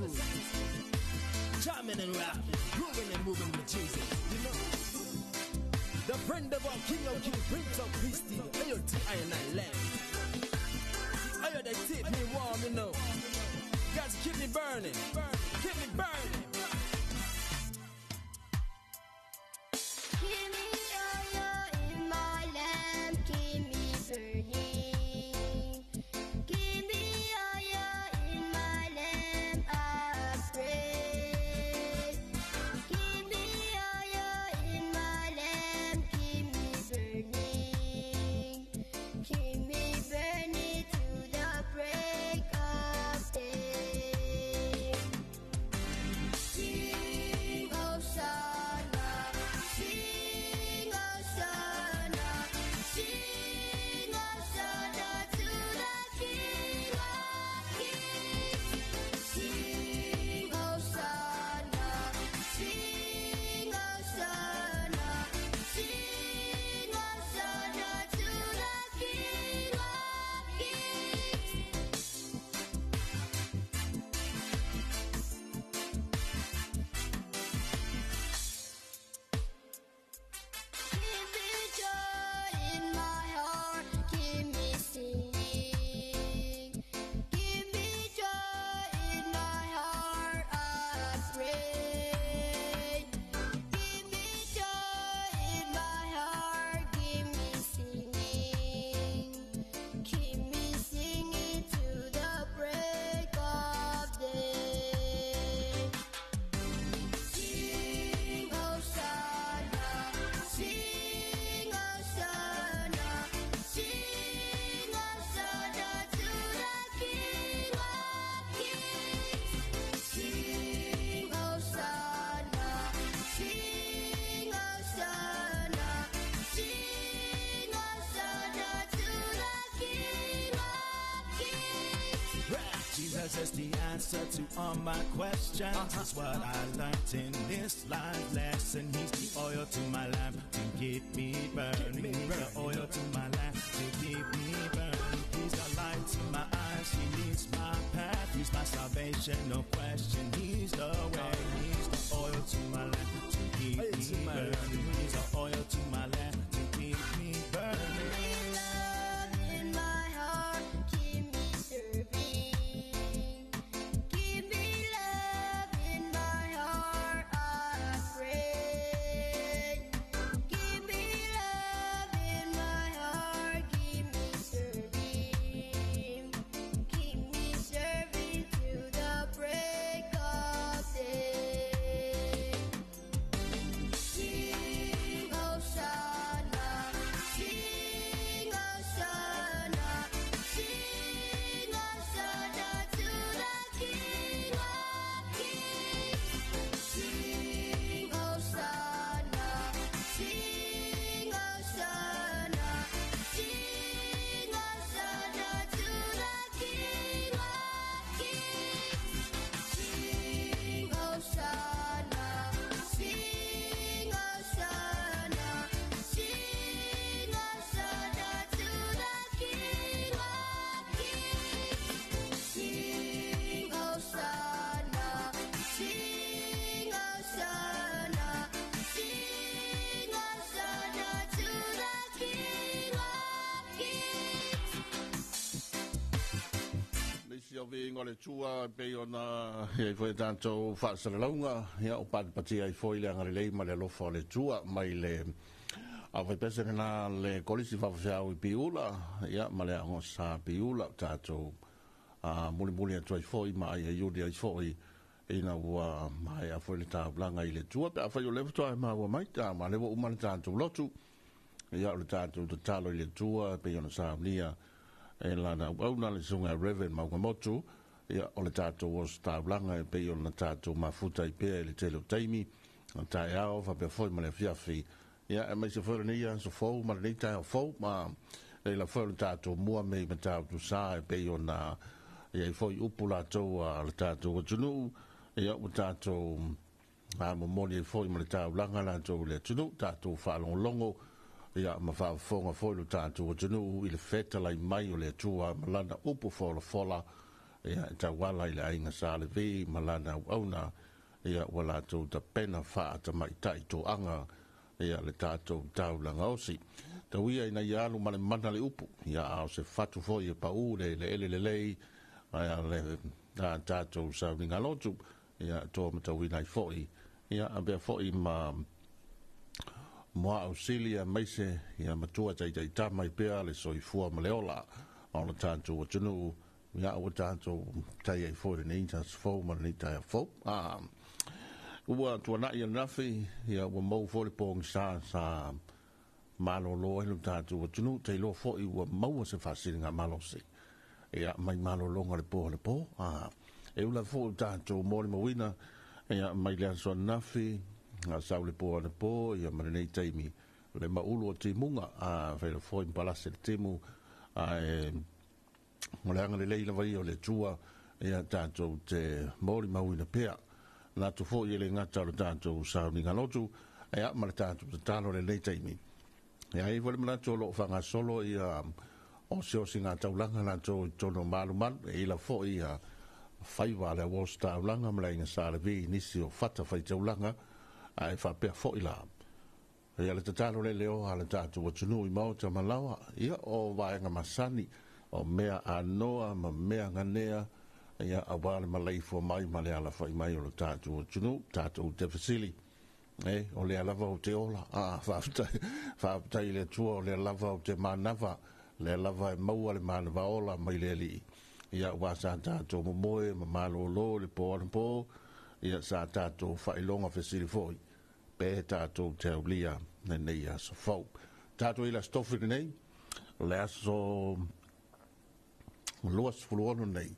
crew. Jamming and rapping, grooving and moving with Jesus. You know, the friend of our King of Kings, Prince of Peace, the A-O-T-I-N-I land. Ayo, they keep me warm, you know. Guys, keep me burning, keep me burning. Keep me oil in my lamp, keep me burning. Keep me oil in my lamp, I pray. Keep me oil in my lamp, keep me burning. Keep me burning to the break of day. Sing Hosanna, sing Hosanna, sing Hosanna to the King of Kings. Sing Hosanna, sing Hosanna, sing Hosanna to the King of Kings. Keep me joy in my heart, keep me singing. Give me joy in my heart, I pray. Give me joy in my heart, keep me singing. Keep me singing to the break of day. Sing Hosanna, sing Hosanna, sing Hosanna to the King of Kings. Sing Hosanna, sing Hosanna, sing Hosanna to the King of Kings. Jesus is the answer to all my questions. It's what I learned in this life lesson. He's the oil to my lamp to keep me burning. He's the oil to my lamp to keep me burning. He's the light to my eyes. He leads my path. He's my salvation, no question. He's the way. He's the oil to my lamp to keep Oil to me my lamp. burning. He's the oil to my lamp to keep me burning. Love in my heart, keep me serving. Give me love in my heart, I pray. Give me love in my heart, keep me serving. Keep me serving to the break of day. Sing Hosanna, sing Hosanna, sing Hosanna to the King of Kings. Sing Hosanna, sing Hosanna, sing Hosanna to the King of Kings. Sing Hosanna, sing Hosanna, sing Hosanna to the King of Kings. Sing Hosanna, sing Hosanna, sing Hosanna to the King of Kings. Nisi o viiga o le Atua e pei ona i ai foi a tatou faasalalauga, ia o patipatia ai foi le agalelei ma le alofa o le Atua mai le aufaipese lena le Kolisi Faafefeau i Piula, ia ma le Aoga Sa Piula, o tatou mulimuli atu ai foi ma aiaiuli ai foi ina ua maea foi le taulaga i le Atua. Pe afai o lea faatoa e maua mai, ma lea ua uma le tatou lotu, ia o le tatou tatalo i le Atua e pei ona saunia e lana auauna le susuga Reverend Maugamotu, ia o le tatou ositaulaga e pei ona tatou mafuta ai pea i le tele o taimi, taeao faapea foi ma le afiafi, ia aemaise foi o lenei aso fou ma lenei taeao fou, ma leila foi o le tatou mua me i Matautu Sa e pei ona i ai foi upu latou a le tatou atunuu, ia ua tatou momoli ai foi ma le taulaga latou i le atunuu, tatou faalogologo ia ma faafofoga foi lo tatou atunuu i le fetalai mai o le Atua ma lana upu folafola. Ia, e tauala i le aiga Sa Levi ma lana auauna, ia, ua latou tapena faa-tamaitai toaga, ia, le tatou taulaga osi. Tau ia ina ia alu ma le mana le upu, ia, a o se fatu foi e pau le eleele lelei, ae le a tatou sauniga lotu, ia, toa matauina ai foi, ia, avea foi ma muaau sili aemaise ia matua taitaitama ai pea le soifua ma le ola o le tatou atunuu, ia ua tatou tai ai foi lenei aso fou ma lenei taeao fou. Ua tuanai ananafi, ia ua maua foi le pogisa sa malolo ai lo tatou atunuu, tailoa foi ua maua se faasiligamalosi, ia mai malologa le po le po. E ula foi o tatou molimauina, ia mai le aso ananafi, sau le po anapo, ia ma lenei taimi, le maulu o timuga, faila foi ma palase le timu, ae o le agalelei lava ia o le Atua, ia tatou te molimauina pea. Natu foi e le gata o le tatou sauniga lotu, ia ma le tatou tatalo lenei taimi. Ia ai foi le manatu o loo faagasolo ia osiosiga taulaga latou i totonu o malumalu, e ila foi ia faiva le auosi taulaga ma le aiga Sa Levi i nisi o fata faitaulaga, ae faapea foi la. Ia le tatalo le leoa a le tatou atunuu i maota ma laoa, ia o vaega masani, o mea anoa ma mea ganea, ia aua le maleifua mai ma le alafai mai o le tatou atunuu, tatou te fesili. O lea lava o te ola, faafetai i le Atua o lea lava o te manava, lea lava e maua le manava ola mai le Alii. Ia ua sa tatou momoe ma malolo le po anapo, ia sa tatou faailoga fesili foi, pe tatou te aulia lenei aso fou. Tatou i le aso Tofi lenei, le aso 26 nei,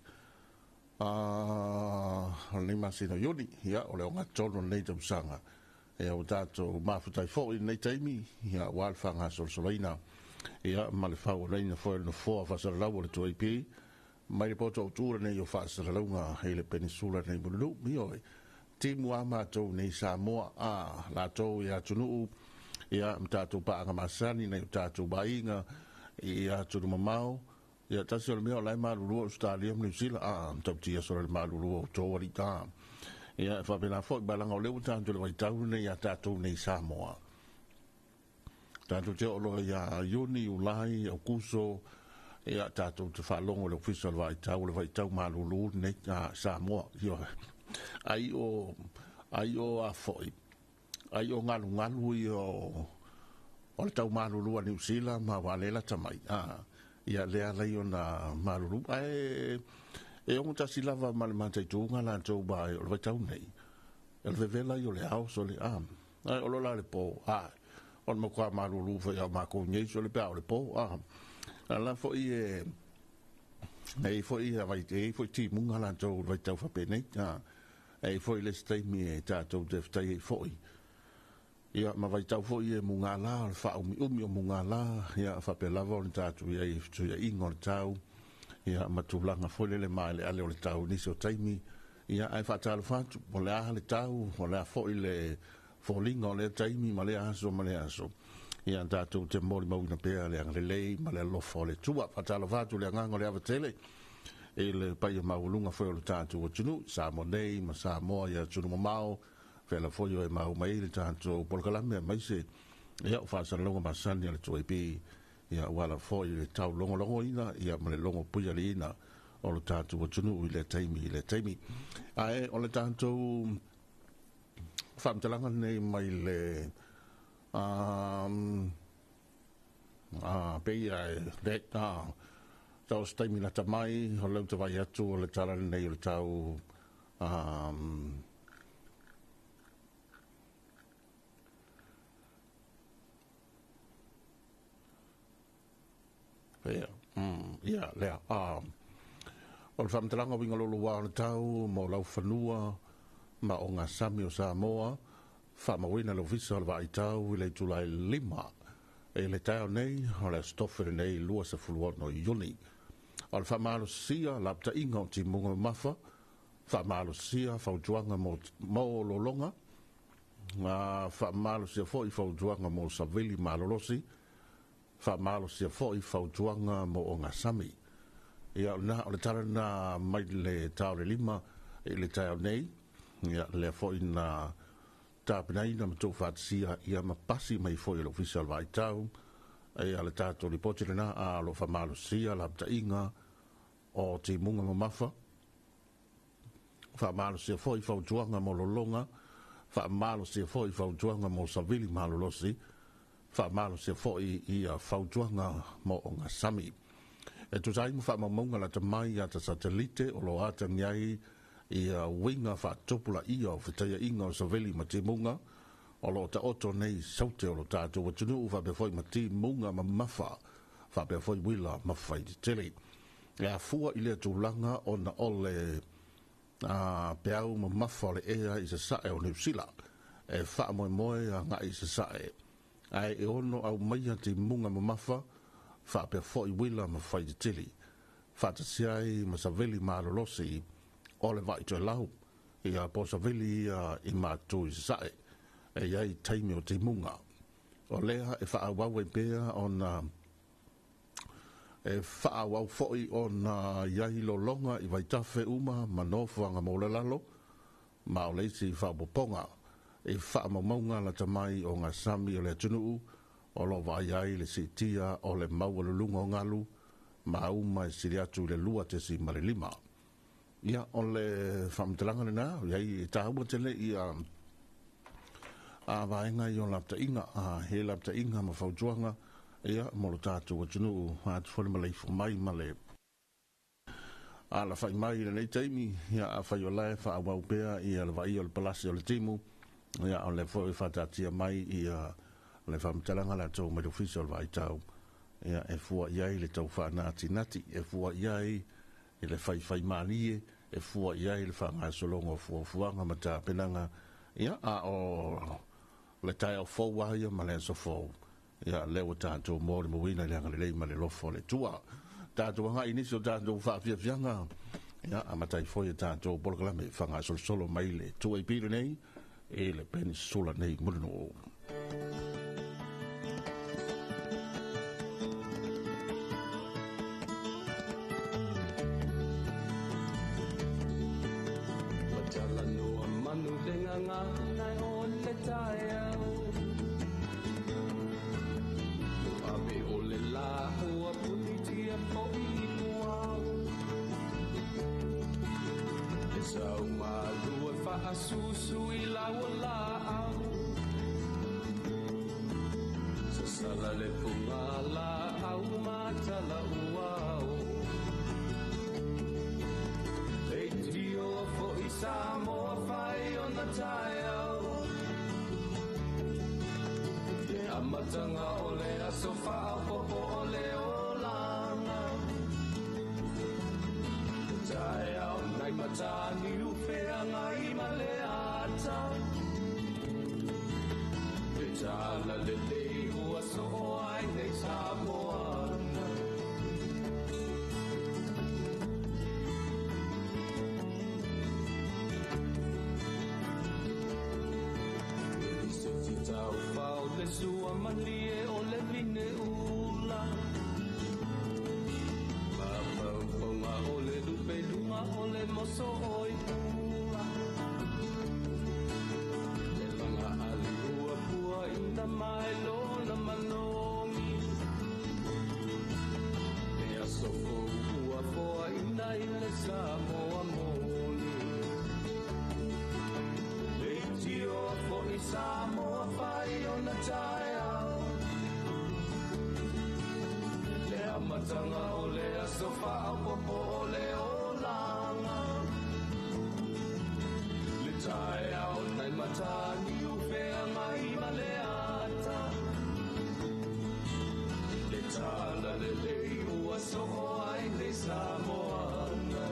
o lenei masina o Iuni, ia, o le ogatotonu o lenei tausaga. Ia, ua tatou mafutai foi i lenei taimi, ia, ua le faagasolosolaina, ia, ma le faualaina foi o le nofoa faasalalau o le 2AP, mai le poto autu lenei o faasalalauga i le penisula nei Mulinuu. Ioe, timu a matou nei Samoa, latou i atunuu, ia, ma tatou paaga masani nei o tatou aiga i atunuu mamao. Ia tasi o le mea o la e malulu Australia ma Niu Sila, tautia solo le malulu o outou alii ta. Ia, e faapena foi, malaga o lea ua tatou le vaitau lenei ia tatou nei Samoa. Tatou te oo loa ia Iuni, Iulai, Aukuso, ia tatou te faalogo i le ofisa o le vaitau, o le vaitau malulu lenei Samoa. Ioe. Ai o a foi, ai o galugalu ia o le tau malulu a Niu Sila ma walela tamai. Ia lea lai ona malulu. Ae e ongo tasi lava ma le mataituga latou ba o le vaitau nei. E le vevela i o le ao so le ai o lo la le po. O le matua malulu foi au mākou nei so le pea o le po. La foi e nei foi a vai te foi timunga latou vaitau fapenei. E foi le taimi e tatou te ftai ai foi. Ia, ma vaitau foi e mugala, o le faaumiumi o mugala, ia, faapea lava o le tatou ia i fetuiaiga o le tau, ia, ma tulaga foi lele maaleale o le tau i nisi o taimi, ia, ae faatalofa atu, o le a le tau, o le a foi le foliga o lea taimi ma lea aso ma lea aso. Ia, tatou te molimauina pea le agalelei ma le alofa o le Atua. Faatalofa atu le agaga o le avatele i le paia maualuga foi o le tatou atunuu, Samoa nei ma Samoa i atunuu mamao, fela foi o e mau mai le tatou polokalame aemaise, ia, o faasalalauga masani a le 2AP, ia, ua ala foi i le taulogologoina, ia, ma le logo puialiina o le tatou atunuu i lea taimi i lea taimi. Ae o le tatou faamatalaga lenei mai le peia e le tau se taimi lata mai o leu tavai atu o le tala lenei o le tau ia, ia, lea, o le faamatalaga uiga loloa o le tau mo laufanua ma o gasami o Samoa, faamauina le ofisa o le vaaitau i le itulai 5 e le taeao nei o le aso Tofi lenei 26 Iuni. O le faamalosia lapataiga o timuga mamafa, faamalosia fautuaga mo lologa, faamalosia foi fautuaga mo savili malolosi, faamalosia foi fautuaga mo ogasami. Ia, o le tala na mai le tao le lima i le taeao nei. Ia, lea foi na tapenaina ma tou faatasia ia ma pasi mai foi e le Ofisa o le Vaitau. Ia, le tatou lipoti lena a lo faamalosia lapataiga o timuga mamafa. Faamalosia foi fautuaga mo lologa, faamalosia foi fautuaga mo savili malolosi, faamalosia foi ia fautuaga mo ogasami. E tusa ai ma faamaumauga lata mai ata satelite o lo atagi ai ia uiga faatupulaia o fetaiaiga o savili ma timuga o lo o taoto nei saute o lo tatou atunuu faapea foi ma timuga mamafa faapea foi uila mafaitetele. E afua i lea tulaga ona o le peau mamafa o le ea i sasae o Niu Sila e faamoemoe agai i sasae, ae e ono aumaia timuga mamafa faapea foi uila mafaitetele faatasi ai ma savili malolosi o le vaitoelau ia po savili ia i matu i sasae e i ai taimi o timuga. O lea e faaauau ai pea ona e faaauau foi ona i ai lologa i vaitafe uma ma nofoaga maualalo, ma o le isi faaopoopoga i faamaumauga lata mai o gasami o le atunuu o lo o vaai ai le siitia o le maualuluga o galu ma uma e sili atu i le 2.5. Ia, o le faamatalaga lena, iai e taua tele ia a vaega i o lapataiga, he lapataiga ma fautuaga ia mo lo tatou atunuu atu foi le maleifua mai ma le alafai mai i lenei taimi. Ia, afai o lae faaauau pea ia le vaia o le palasi o le timu, ia o le foi faataatia mai ia le faamatalaga latou mai le Ofisa o le Vaitau, ia e fua i ai le tau faanatinati, e fua i ai i le faifai malie, e fua i ai le faagasologa o fuafuaga ma tapenaga. Ia, a o le taeao fou lava ia ma le aso fou, ia lea ua tatou molimauina i le agalelei ma le alofa o le Atua. Tatou agai i nisi o tatou faafiafiaga, ia amata ai foi a tatou polokalame faagasolosolo mai le 2AP lenei i le penisula nei Mulinuu. Talanoa manu le gagana o le taeao. Ave o le la ua punitia fo'i i puao. Le sau malua faasusu i lau o laau. Sasala le fuga laau matala uao. E tio fo'i Samoa fai o na taeao. Le amataga o le aso faaopoopo o le olaga. Le taeao nai matani ufeagai ma le ata. Le tala lelei ua soo ai nei Samoana. Se tau fao le sua malie o le vine ula. Mafaufauga o le lupeluga o le moso o i pula. Le laga ali ua pua ina mai lona manogi. Le aso fou ua foa ina i le Samoa moni. Le tio fo'i Samoa fai o na taeao. Le amataga o le aso faaopoopo o le olaga. Le taeao nai matani ufeagai ma le ata. Le tala lelei ua soo ai nei Samoana.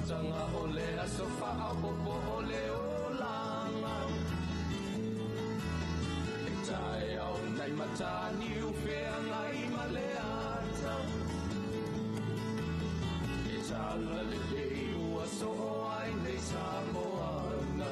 Amataga o le aso faaopopo o le olaga. E taeao nai mataniu feagai ma le ata. E talalelei ua soo ai nei Samoana.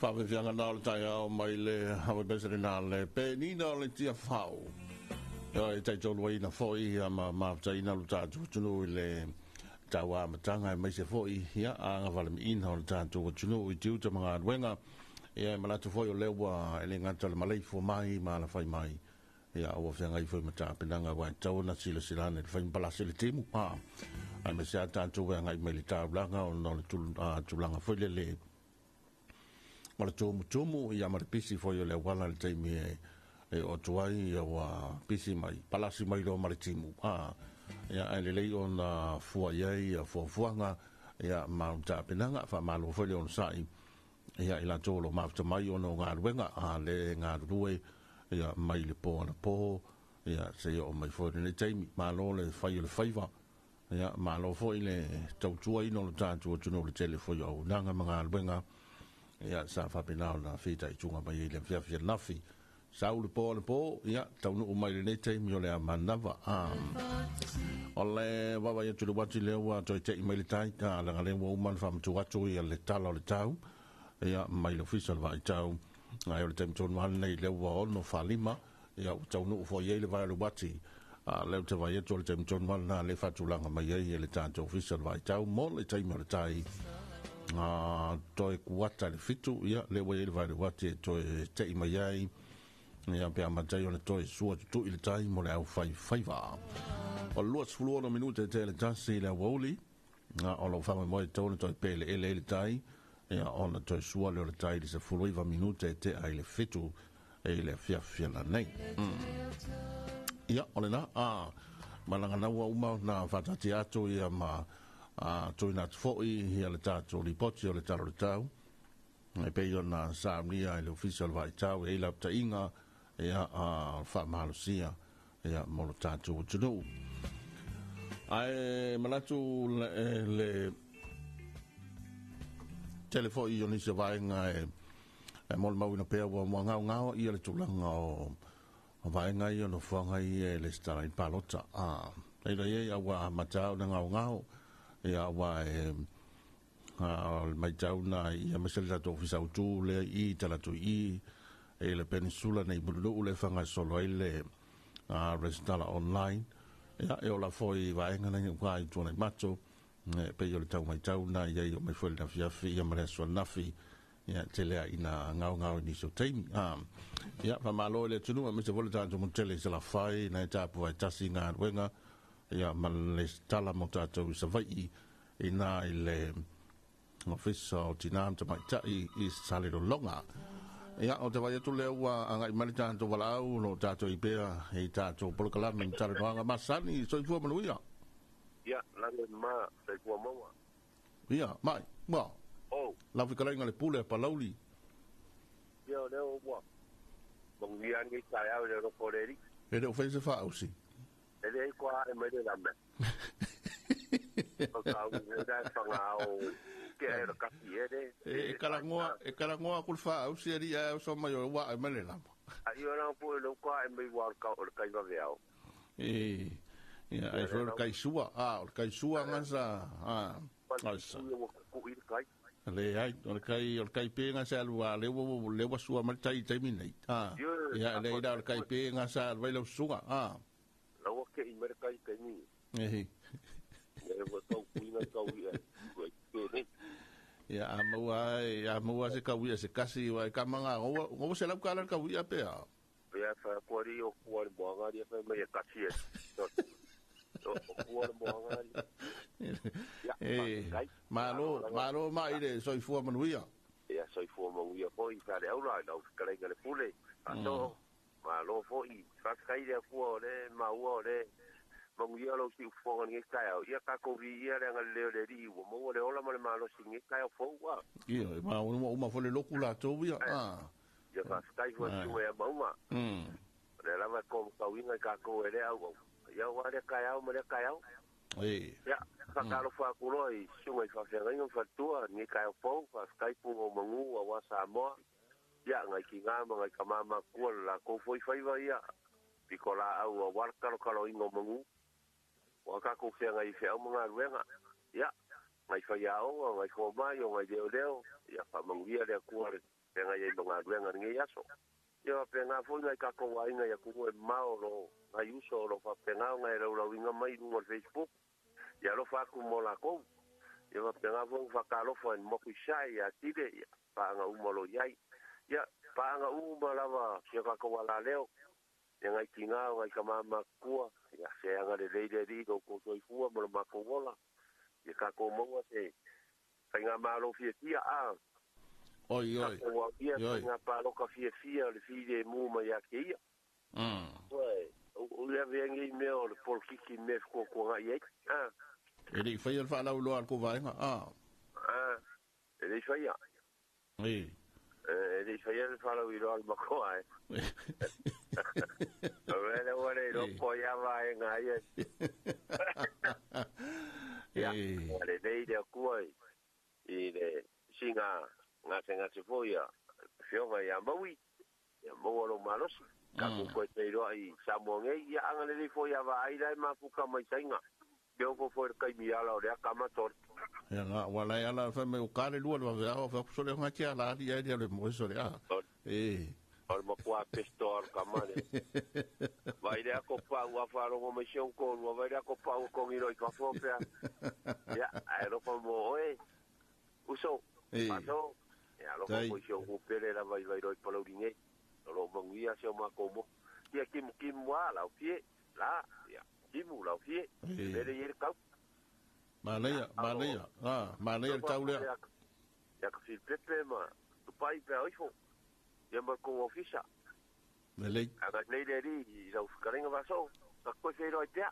Faafefiaga na o le taeao mai le avaipesarina le penina o le tiafau. E taitolu foi ia ma mafutaina lo tatou atunuu i le tauamataga e maise foi ia agafalemiina o le tatou atunuu i tiuta ma galuega. Ia e manatu foi o lea ua e le gata le maleifua mai ma alafai mai. Ia ua feagai foi ma tapenaga ua e tatau ona silasilana i le faimapalasi le timu. Ae maise a tatou e agai mai le taulaga ona o le tulaga foi lele o le tumutumu ia ma le pisi foi o le auala i le taimi e oo atu ai ia ua pisi mai palasi mai loa ma le timu. Ia ae lelei ona fua i ai ia fuafuaga Ia ma o tapenaga faamalo foi le onosai ia i latou o lo o mafuta mai ona o galuega a le galulue ia mai le po anapo ia seia oo mai foi i lenei taimi. Malo le fai o le faiva, ia malo foi le tautuaina o le tatou atunuu i le tele foi o auaunaga ma galuega ia sa faapena ona fitaituga mai ai i le afiafi ananafi. Sau le po anapo, ia taunuu mai i lenei taimi o le a manava. O le vaavaai atu i le uati lea ua toe tei mai le tai, leaga lea ua uma ona faamatuu atu ia le tala o le tau ia mai le ofisa o le vaaitau. Ae o le taimi tonu lava lenei lea ua 6:45, ia ua taunuu foi i ai le vae o le uati. Lea ou te vaai atu o le taimi tonu lava lena lea e faatulaga mai ai e le tatou ofisa o le vaaitau mo le taimi o le tai. Toe kuata i le 7, ia lea ua i ai le vae o le uati e toe tei mai ai. Ia pe amata ai ona toe sua tutui le tai mo le aufaifaiva. O le 26 minute tea i le 1 i le aoauli, o lo o faamoemoe tatau ona toe peleele ai le tai, ia ona toe sua lea o le tai i le 19 minute tea i le 7 i le afiafi nei. Ia, o lena, malaga ua uma ona faataatia atu ia ma tuuina atu foi ia le tatou lipoti o le tala o le tau. E pei ona saunia i le ofisa o le vaaitau e i ai lapataiga ia faamalosia ia mo le tatou atunuu. Ae manatu le tele foi o nisi o vaega e molimauina pea ua gaogao ia le tulaga o vaega ia o nofoaga ia e resitala ai palota. Leila ia ua amata ona gaogao ia ua e o le matau na ia aemaise le tatou ofisa autu lea i talaatu i e le peninsula nei Mulinuu le faagasolo ai le resitala online. Ia e ola foi vaega nei uka i Tuanaimato e pei o le tau matau na ia i o mai foi le afiafi ia ma le aso ananafi ia tele a ina gaogao i nisi o taimi. Ia faamalo i le atunuu aemaise foi le tatou motu tele i Salafai na e tapuai tasi galuega ia ma le resitala mo tatou i Savaii ina i le ofisa o Tina ma Tamaitai i Salelologa. Ia, o te vaai atu lea ua agai mai le tatou valaau, o lo o tatou i pea i tatou polokalame ma talanoaga masani. Soifua manuia. Ia, lage ma, soifua maua. Ia, mai, ua. Oh. Lau fetalaiga le pule a Palauli. Ia, o lea ua manuia nei taeao i le alofa o le Alii. E le o fai se faausi. E leai koa ae mai le lama. O tau e la whangao ke ai o kasi e le. E karangoa aku le faausi e ria e oso mai o wa e mai le lama. A i ora po e lauka e mai wa o le kai wawe ao. E, ia, ai foi o le kai sua. O le kai sua ngasa. Ai sa. Ku i le kai. Le ai, o le kai pe ngasa alu a le ua sua mai tai taimi nei. Ia, le ira o le kai pe ngasa alu vai lau suga. Laua ke i mere kai kai ni. Ehi. Le ua tau kuina kau ia. Ua ke nei. Ia, a maua se kau ia se kasi wa e kamanga. Ngoa se lau kala kau ia pea. Pea wha kuari o kuari moanga ria wha mai e kasi e. O kuari moanga ria. E, malo mai le soifua manuia. Ia, soifua manuia foi, wha le aula, lau whakarenga le pule. Aso, malo foi, whakakai le akua o le, maua o le, manuia lau si ufonga nge kai au. Ia ka kovi ia le anga leo le ri, ua maua le ola ma le malosi nge kai au fou wa. Ia, ma uma fo le loku latou ia. Ia whakakai fua tue a mauma. Le lava ko kauinga i kākou e le au au. Ia wa le kai au ma le kai au. E. Ia, whakalofa akuroa i sunga i whawhengainga whatua, nge kai au fou, whakakai punga o mangu a wa Samoa. Ia, ngai ki ngā ma ngai ka mama kua la kou foi whaiva ia. Piko la au a warakaro karo ingo mangu. Wa kākou whenga i wheau mga ruenga. Ia, ngai whai aonga, ngai fōmai o ngai leo leo. Ia, whamanguia lea kua le whenga i mga ruenga nge aso. Ia, pe ngā foi ngai kākou wainga ia kuku e mao lo, ngai uso lo whapengao ngai rau inga mai runga o Facebook. Ia alofa aku mo lākou. Ia whapengao foi whakalofa en moku isai ia tile, ia paanga uma lo iai. Ia, paanga uma lava sia kākou ala leo. Ia ngai ki ngā, ngai ka mama kua. Ia, se anga le leile ri lo koutou i fua mo le makou ola. Ia kākou maua se kai ngā malo fiafia a. Oi, oi. Kākou ia kai ngā pāloka fiafia o le file e mū mai a ke ia. Oi, o lea vea ngei mea o le polokiki mea fukua kua ngai ai. E le i faia le faalauiloa a le kou vaega a. E le i faia. E. E le i faia le faalauiloa a le makoa e. O le mea lea ua le iloa po o ai lava vaega ia. Ia, ua lelei le Atua i le siiga gasegase foi a le Afioga ia Maui, ia maua lou malosi. Tatou toe feiloai i Samoa nei, ia agalelei foi ia vaai la e mafuta mai Saina. Ke ofo foi le taimi ala o lea tama tole. Ia nga ua lai ala fai mai o kale lua le vaveao fa ku sole nga tia la ali ai le mo sole a. E. O le matua pesto al kama le. Vai le ako pau a faalogo mai si on kolu, vai le ako pau kongi loi fafo pea. Ia, ae alofa mo oe. Uso, paso. Ia alofa foi si ou pele lava i Vailoa i Palauli nei. O lo o manuia si o matou motu. Ia kimu kimu a lau fie, la, ia, kimu lau fie, mele i e le kau. Manaia, manaia, a, manaia le tau lea. Ia ka Filipepe ma Tupai pe a oifo, ia ma le kou ofisa. Lelei. Aga nei le alii i lau fetalaiga Vasoo, ka toe feiloai pea.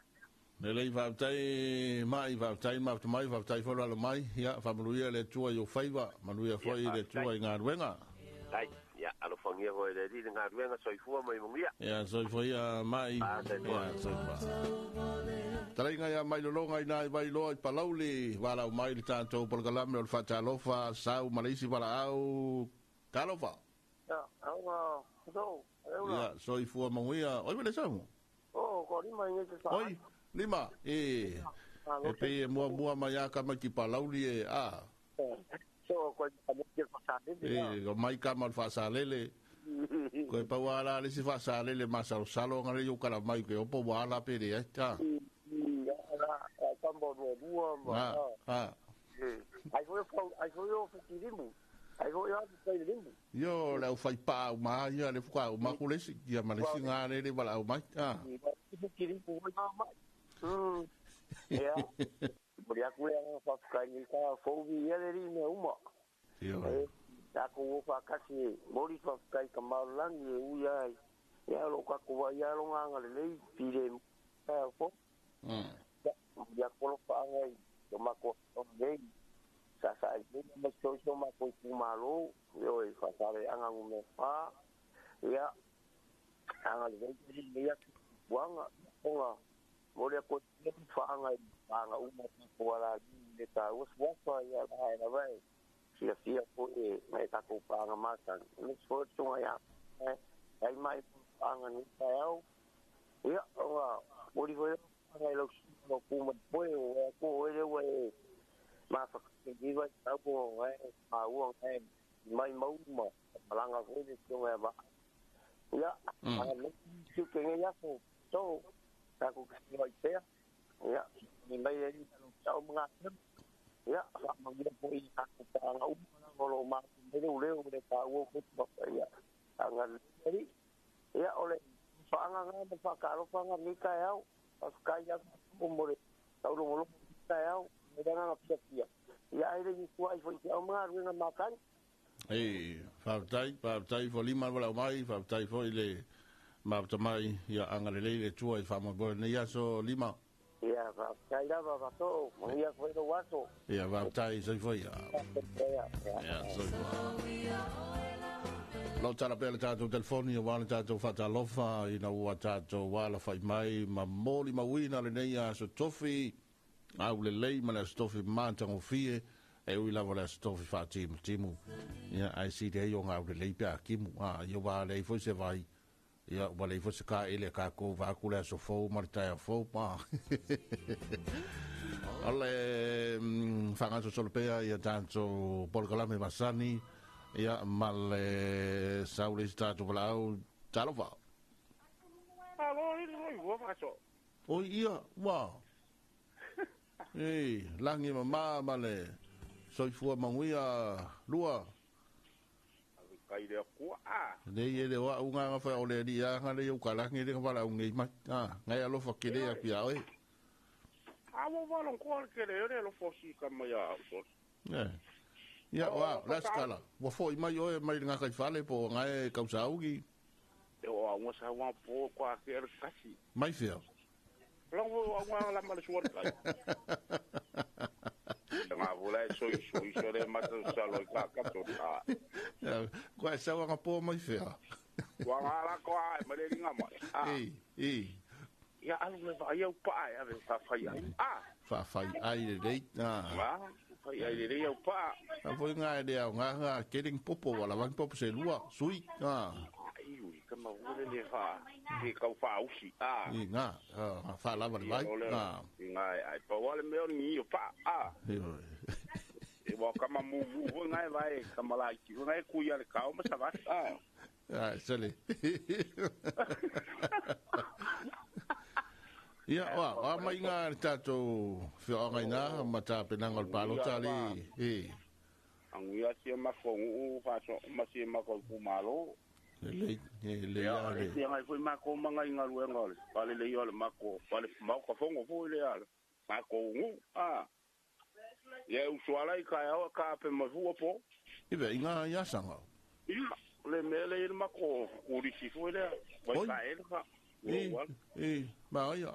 Lelei, faafetai Mai, faafetai mafuta mai, faafetai foi le alo mai. Ia, faamanuia le Atua i ou faiva, manuia foi le Atua i galuega. Faafetai. Ia, alofagia foi e le Alii le galuega, soifua ma ia manuia. Ia, soifua ia Mai. Ia, soifua. Talaiga ia Mai Lologa ina i Vailoa i Palauli, valaau mai le tatou polokalame o le Faatalofa, Sau ma le isi valaau. Talofa. Ia, aoga, so, eula. Ia, soifua manuia. Oi, wele sau? Oh, ko lima i te sa. Oi, lima, e. E pei e mua mua mai a kama ki Palauli e, a. So, ko ka mo ke fasalele. E, o mai kama le faasalele. Koe pau ala le si faasalele masalosalo nga le yukala mai ke opo wa ala pere ai, ta. Ala, kambo lua ma. Ha, ha. Ai foi ai foi o fukirimu. Ai foi a kai limu. Yo, le au whai pā au mā ia, le fuka au maku le si, ia ma le si ngā le le wala au mai. Ah. Fukirimu foi ngā mai. Ia. Mori aku le anga whawhikai ni ka fōvi ia le ri mea uma. Io. Tākou o whakasi e, mori whawhikai ka maorangi e ui ai. Ia lo kako wai alo ngā le lei, pire ka fo. Mori aku lo whaangai, o mako o nei. Sa sa i nei ma so so ma ko ku malo yo e fa sa le anga ngume fa ia anga le nei ni ia wanga onga mo le ko te fa anga anga uma ko ala ni le ta o swa fa ia la la vai sia sia ko e mai ta ko pa anga ma ta ni so so ya ai mai anga ni ta au ia onga mo li foi anga lo lo ku ma poe o ko ele we ma whakakiwa i tau o e ma ua e mai mauma malanga koe te tionga e waa. Ia, a le siu ke ngai aso, tō, tāku kiwa i pēa. Ia, ni mai e ni tau mga tau. Ia, whamangia po i tāku tānga uma, ngolo māku mere uleo le tā ua kutu wapa ia. Anga le ia, ole, whaanga ngā ma whakaarowhanga ni kai au, whakakai aku mo le taurongolongo ni kai au, Ia ai le tua i foi te au mga ruenga makani. E, whaatai, whaatai fo lima wala mai, whaatai fo i le mafuta mai, ia anga le le tua i whaamaboe nei aso lima. Ia, whaatai lava wato, mangia koe lo waso. Ia, whaatai, soifua ia. Ia, soifua. Lau tala pea le tātou telefoni, o wā le tātou whaatalofa, ina ua tātou wāla whai mai, ma mōli mauina le nei aso tofi, au le lei ma le aso tofi mātangofie, e ui lava le aso tofi whaatimu timu. Ia, ai si te hei o ngā au le lei pea kimu, a, ia wā lei foi se vai, ia, wā lei foi se kā ele kā kou wāku le aso fou, ma le taia fou, pa. O le whangaso solo pea, ia tātou polokalame masani, ia, ma le saule isi tātou walaau, talofa. Alo, i le ua whakaso. Oi, ia, wā. Ei, langi ma ma le soifua manguia lua. Kai le kua a. Nei e le wa unga nga fa o le ri a nga le u kalangi le wala ungi mai. Ah, ngai alofa kele ya pia oi. A wo wala ko le kele le lo fosi ka mai a so. Eh. Ia wa, la skala. Wa foi mai oi mai nga kai fale po ngai kausaugi. E o a sa wa po kwa ke kasi. Mai fia. Longo o ngā la mala suara kai. Vula e soi soi so le mata sa lo ka ka to a. Koa e sau anga pō mai fea. Wa nga la ko ai ma le linga mai. E, e. Ia alu le vai au pa e ave fa fai ai. A. Fa fai ai le rei. Wa fai ai le rei au pa. A foi ngā e lea ngā ngā kering popo wala wangi popo se lua sui. Ai ui ka ma ule le fa ke kau fa usi. I ngā fa lava le vai. I ngā ai pa wale meo ni o pa. E wa kama mu mu ho ngai vai kama la ki ho ngai ku ia le kau ma sa va. Ah, sale. Ia, wa mai ngā tātou whioanga ina, ma tā penanga o le pālota le, e. Anguia sia mako nguu, whaso, ma sia mako ku malo. Le, le, le, ia, le. Ia, ngai foi mako manga inga luenga ole, pale le ia le mako, pale mauka fongo foi le ala, mako ngu, Ia, usuala i kai awa ka ape mafua po. Iwe, inga ia sanga. Ia, le mea le ile mako kurisi foi lea, vai ka ele ka. E, ma ia,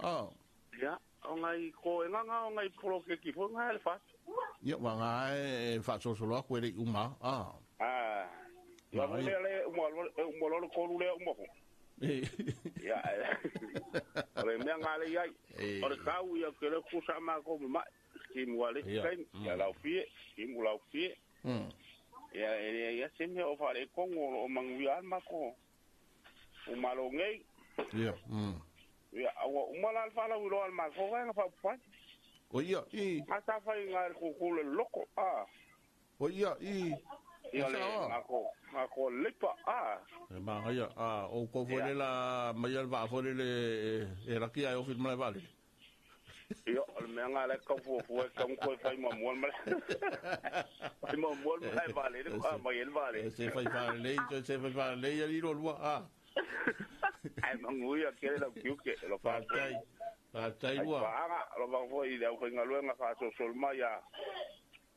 Ia, o ngai ko e nganga o ngai polo ke ki foi ngai le fa. Ia, wa ngai e whaasosolo aku e le uma, Ia, le le uma uma lo ko le uma fo. Ia, o le mea ngai le iai. O le kau ia ke le kusa ma ko ma ki mua le kai, ia lau fie, ki mu lau fie. Ia, ia se mea o whare kongo o manguia ma ko. O malo ngei. Ia, Ia, aua umala al whala wilo al ma ko nga fa pai. O ia, i. Ma ta whai ngā ko le loko, O ia, i. Ia le ngā ko lepa, E ma ia, o ko fone la mai al va fone le e raki ai o film le vale. Ia, o le mea ngā le kau fuafua e kau koe whai mua mua male. Whai mua mua male vale, le kwa mai el vale. Se whai whare lei, se whai whare lei, a riro lua, Ai manguia ke le kiuke lo fa tai lua. Ai lo va foi le au nga luenga fa so sol mai ya.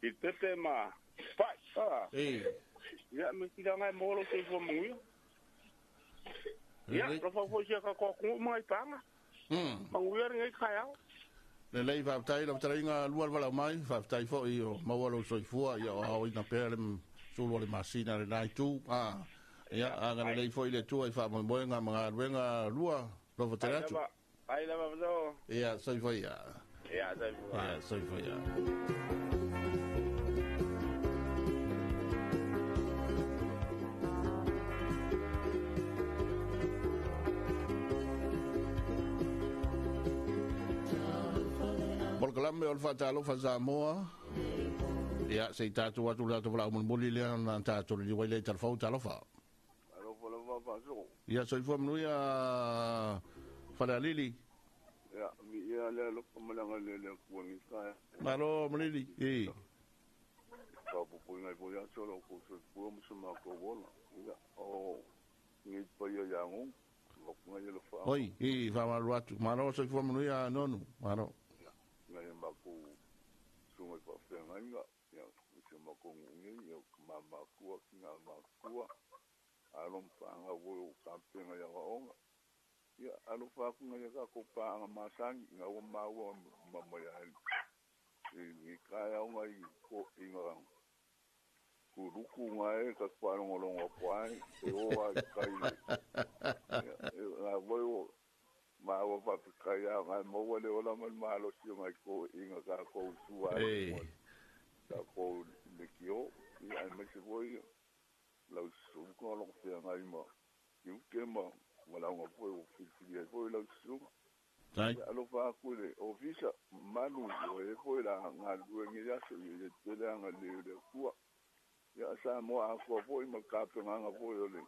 I pepe ma pai. E. Ya me tira ngai molo se fo manguia. Ya lo fa foi sia ka ko ku mai panga. Manguia ngai kai au. Le lei fa tai lo tai nga lua wala mai fa tai fo i o maua lo soifua ia o hao ina pea le sulu le masina le nai tu. Ia, anga le lei foi le tua i wha moe ngā mga ruenga lua, lofa te ratu. Ai lava vado. Ia, soifua ia. Ia, soifua. Ia, soifua ia. Polokalame o le whaatalofa Samoa. Ia, se i tātou atu le tātou wala umunmuli lea na tātou le liwai le talafau talofa. Ia, soifua manuia Falealili. Ia, ia le alofa malanga le le kuangi kai. Malo malili. E. Ka pupu ngai po ia solo ko soifua mo se mako wola. Ia, o ngi pa ia yangu. Lo ngai le fa. Oi, e fa malu atu. Malo soifua manuia nonu. Malo. Ia, ngai mako sungai pa fenga inga. Ia, se mako ngi ia mama kua ki ngā makua. Alo mpanga wo kampenga ya waonga. Ia alo fakunga ya ka ko panga masangi nga o maua mama ya. I kaya onga i ko inga. Kuruku nga e ka kwalongolongo kwa e o a kai. Nga wo maua pa kaya nga maua le ola mal malo si nga ko inga ka ko suwa. Ka ko lekio i ai me se voi. Lau suka lo fea ngai ma iuke ma wala nga foi o filifili ai foi lau suka. Tai. Alo fa ku le ofisa malu o e foi la nga luengi ya so ye tele nga le le kua. Ya sa mo a ko foi ma ka pe nga foi o le.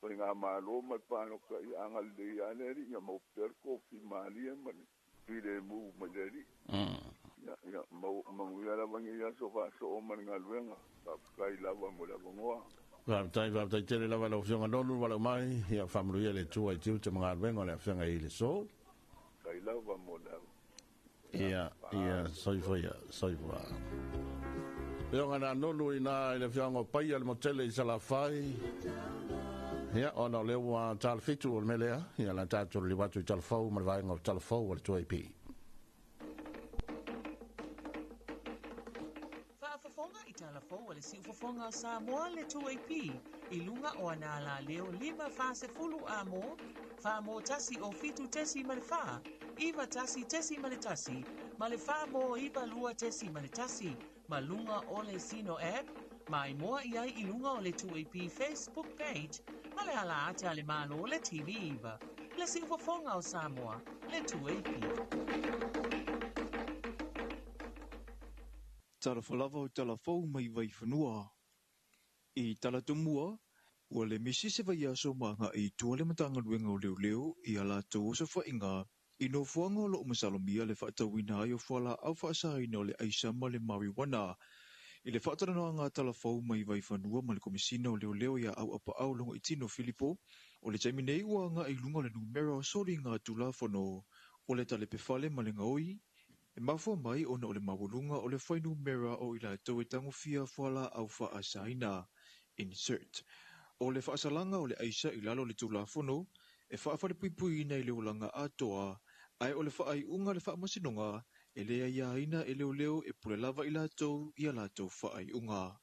Foi nga malo ma pa no ka ya nga le ya le ri ya mo per ko fi mali ma fi le mu ma le ri. Ya ya mo mo ya la bangi ya so fa so o ma nga luenga. Kai lava mo la bongoa. Tai tai tele lava la fionga nonu wala mai ia family le tua i tiu te mga luenga le fionga i le so. Kai lava mo la. Ia ia soifua soifua. Fionga na nonu ina i le fionga pai al motele i Salafai. Ia ona le ua talfitu o le melea ia la tātou le watu i talafau ma le vaenga o talafau o le tua i pi. Siufofoga o Samoa le 2AP i luga o ana alaleo 540 A mo 410 07.4, 91.1 ma le 492.1 ma luga o le Zeno app, ma imoa i ai i luga o le 2AP Facebook page ma le ala ata le malo le TV iva. Le Siufofoga o Samoa, le 2AP. Talofa lava o talafou mai Vaifanua. I Talatumua, ua le misi se vaiaso ma agai i tua le Matagaluega o Leoleo i a latou osofaiga i nofoaga o loo masalomia le faatauina ai o fualaau faasaina o le aisa ma le marijuana. I le faatalanoaga a Talafou mai Vaifanua ma le Komesina o Leoleo ia Auapaau Logoitino Filipo, o le taimi nei ua agai i luga o le numera o soliga tulafono o le talepefale ma le gaoi, e mafua mai ona o le maualuga o le fuainumera o i latou e tagofia fualaau faasaina. Insert. O le faasalaga o le aisa i lalo o le tulafono e faafalepuipuiina i le olaga atoa, ae o le faaiuga a le faamasinoga e le aiaina e leoleo, e pule lava i latou ia latou faaiuga.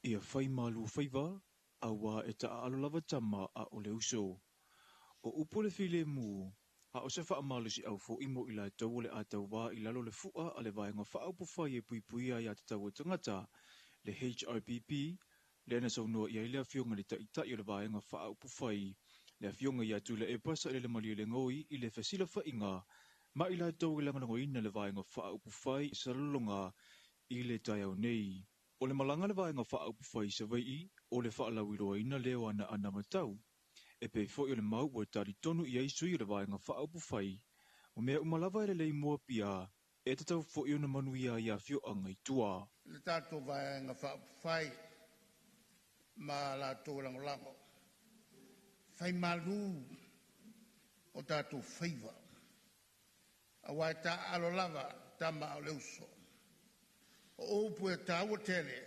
Ia fai malu faiva, auā e taaalo lava tama a o le uso. O upu o le filemu, a o se faamalosiau fo'i mo i latou o le a tauvā i lalo o le fu'a a le Vaega Faaupufai e Puipuia Aiā Tatau a Tagata, le HRPP, lea na saunoa i ai le Afioga i le Taitai o le Vaega Faaupufai, le Afioga ia Tuilaepa Sailele Malielegaoi, i le fesilafaiga ma i latou e lagolagoina le Vaega Faaupufai i Salelologa i le taeao nei. O le malaga a le Vaega Faaupufai i Savaii, o le faalauiloaina lea o ana anavatau, e pei foi o le mau ua talitonu i ai sui o le Vaega Faaupufai, o mea uma lava e lelei mo Apia, e tatau foi ona manuia ai afioaga i tua. Le tatou Vaega Faaupufai ma latou e lagolago, fai malu o tatou faiva, aua e taaalo lava tama a o le uso. O upu e taua tele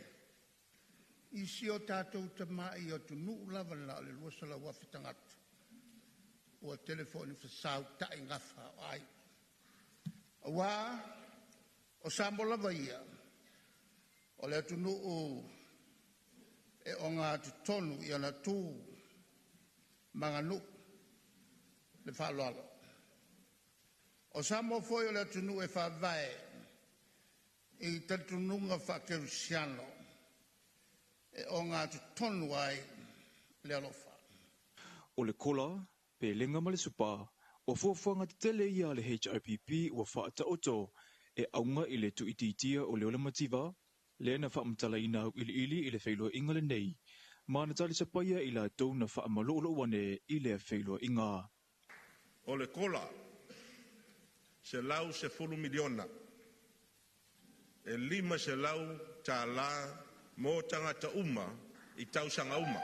i si o tatou tamai atunuu lava na o le 200,000 tagata, ua tele foi ina fesautai gafa o aiga. Auā o Samoa lava ia, o le atunuu e ogatotonu i ona tu ma aganuu le faaaloalo. O Samoa foi o le atunuu e faavae i talitonuga faakerisiano e ogatotonu ai le alofa. O le kola, pelega ma le supa, o fuafuaga tetele ia a le HRPP ua faataoto e auga i le tuuitiitia o le ola mativa, lea na faamatalaina auiliili i le feiloaiga lenei, ma na talisapaia i latou na faamalooloo ane i lea feiloaiga. O le kola, $110 miliona, e $500 mo tagata uma i tausaga uma.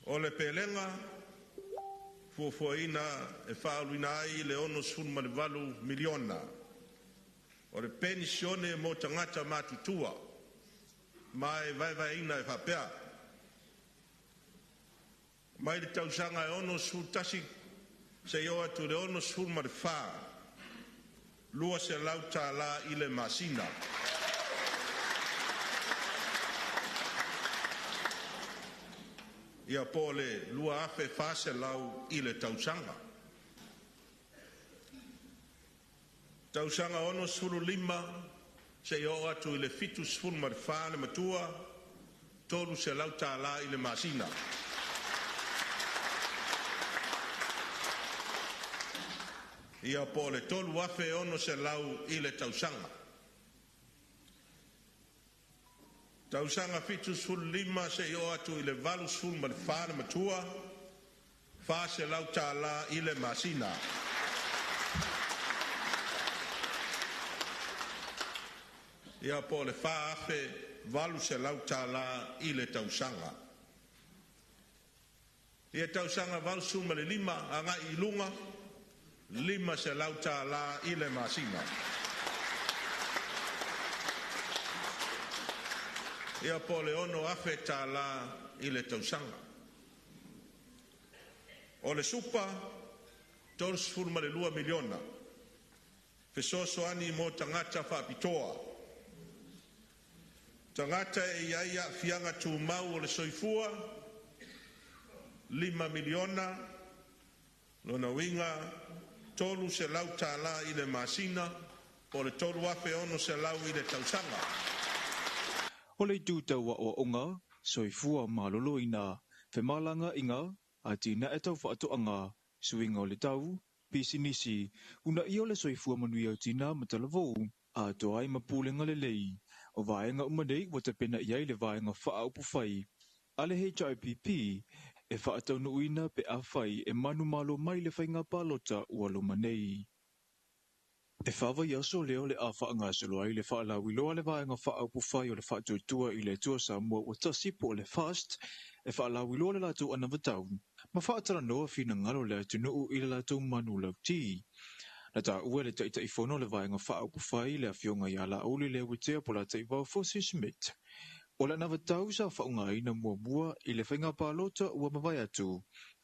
O le pelega, fuafuaina e faaaluina ai le $68 miliona. O le penisione mo tagata matutua, ma e vaevaeina e faapea: Mai le tausaga e 61 seia oo atu i le 64, $200 i le masina. Ia po o le 2,400 i le tausaga. Tausaga 65 seia oo atu i le 74 le matua, $300 i le masina. Ia po o le 3,600 i le tausaga. Tausaga 75 seia oo atu i le 84 le matua, $400 i le masina. Ia po o le $4,800 i le tausaga. Ia tausaga 85 agai i luga, $500 i le masina. Ia po o le $6,000 i le tausaga. O le supa, 32 miliona fesoasoani mo tagata faapitoa. Tagata e i ai aafiaga tumau o le soifua, 5 miliona, lona uiga 300 tala i le masina po o le 3,600 i le tausaga. O le itu tau aoaoga, soifua maloloina, femalagaaiga, atinae tau faatoaga, suiga o le tau, pisinisi, uunaia o le soifua manuia o tina ma talavou, atoa ai ma pulega lelei. O vaega uma nei ua tapena i ai le vaega faaupufai a le HRPP e faataunuuina pe afai e manumalo mai le faiga palota ua loma nei. E 4 vaiaso lea o le a faagasolo ai le faalauiloa a le vaega faaupufai o le Faatuatua i le Atua Samoa ua tasi po o le FAST e faalauiloa le latou anavatau ma faatalanoa finagalo o le atunuu i le latou manulauti. Na taua e le Taitaifono o le vaega faaupufai le afioga ia Laauli Leuatea Polataivao Fosi Schmidt. O le anavatau sa faaaogaina muamua i le faiga palota ua mavae atu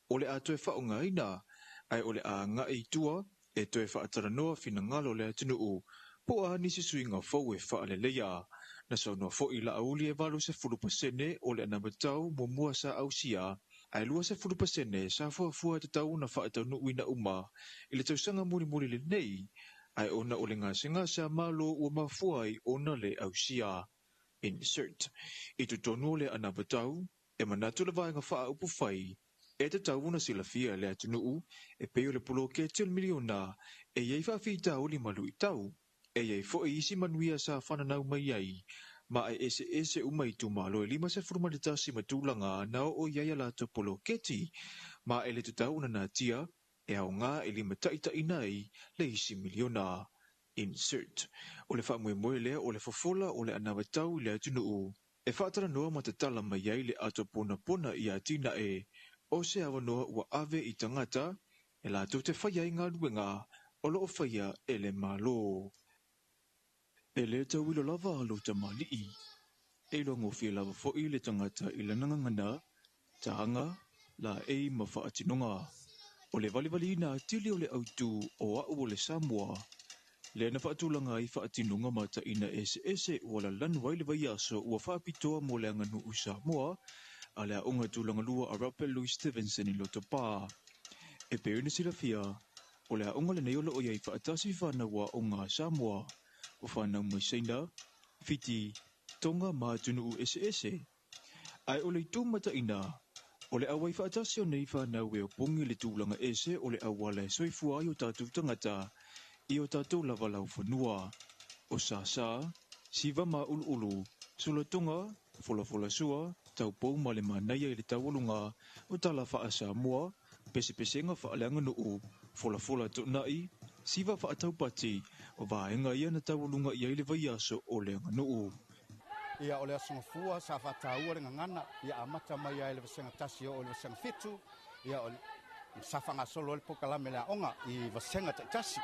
o le a toe faaaogaina ae o le a agai i tua e toe faatalanoa finagalo o le atunuu po o a nisi suiga fou e faaleleia. Na saunoa foi Laauli e 80% o le anavatau muamua sa ausia ae 20% sa fuafua e tatau ona faataunuuina uma i le tausaga mulimuli lenei ae ona o le gasegase a Malo ua mafua ai ona le ausia. Insert. I totonu o le anavatau, e manatu le vaega faaupufai e tatau ona silafia e le atunuu e pei o le poloketi o le miliona e i ai faafitauli ma luitau, e i ai foi isi manuia sa fananau mai ai, ma e eseese uma itumalo e 51 ma tulaga na oo i ai a latou poloketi, ma e le tatau ona natia e aoga e limataitaiina ai le isi miliona. Insert. O le faamoemoe lea o le fofola o le anavatau i le atunuu e faatalanoa ma tatala mai ai le ato ponapona i atinae o se avanoa ua ave i tagata e latou te faia ai galuega o loo faia e le Malo. E le tauilo lava lou tamalii, e iloagofie lava foi le tagata i lana gagana, taga, laei ma faatinoga. O le valivaliina atili o le autu o au o le Samoa, lea na faatulaga ai faatinoga ma taina eseese ua lalanu ai le vaiaso ua faapitoa mo le aganuu Samoa a le aoga tulaga lua a Robert Louis Stevenson i Lotopa. E pei ona silafia, o le aoga lenei o loo i ai faatasi fanau aoga a Samoa, ua fanau mai Saina, Fiti, Tonga ma atunuu eseese. Ae o le itu mataina, o le auai faatasi o nei fanau e opogi le tulaga ese o le auala e soifua ai o tatou tagata i o tatou lava laufanua. O Sasa, Siva ma Uluulu, Solotoga, Folafolasua, Taupou ma le manaia i le taualuga o tala faa-Samoa, pesepesega faaleaganuu, folafola toonai, siva faataupati, o vaega ia na taualuga i ai le vaiaso o le aganuu. Ia o le aso Gafua sa faataua le gagana, ia amata mai ai le vasega 1 oo i le vasega 7, ia o sa faagasolo ai le polokalame le aoga i vasega taitasi.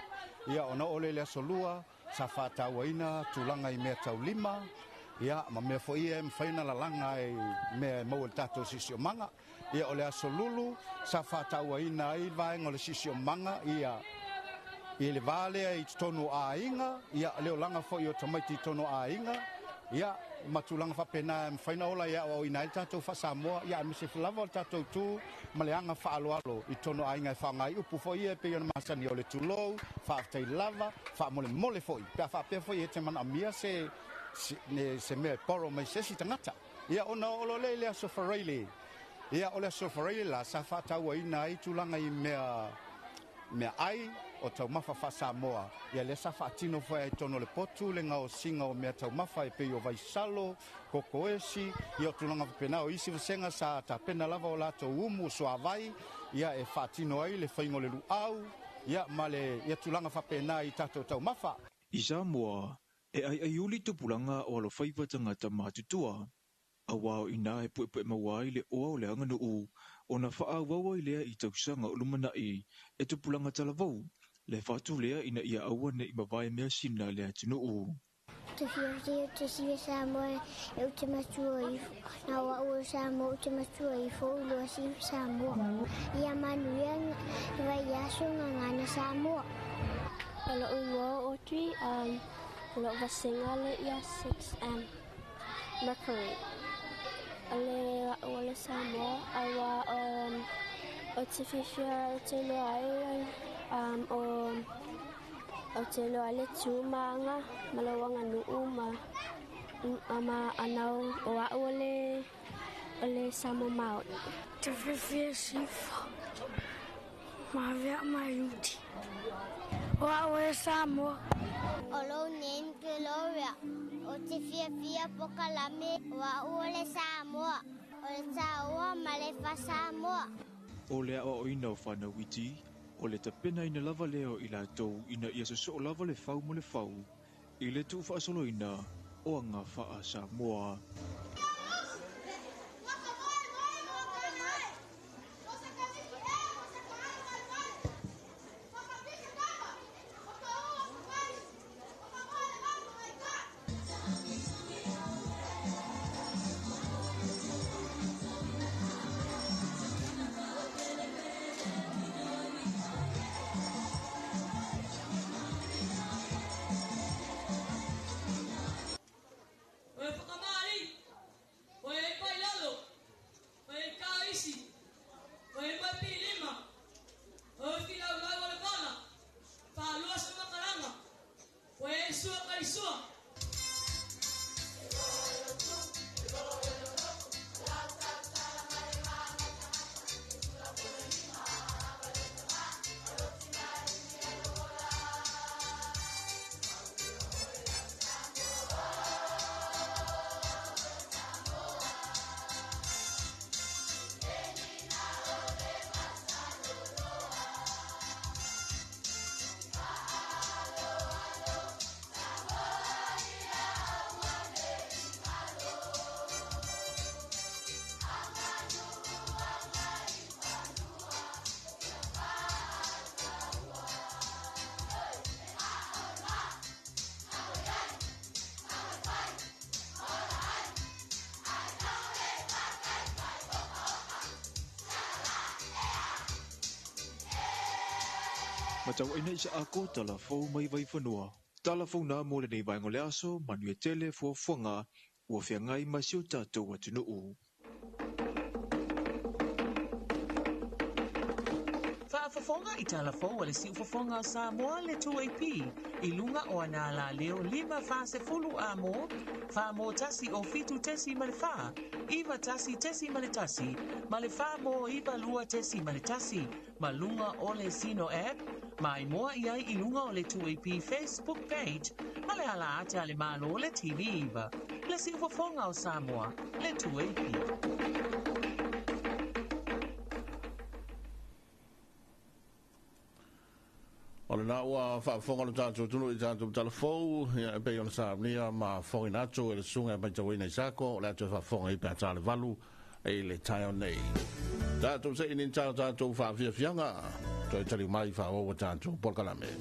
Ia ona oo lea i le aso 2 sa faatauaina tulaga i mea taulima, ia ma mea foi ia e mafai ona lalaga ai mea e maua i le tatou siosiomaga. Ia o le aso Lulu sa faatauaina ai le vaega o le siosiomaga, ia i le va lea i totonu o aiga, ia le olaga foi o tamaiti i totonu o aiga, ia ma tulaga faapena e mafai ona ola e aoaoina ai le tatou faa-Samoa, ia aemaise lava o le tatou tu ma le aga faaaloalo i totonu o aiga e faaaoga ai upu foi ia e pei ona masani o le tulou, faafetai lava, faamolemole foi, pe a faapea foi e te manaomia se se mea e borrow mai se isi tagata. Ia ona oo loa lea i le aso Faraile. Ia o le aso Faraile la sa faatauaina ai tulaga i mea meaai o taumafa faa-Samoa. Ia lea sa faatino foi ai i totonu o le potu le gaosiga o mea taumafa e pei o vaisalo, kokoesi, ia o tulaga faapena. O isi vasega sa tapena lava o latou umu, o suavai, ia e faatino ai le faiga o le luau, ia ma le ia tulaga faapena i tatou taumafa. I Samoa, e aiaiuli tupulaga o alofaiva tagata matutua, aua o i ina e puepue maua ai le oa o le aganuu ona faaauau ai lea i tausaga o lumanai e tupulaga talavou, le fatu lea ina ia aua ne i mavae measina le atunuu. Te fiafia te sivia Samoa e ou te matua ifo. Na o au o Samoa ou te matua ifo o iloa sivia Samoa. Ia manuia le vaiaso gagana Samoa. O lo'u igoa o Audrey, o lo'u vasega le ia 6M Mercury. O le a'u o le Samoa auā o te fiafia ou te iloa ai o ou te iloa ai le tu ma aga ma lou aganu'u ma ma anau o a'u o le o le Samoa mao'i. Te fiafia sifo ma avea mai uti. O a'u e Samoa. O lou name Gloria. O te fiafia pokalame o a'u o le Samoa. O le tāua ma le fa'asamoa. O le a'oa'oina o fanau iti, o le tapenaina lava lea o i latou ina ia sosoo lava le fau ma le fau i le tuufaasoloina o agafaa Samoa. O e whakamāri, o e pai lalo, o e kāisi, o e mai pilima, o e whilau lau o le vala, whaalua sa makaranga, o e sua karisua. Matauaina i sa ako tala fou mai Vaifanua. Tala fou nā mo lenei vaega o le aso, manuia tele fuafuaga ua feagai ma si o tatou atunuu. Faafofoga i tala fou a le siufofoga o Samoa le 2AP i luga o ana alaleo 5 40 a mo, 4 mo 1 o 7 tesi ma le 4, 9 1 tesi ma le 1, ma le 4 mo 9 2 tesi ma le 1, ma luga o le Sino app, ma imoa i ai i luga o le 2AP Facebook page, ma le ala ate a le Malo le TV iva. Le siufofoga o Samoa, le 2AP. O lena ua faafofoga le tatou atunuu i tatou tala fou, ia e pei ona saunia ma fofogaina atu e le susuga e matauina i Sako, o le atu e faafofoga ai pe a ta le 8 i le taeao nei. Tatou se'i ni tala tatou faafiafiaga, toe taliu mai faaauau a tatou polokalame.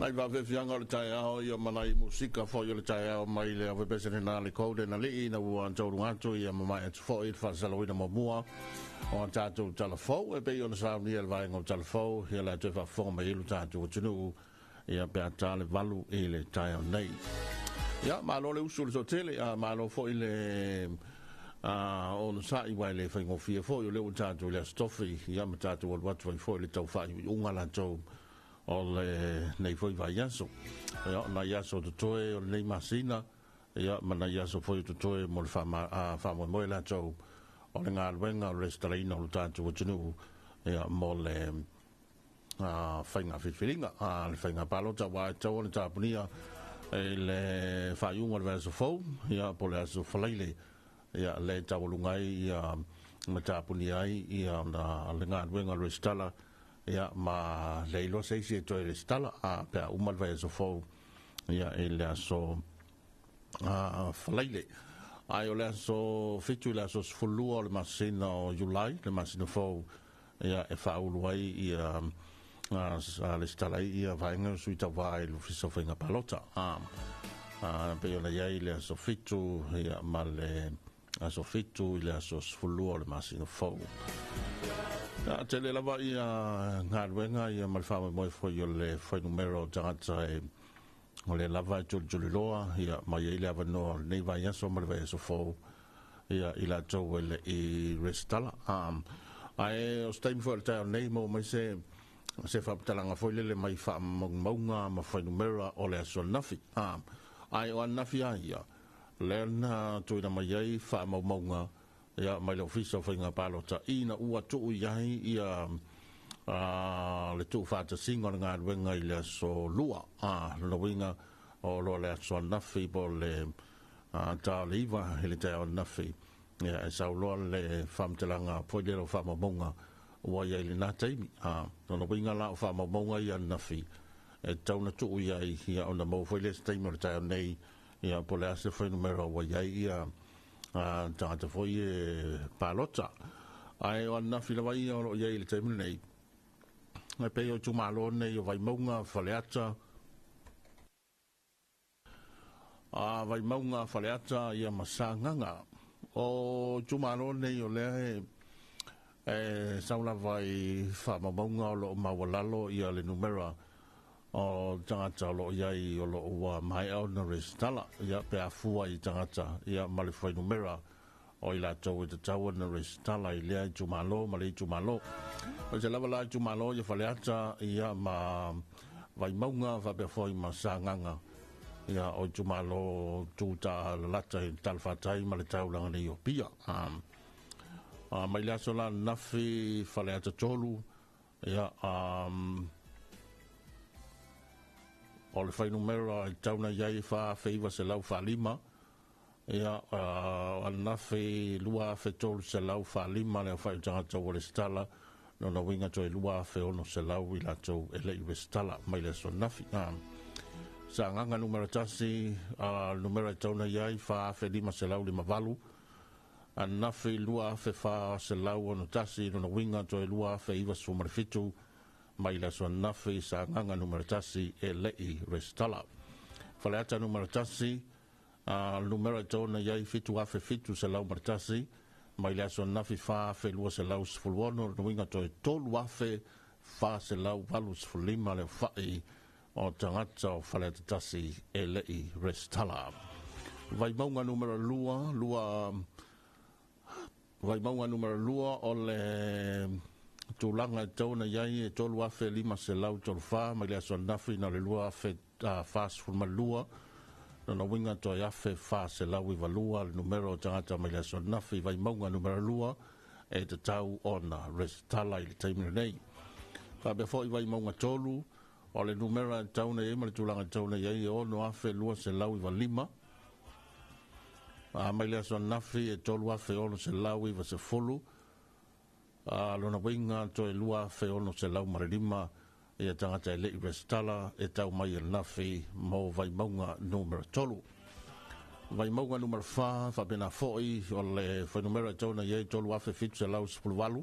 Nai faafeafiaga o le taeao ia ma nai musika fo'i o le taeao mai le aufaipesenena na le Golden Alii ina ua tauluga atu ia ma mae atu fo'i le faasalauina muamua o a tatou talafou e pei ona saunia le vaega o talafou ia le a toe faafofoga mai ai lo tatou atunuu ia pe a ta le 8 i le taeao nei. Ia, malo le usu i le toatele, a malo foi le onosai uae le faigofie foi o lea ua tatou i le Aso Tofi, ia ma tatou alu atu ai foi i le tau faaiuiuga latou o lenei foi vaiaso. Ia, o nai aso totoe o lenei masina, ia ma nai aso foi o totoe mo le faamoemoe latou o le galuega o le resitalaina o lo tatou atunuu, ia, mo le faiga filifiliga, le faiga palota ua e tatau ona tapunia i le faaiuga o le vaiaso fou, ia, po o le aso Faraile, ia, lea e taualuga ai ia ma tapunia ai ia ona le galuega o le resitala, ia, ma le iloa se isi e toe resitala pe a uma le vaiaso fou, ia, i le aso Faraile. Ae o le aso 7 i le aso 12 o le masina o Iulai, le masina fou, ia, e faaulu ai ia resitala ai ia vaega o sui tauvā i le Ofisa o Faiga Palota. Pei ona i ai le aso 7, ia, ma le aso 7 i le aso 12 o le masina fou. Ia, tele lava ia galuega ia ma le faamoemoe foi o le fuainumera o tagata e o lea lava e tulituliloa, ia, ma i ai le avanoa o lenei vaiaso ma le vaiaso fou, ia, i latou e le i resitala. Ae o se taimi foi o le taeao nei maua mai se faaputalaga foi lele mai faamaumauga ma fuainumera o le aso ananafi. Ae o ananafi a ia, lea na tuuina mai ai faamaumauga, ia, mai le Ofisa o Faiga Palota ina ua tuu i ai ia le tuufaatasiga o le galuega i le aso 2. Lona uiga o loa le aso ananafi po o le ta o le 9 i le taeao ananafi, ia, e sau loa le faamatalaga foi lele o faamaumauga ua i ai i lena taimi. Lona uiga la o faamaumauga ia ananafi e tatau ona tuu i ai, ia, ona maua foi lea se taimi o le taeao nei, ia, po o le a se fuainumera ua i ai ia tagata foi e palota. Ae o ananafi lava ia o lo o i ai i le taimi lenei, e pei o itumalo nei o Vaimauga, Faleata, Vaimauga, Faleata, ia, ma Sagaga. O itumalo nei o lea e sau lava i faamaumauga o lo o maualalo ia le numera o tagata o lo o i ai o lo o ua maea ona resitala, ia, pe a fua i tagata, ia, ma le fuainumera o i latou e tatau ona resitala i lea itumalo ma le itumalo. O se lava la itumalo ia Faleata, ia, ma Vaimauga faapea foi ma Sagaga, ia, o itumalo tu taalalata i le talafatai ma le taulaga nei o Apia. Mai le aso la ananafi Faleata 3, ia, o le fuainumera i tatau ona i ai e 4,945, ia, o ananafi 2,345 le aofai o tagata ua resitala, lona uiga toe 2,600 i latou e le i resitala mai le aso ananafi. Sagaga numera 1, numera e tatau ona i ai 4,558, ananafi 2,461, lona uiga toe 2,097 mai le aso ananafi Sagaga numera 1 e le i resitala. Faleata numera 1, numera e tatau ona i ai 7,701, mai le aso ananafi 4,216, lona uiga toe 3,485 le aofai o tagata o Faleata 1 e le i resitala. Vaimauga numera 2, Vaimauga numera 2 o le tulaga e tatau ona i ai e 3,534 mai le aso ananafi na o le 2,042, lona uiga toe 1,492 le numera o tagata mai le aso ananafi Vaimauga numera 2 e tatau ona resitala i le taimi lenei. Faapea foi Vaimauga 3, o le numera e tatau ona i ai ma le tulaga e tatau ona i ai e 6,295, mai le aso ananafi e 3,690, lona uiga toe 2,605 ia tagata e le i resitala e tau mai ananafi mo Vaimauga numera 3. Vaimauga numera 4, faapena foi o le fuainumera e tatau ona i ai 3,718,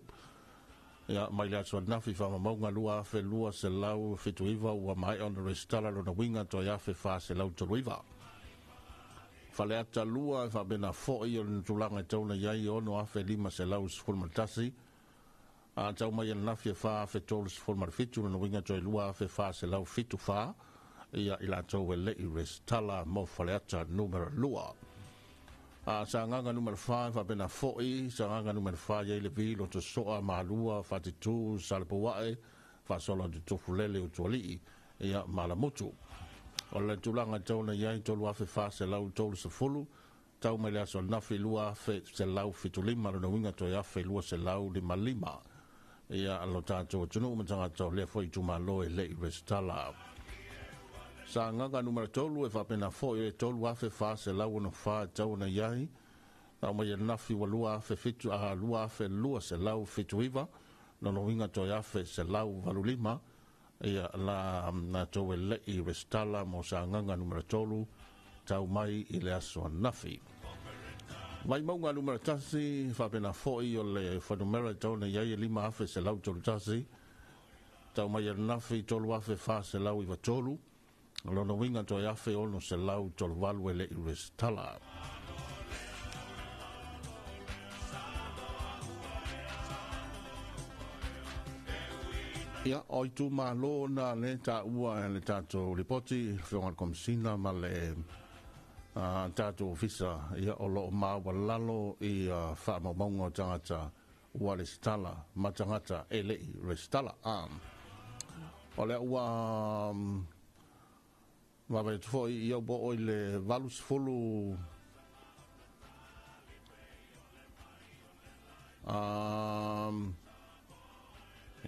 Ia, mai le aso anafi faamamauga 2,279 ua maea ona resitala lona uiga toe 1,439. Faleata 2 e faapena fo'i o le tulaga e tau ona i ai e 6,511. A tau mai ananafi e 4,037 lona uiga toe 2,474 ia i latou e le i resitala mo Faleata numera 2. A Sagaga numera 4 e faapena fo'i, Sagaga numera 4 i ai le Vi, Lotosoa, Malua, Fatitu, Salepouae, faasolo atu Tufulele, Utualii, ia Malamutu. O le tulaga e tau ona i ai 3,430, tau mai le aso ananafi 2,175 lona uiga toe 1,255 ia lo tatou atunuu ma tagata o lea foi itumalo e le i resitala. Sagaga numera 3 e faapena foi e 3,464 e tau ona i ai, tau mai ananafi ua 2,007 a 2,279 lona uiga toe 1,185 ia la latou e le i resitala mo Sagaga numera 3 tau mai i le aso ananafi. Vaimauga numera 1, faapena foi o le fuainumera e tau ona i ai e 5,131, tau mai ananafi 3,493, o lona uiga toe 1,638 e le i resitala. Ia, o itumalo na le taua e le tatou lipoti, Afioga i le Komesina ma le tatou ofisa, ia, o lo o maualalo i faamaumauga o tagata ua resitala ma tagata e le i resitala. O lea ua vaavaai atu foi ia ua oo i le 80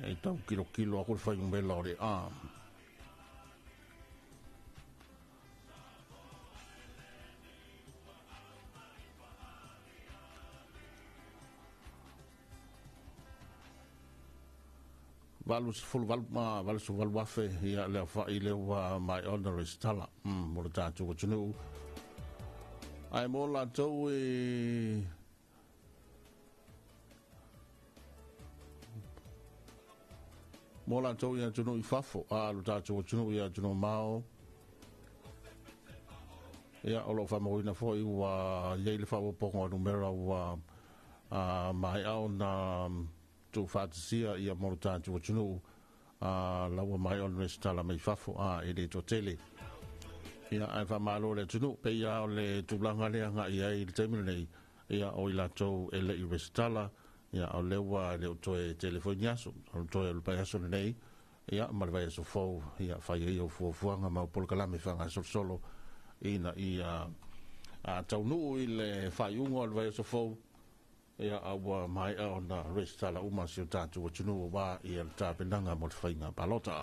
e tau kilokilo aku le fuainumera o le a. 88 ma 88 afe ia le aofa'i lea ua maea ona resitala mo le tatou atunuu. Ae mo latou e mo latou i atunuu i fafo, a lo tatou atunuu i atunuu mao, ia o lo o faamauina foi ua i ai le faaopoopoga o numera ua maea ona tuufaatasia ia mo le tatou atunuu la ua maea ona resitala mai fafo a e le toatele. Ia ae faamalo le atunuu pei lava o le tulaga lea agai ai i le taimi lenei, ia o i latou e le i resitala, ia o lea ua le o toe tele foi ni aso, o le toe o le vaiaso lenei, ia ma le vaiaso fou, ia fai ai au fuafuaga ma au polokalame faagasolosolo ina ia taunuu i le faaiuga o le vaiaso fou, ia a ua maea ona resitala uma si o tatou atunuu aua ia le tapenaga mo le faiga palota.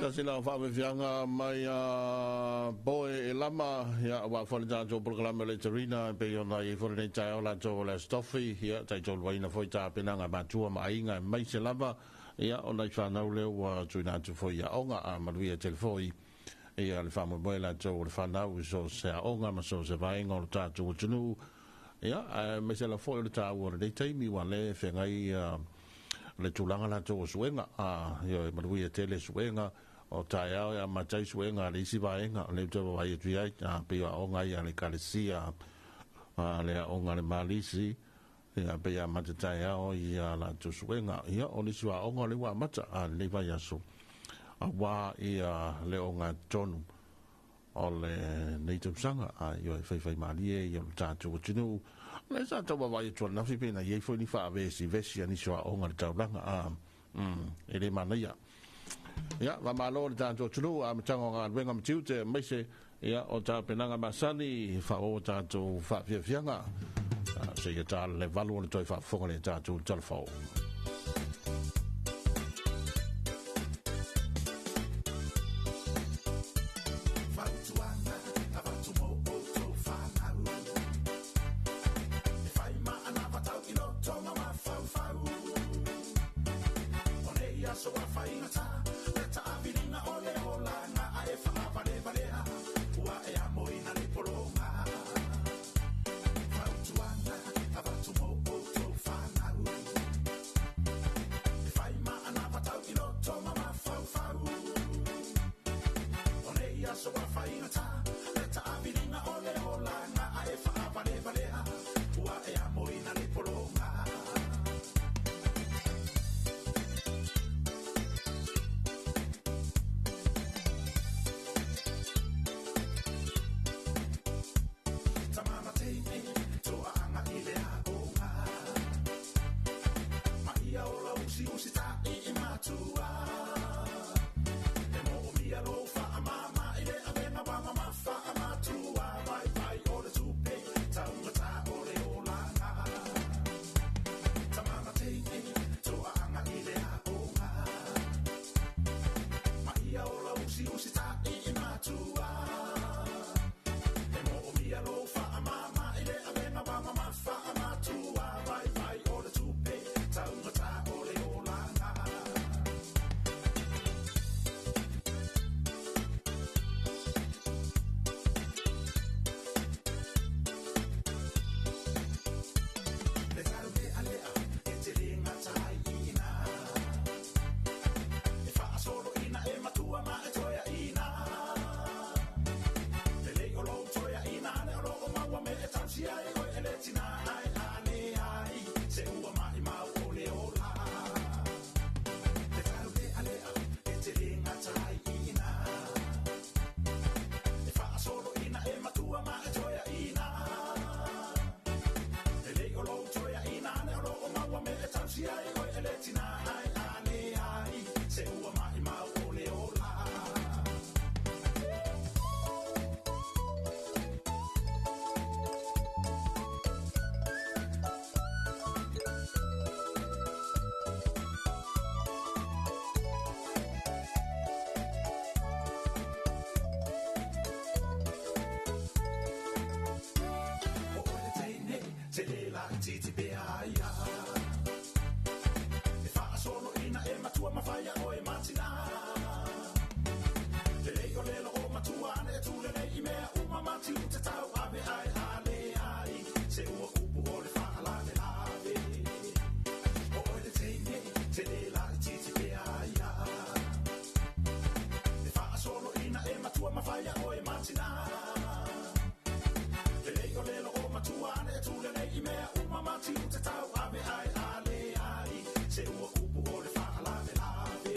Tasi la whaawefianga mai a boe e lama ia wa fo le tātou polokalame le tarina pe ona i fo le tai o la tō le stofi ia tai tō waina foi tā penanga matua ma ainga mai se lava ia ona i whanau leo wa tuina atu foi ia onga a maluia telefoi ia le whamwe moe la tō le whanau so se a onga ma so se vaenga o le tātou o tunu ia me se la foi o le tāua o le taimi wa le whengai le tūlanga la tō o suenga a ia e maluia tele suenga o tae ao ia matai suenga le isi vaenga o le utawa vai atu ai a pei a onga ia le kalesia a le onga le malisi ia pei a mata tae ao ia la tō suenga ia o nisi wa onga le wa mata a le vai aso a wā ia le onga tonu o le nei tausanga a ia e whaiwhai malie ia le tātou o tunu le sa taua vai atu nafi pena iei foi ni whaavesi vesi a nisi wa onga le taulanga a e le mana ia. Ia, va malo le tātou tunu a matanga o ngā luenga matiute meise ia o tā penanga masani wha o tātou whaafiafianga se ia tā le valu o le toi whaafonga le tātou talafao. Te le la titi pe aia. E whaasolo ina e matua mawhaia o e matina. Le lei o lelo o matua ane e tule nei i mea uma mati u te tau ave ai ale ai. Se ua upu o le whaalale lave. O oi le teine, te le la titi pe aia. E whaasolo ina e matua mawhaia o e matina. Le lei o lelo o matua ane e tule nei i mea uma mati u te tau ave ai ale ai. Se ua upu o le whaalale lave.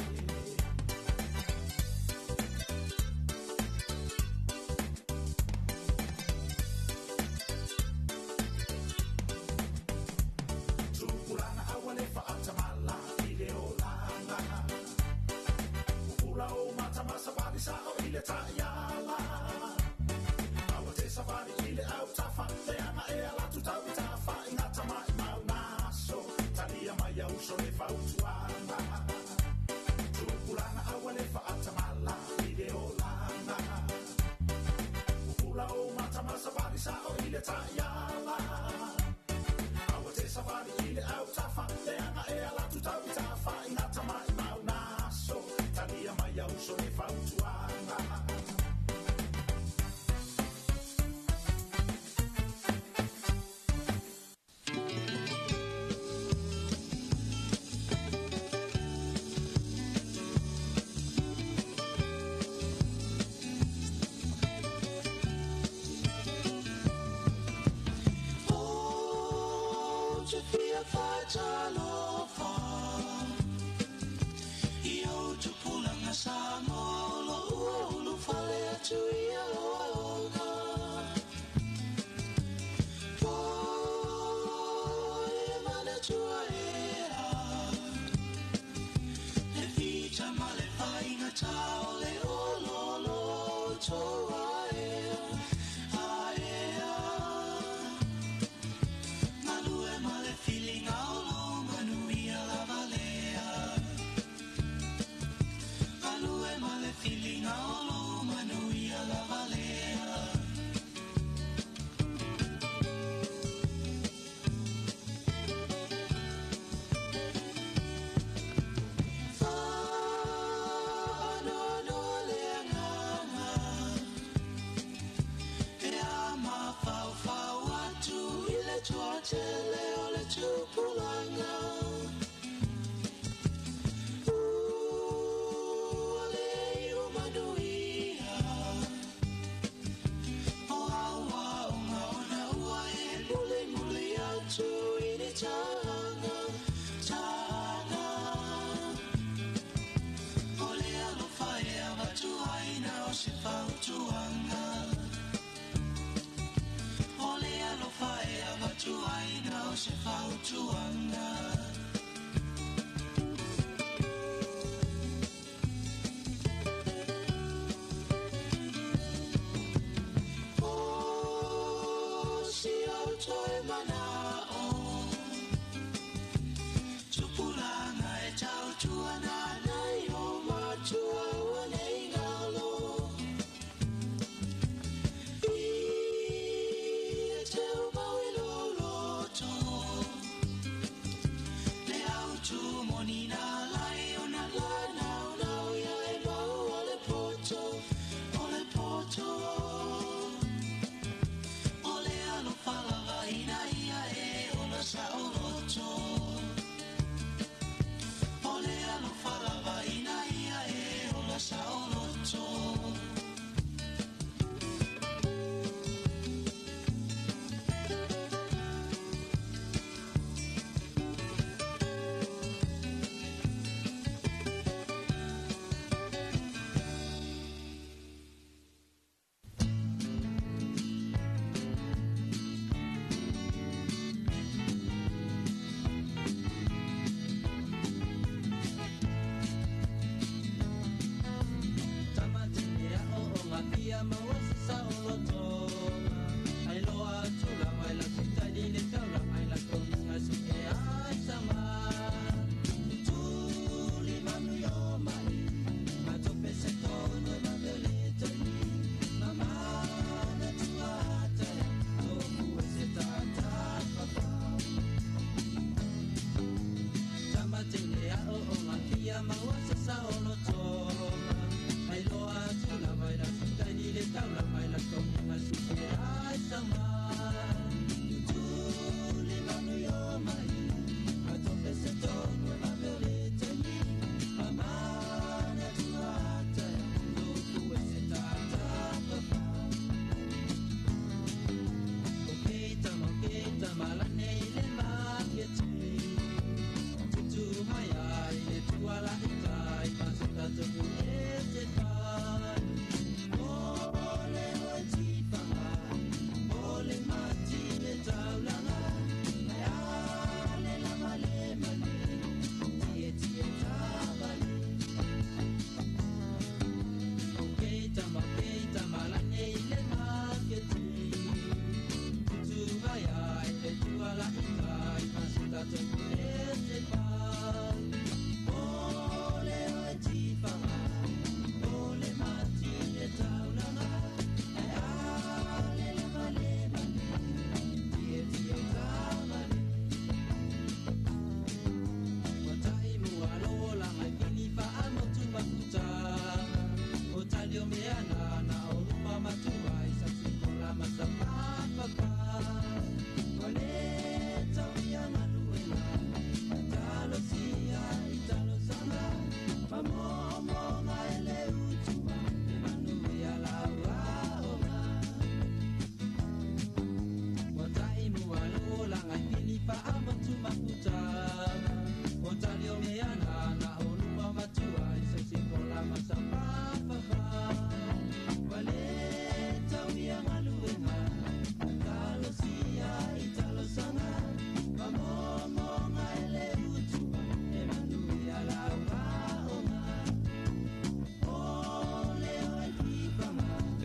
Tupulanga awa le whaatamala i le olanga. Upula o matamasa wali sa o i le taiala. Awa te safari i le au tafa, te anga e ala tu tau i tafa i ngā tamai mau naso. Talia mai au so le fautuanga. Tupulanga awa le whaatamala i le olanga. Upula o matamasa wali sa o i le taiala. Awa te safari i le au tafa, te anga e ala tu tau i tafa i ngā tamai mau naso. Talia mai au so le fautuanga.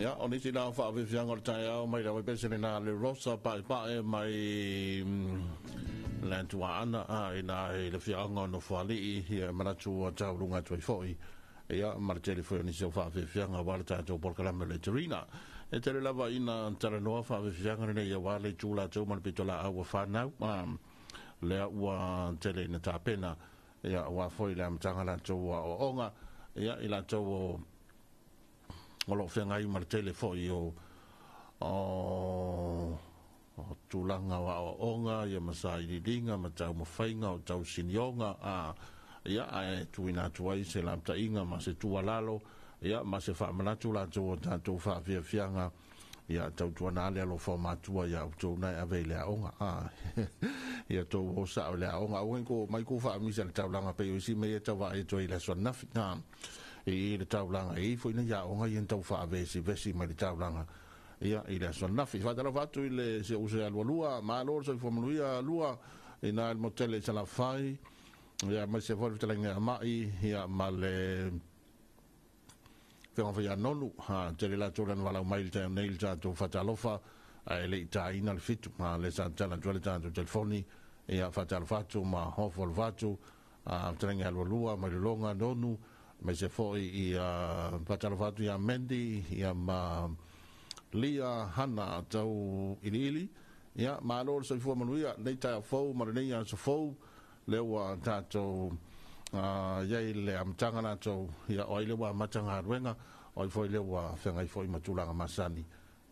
Ia, o nisi na whaafifianga o le taeao mai le pese na le Rosa Paepae mai le Antuaana a ina i le fiaanga o Nofoalii ia manatu o taulunga atu ai foi. Ia, ma le tele foi o nisi o whaafifianga wa le tātou polokalame le Terina. E tele lava ina talanoa whaafifianga nei ia wa le tū lātou ma le pito la au whanau. Lea ua tele ina tāpena. Ia, wa foi le amtanga lātou wa o onga. Ia, i lātou o o lo whengai ma le tele foi o tūlanga wa o onga, ia masa ililinga, ma tau mawhainga, o tau sinionga, a, ia, ae tuina atu ai se lamtainga, ma se tualalo, ia, ma se whaamanatu lātou o tātou whaafiafianga, ia, tau tuana ale alofa o mātua, ia, o tō nai ave i le aonga, a, ia, tō o sa o le aonga, o ko, mai ko whaamisa le taulanga pe o isi me e tau wa e toi le aso nafi, a, i le taulanga e ifo ina ia onga i tau whaavesi vesi mai le taulanga ia i le aso nafi. Whaatala whatu i le se use alua lua, malo so i whamanuia lua i nā el motele i Salafai, ia mai se fōri whatalangi a mai, ia ma le whenga whai anonu, ha, te le lātou lana walau mai le taio nei le tātou whatalofa, a e le i tāina le fitu, ha, le sa tala tua le tātou telefoni, ia whatalo whatu ma hofo le whatu, a whatalangi alua lua, mai le longa nonu, mai se foi i whatalo whatu ia Mendy, ia ma Lia Hana tau iliili, ia malo le soifua manuia, nei taia fou, ma le nei aso fou, lea ua tātou ia i le amataga latou, ia o ai le ua amataga galuega, o ai foi le ua feagai foi ma tulaga masani,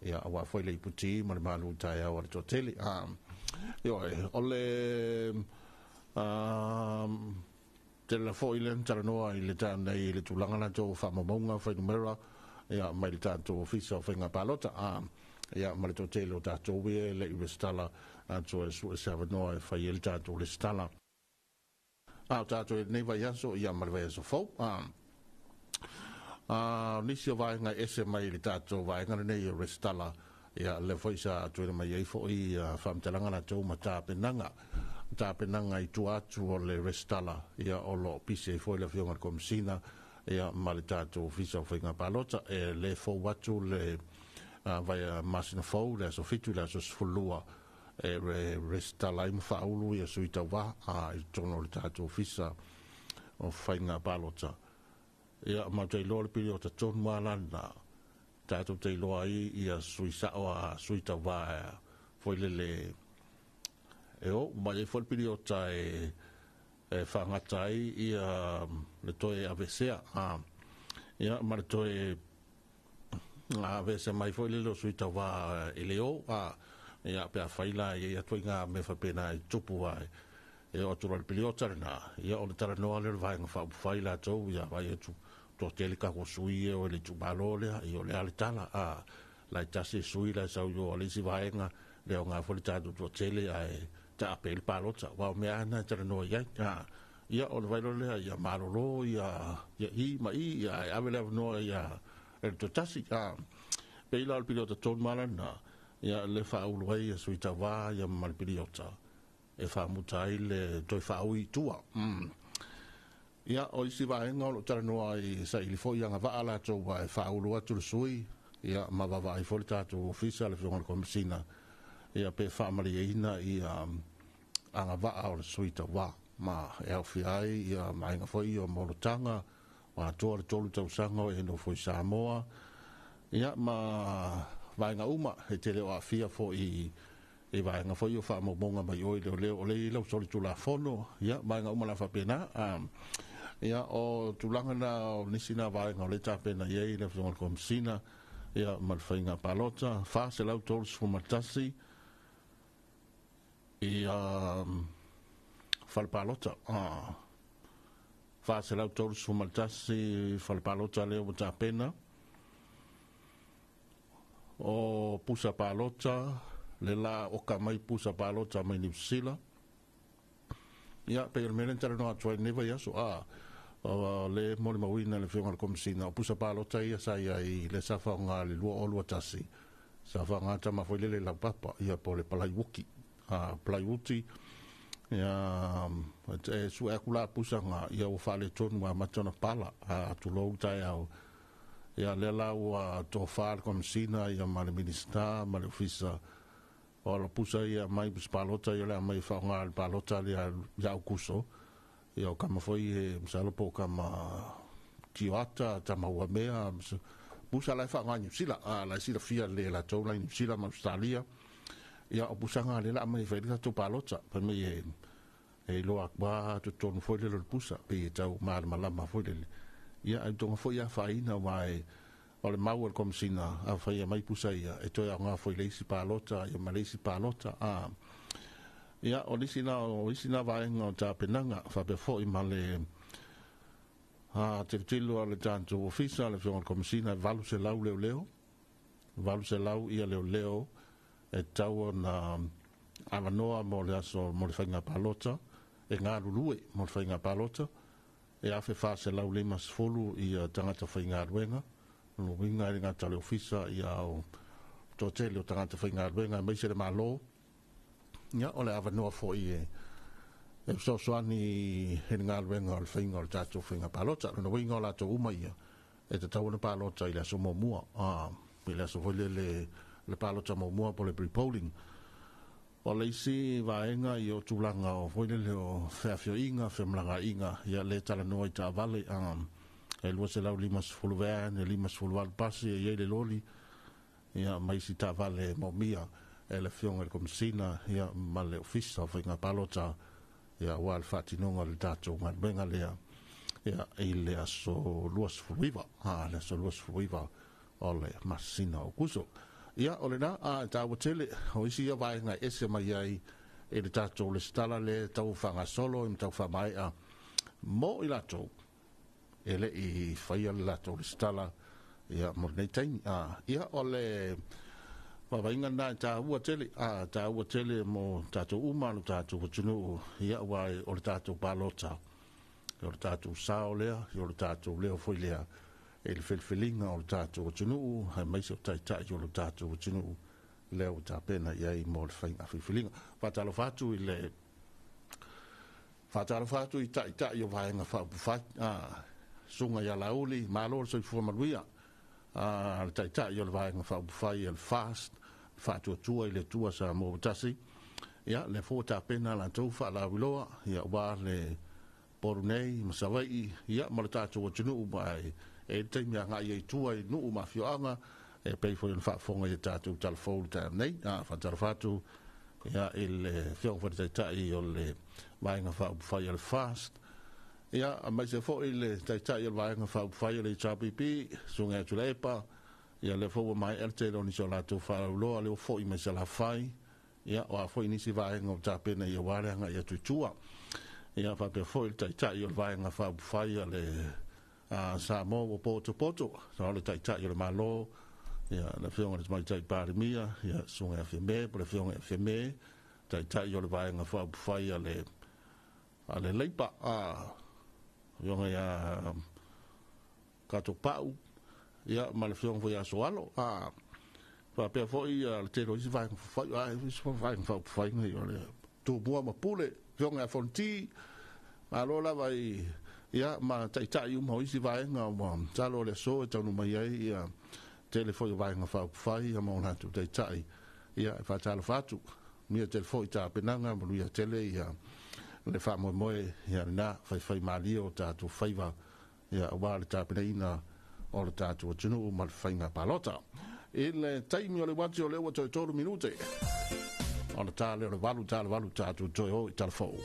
ia auā foi le iputi ma le malu taeao a le toatele. Ioe, o le tele la foi le talanoa i le tae nei i le tulaga latou faamaumauga fuainumera, ia mai le tātou ofisa o faiga palota, ia ma le toatele o tātou e le i resitala atu e sue se avanoa e fai ai le tātou resitala. A o tātou e nei vaiaso, ia ma le vaiaso fou. Nisi o vaenga ese mai le tātou vaenga nei o resitala, ia le foi sa atuina mai ai foi whaamtalanga latou ma tāpenanga. Tāpenanga i tua atu o le resitala, ia o lo pise ai foi le afioga le komisina, ia ma le tātou ofisa o faiga palota, e le fou atu le vai masina fou, le aso 7, le aso 12, e resitala ai ma faaulu ia sui tauvā i totonu o le tātou ofisa o faiga palota. Ia ma te iloa le pili o tatonu malana, tātou te iloa ai ia sui sao a sui tauvā foi lele e o, mai ai foi le pili o ta e whaangata ai ia le toe avesea. Ia ma le toe avesea mai foi lele o sui tauvā e le o, ia pe a whaila ia atu i ngā me whapena i tupu ai. E o atura le piliota rena, ia o le talanoa le vaenga whaupawhai lātou, ia vai atu toa tele kako sui e o le tumalo lea, i o le ale tala, lai tasi sui lai sau i o alisi vaenga, le o ngā fo le tātou toa tele ai ta ape le palota, wao mea ana e talanoa i ai. Ia o le vailo lea, ia malolo, ia i ma i, ia e ave le avanoa ia e le totasi. Pe ila o le piliota tonu malana, ia le whaaulu ai ia sui tauvā ia ma le piliota e whaamuta ai le toi whaaui tua. Ia o isi vaenga o lo talanoa i sa ili foi anga vaa latou wa e whaaulu atu le sui, ia ma vava ai foi le tātou ofisa le whionga le komisina, ia pe whaamarieina ia agavaa o le sui tauvā ma e aofia ai ia vaega foi ia o molotaga ua atoa le 3 tausaga o e nofo i Samoa, ia ma vaega uma e tele o aafia foi i vaega foi o faamaumauga mai o i leoleo o lea e i ai lau solitulafono, ia vaega uma la faapena. Ia o tulaga na o nisi na vaega o lea e tapena i ai le Afioga i le Komesina ia ma le faiga palota 431 ia fale palota. 431 fale palota lea ua tapena. O pusa palota, le la oka mai pusa palota mai Niu Sila. Ia, pei o le mea lea na talanoa atu ai lenei vaiaso, a, o le molimauina e le Afioga i le Komesina, o pusa palota ia sa i ai, lea sa faaaoga i le 2021, sa faaaoga tama foi lele i laupapa, ia po o le palaiuki. A, palaiuti, ia, e sue atu la pusa nga, ia ua faaletonu ua amata ona pala, a, tulou taeao. Ia, lea la ua tofa le Komesina, ia ma le Minisita, ma le Ofisa, o ala pusa ia mai pusa palota ia o le a aumai e faaaoga i le palota lea ia Aukuso. Ia o kama foi e masalo po o kama Tioata, tama Uamea, pusa la e faaaoga i Niu Sila, a la e silafia lelei e latou la i Niu Sila ma Ausetalia. Ia o pusaga lea la aumai e fai ai le tatou palota, fai mai e iloa atu lava totonu foi lele o le pusa, pei e tau malamalama foi lele. Ia ae tonga foi afaina aua e o le mau a le Komesina, afai e aumai pusa ia, e toe aoga foi i le isi palota ia ma le isi palota. A, ia, o nisi na, o isi na vaega o tapenaga, faapea foi ma le a, tilotilo a le tatou ofisa, le Afioga i le Komesina, e 800 leoleo, 800 ia leoleo e tatau ona avanoa mo le aso mo le faiga palota, e galulue mo le faiga palota. E 1,450 ia tagata faigaluega, o lona uiga e le gata o le ofisa ia o le toatele o tagata faigaluega aemaise le Malo. Ia o le avanoa foi e fesoasoani i le galuega o le faiga o le tatou faiga palota. O lona uiga o latou uma ia e tatau ona palota i le aso muamua, i le aso foi lele le palota muamua po o le pre-polling. O le isi vaega i o tulaga o foi lele o feafioiga, femalagaaiga, ia lea e talanoa i taavale, e 250 van, e 58 pasi, e i ai le loli, ia ma isi taavale e moomia e le Afioga i le Komesina, ia ma le Ofisa o Faiga Palota, ia aua le faatinoga o le tatou galuega lea, ia i le aso 29, le aso 29 o le masina o Aokuso. Ia, o lena, a, e taua tele, o isi ia vaega e ese mai ai i le tatou lesitala lea e tau faagasolo i ma tau faamaea mo i latou e le i faia le latou lesitala ia mo lenei taimi. A, ia, o le vaavaiga lena e taua tele, a, taua tele mo tatou uma lo tatou atunuu, ia, aua o le tatou palota, o le tatou sao lea, o le tatou leo foi lea i le filifiliga o le tatou atunuu, aemaise o taitai o le tatou atunuu lea ua tapena i ai mo le faiga filifiliga. Faatalofa atu i le faatalofa atu i taitai o Vaega Faaupufai, a, Susuga ia Laauli, malo le soifua manuia, a, le taitai o le Vaega Faaupufai a le FAST, Faatuatua i le Atua Samoa ua Tasi. Ia, lea foi ua tapena latou faalauiloa, ia, aua le Upolu nei ma Savaii, ia, ma le tatou atunuu, ma e i ai le taimi e agai ai i tua i nuu ma afioaga, e pei foi ona faafofoga i a tatou tala fou i le taeao nei. A, faatalofa atu, ia, i le Afioga foi i le Taitai o le Vaega Faaupufai a le FAST, ia, aemaise foi le Taitai o le Vaega Faaupufai a le HRPP, Susuga ia Tuilaepa, ia, lea foi ua maea le tele o nisi o latou faalauiloa, lea ua foi mai Salafai, Ia, o a foi nisi vaega o tapena i aua le agai atu i tua. Ia, faapea foi le Taitai o le Vaega Faaupufai a le Samoa ua potopoto, o le Taitai o le Malo, ia, le Afioga i le Tamaitai Palemia, ia, Susuga ia Fiame, po o le Afioga ia Fiame, Taitai o le Vaega Faaupufai a le Leipa, Afioga ia Kato Pau, ia, ma le Afioga foi ia Soalo, faapea foi le tele o isi vaega fafai, isi vaega faaupufai nei o le Tumua ma Pule, Afioga ia Fonoti, malo lava i, ia, ma taitai uma o isi vaega ua masalo o le aso e taunuu mai ai, ia, tele foi o vaega faaupufai, ia, ma o latou taitai, ia, e faatalofa atu. Mia tele foi tapenaga manuia tele ia le faamoemoe ia lena faifaimalie o tatou faiva ia auā le tapenaina o le tatou atunuu ma le faiga palota. I le taimi o le uati o lea ua toe 3 minute ona tā lea o le 8 tā le 8 tatou toe o i talafou.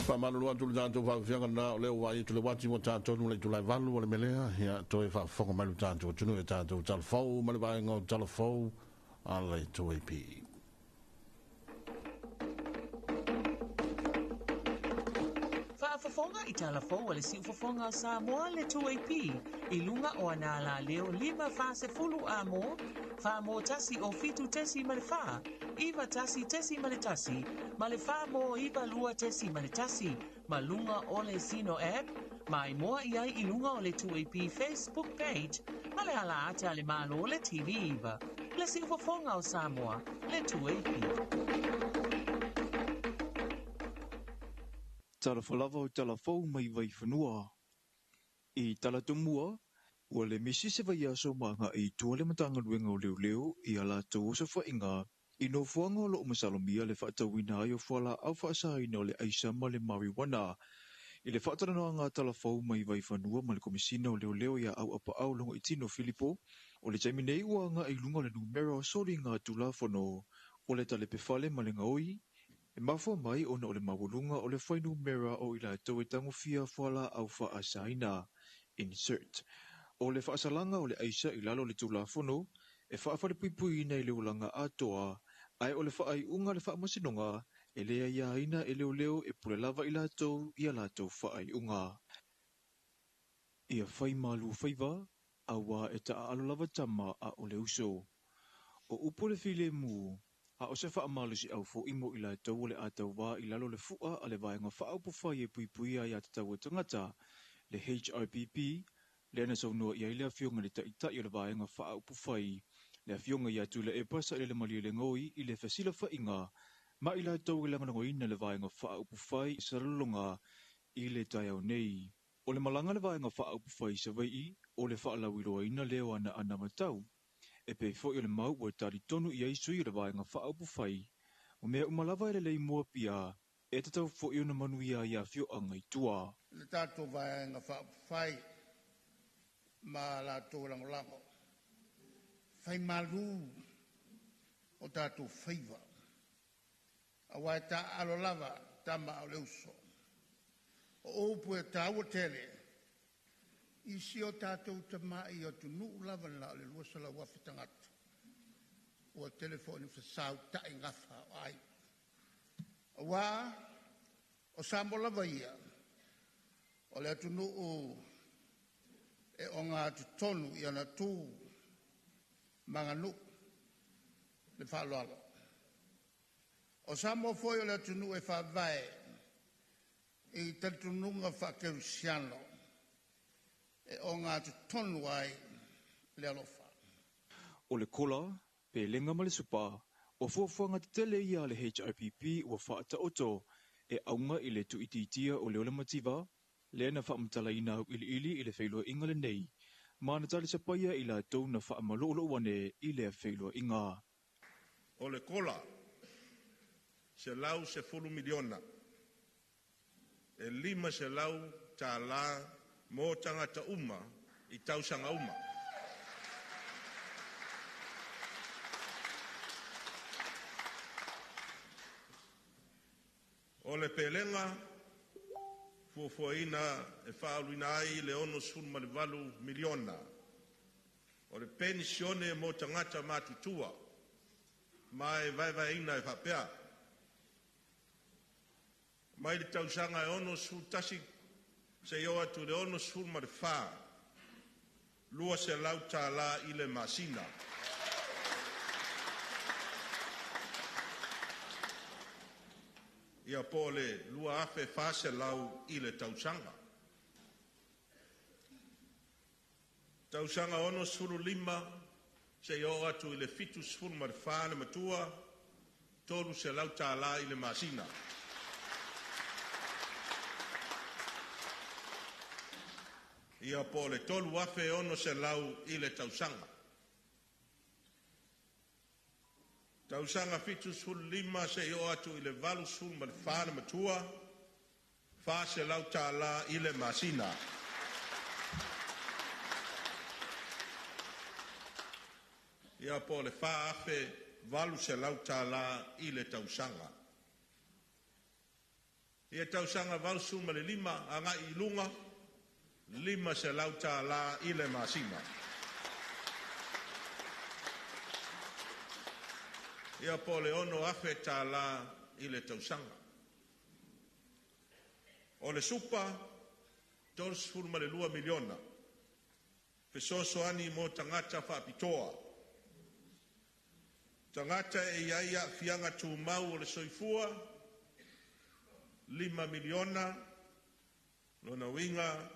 Faamalulu atu le tatou faafiaga na o lea ua itu le wati ua tatou le tulai valu o le melea ia toe faafofoga mai le tatou atunuu e tatou talafou ma le vaega o talafou a le 2AP. Faafofoga i talafou a le siufofoga o Samoa le 2AP i luga o ana la leo 5 40 a mo, 4 mo tasi o 7 tesi ma le 4, 9 tasi tesi ma le tasi, ma le 4 mo 9 lua tesi ma le tasi, ma lunga o le Sino app, mai moa i ai i lunga o le 2AP Facebook page, ma le ala ate a le malo le TV iva. Le siufofoga o Samoa, le 2AP. Tala lava o talafou mai Vaifanua. I talatumua, ua le misi se vaiaso ma i tua le matagaluega o leoleo i a latou osofaiga i nofoaga o loo masalomia le faatauina ai o fualaau faasaina o le aisa ma le marijuana. I le faatalanoaga talafou mai Vaifanua ma le Komisina o Leoleo ia au apaau Logoitino Filipo, o le taimi nei ua agai i luga o le numera o soliga tulafono o le talepefale ma le gaoi, e mafua mai ona o le maualuga o le fuainumera o i latou e tagofia fualaau faasaina. Insert. O le faasalaga o le aisa i lalo o le tulafono, e faafalepuipuiina i le olaga atoa, ae o le faaiuga le faamasinoga, e le aiaina e leoleo e pule lava i latou ia latou faaiuga. Ia fai malu faiva, auā e taaalo lava tama a o le uso. O upu le filemu, a o se faamalosi au fo'i mo i latou o le atauvā i lalo le fua a le vaega faaupufai e puipuia ai tatau a tagata, le HRPP, lea na saunoa i ai le afioga le taitai o le vaega faaupufai, le afioga ia Tuilaepa Sailele Malielegaoi i le fesilafaiga, ma i latou e lagolagoina le vaega faaupufai i Salelologa i le taeao nei. O le malaga le vaega faaupufai i Savaii, o le faalauiloaina lea o ana anavatau. E pei foi o le mau ua talitonu i ai sui o le vaega faaupufai, o mea uma lava e lelei mo Apia, e tatau foi ona manuia ai afioaga i tua. Le tatou vaega faaupufai ma latou lagolago, fai malu o tatou faiva, auā e taaalo lava tama a o le uso. O upu e tāua tele I si o tatou tama'i atunuu lava na o le 200,000 tagata ua telefoni fesauta'i gafa o aiga. Auā o Samoa lava ia o le atunuu e ogatotonu i ona tu ma aganuu le faaaloalo. O Samoa foi o le atunuu e faavae i talitonuga faakerisiano e ogatotonu ai le alofa. O le kola, pelega ma le supa, o fuafuaga tetele ia a le HRPP ua faataoto e auga i le tuuitiitia o le ola mativa, lea na faamatalaina auiliili i le feiloaiga lenei, ma na talisapaia i latou na faamalooloo ane i lea feiloaiga. O le kola, $110 miliona, e $500 mo tagata uma i tausaga uma. O le pelega, fuafuaina e faaaluina ai le $68 miliona. O le penisione mo tagata matutua ma e vaevaeina e faapea: Mai le tausaga e 61 seia oo atu i le 64, $200 i le masina. Ia po o le $2,400 i le tausaga. Tausaga 65 seia oo atu i le 74 le matua, $300 i le masina. Ia po o le $3,600 i le tausaga. Tausaga 75 seia oo atu i le 84 le matua, $400 i le masina. Ia po o le $4,800 i le tausaga. Ia tausaga 85 agai i luga, $500 i le masina. Ia po o le $6,000 i le tausaga. O le supa, $32 miliona, fesoasoani mo tagata faapitoa. Tagata e i ai aafiaga tumau o le soifua, $5 miliona, lona uiga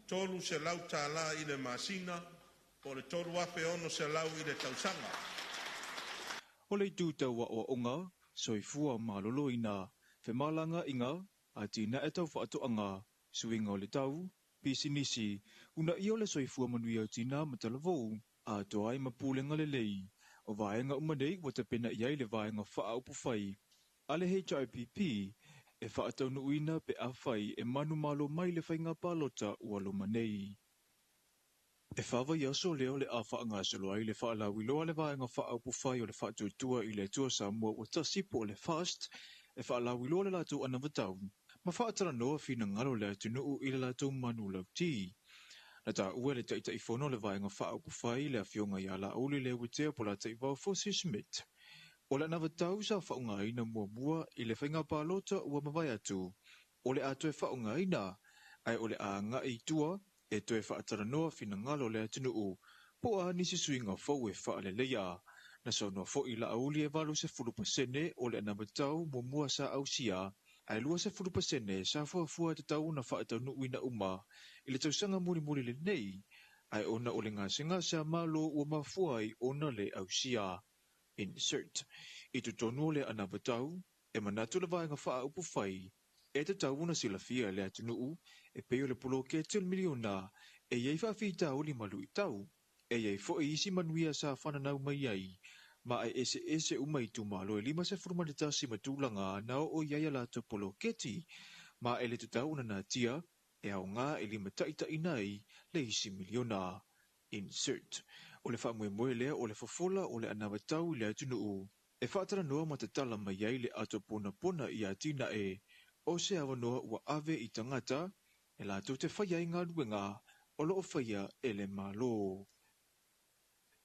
$300 i le masina po o le $3,600 i le tausaga. O le itu tau aoaoga, soifua maloloina, femalagaaiga, atinae tau faatoaga, suiga o le tau, pisinisi, uunaia o le soifua manuia o tina ma talavou, atoa ai ma pulega lelei. O vaega uma nei ua tapena i ai le vaega faaupufai a le HRPP e faataunuuina pe afai e manumalo mai le faiga palota ua loma nei. E fa vaiaso lea o le a faagasolo ai le faalauiloa a le vaega faaupufai o le Faatuatua i le Atua Samoa ua Tasi po o le FAST e faalauiloa le latou anavatau ma faatalanoa finagalo o le atunuu i le latou manulauti. Na taua e le Taitaifono o le Vaega Faaupufai le Afioga ia Laauli Leuatea Polataivao Fosi Schmidt. O le anavatau sa faaaogaina muamua i le faiga palota ua mavae atu, o le a toe faaaogaina, ae o le a agai i tua e toe faatalanoa finagalo o le atunuu po o a nisi suiga fou e faaleleia. Na saunoa foi Laauli e 80% o le anavatau muamua sa ausia, ae 20% sa fuafua e tatau ona faataunuuina uma i le tausaga mulimuli lenei, ae ona o le gasegase a Malo ua mafua ai ona le ausia. Insert. I totonu o le anavatau, e manatu le vaega faaupufai e tatau ona silafia e le atunuu e pei o le poloketi o le miliona e i ai faafitauli ma luitau, e i ai foi isi manuia sa fananau mai ai, ma e eseese uma itumalo e 51 ma tulaga na oo i ai a latou poloketi, ma e le tatau ona natia e aoga e limataitaiina ai le isi miliona. Insert. O le faamoemoe lea o le fofola o le anavatau i le atunuu e faatalanoa ma tatala mai ai le ato ponapona i atinae o se avanoa ua ave i tagata e latou te faia ai galuega o loo faia e le Malo.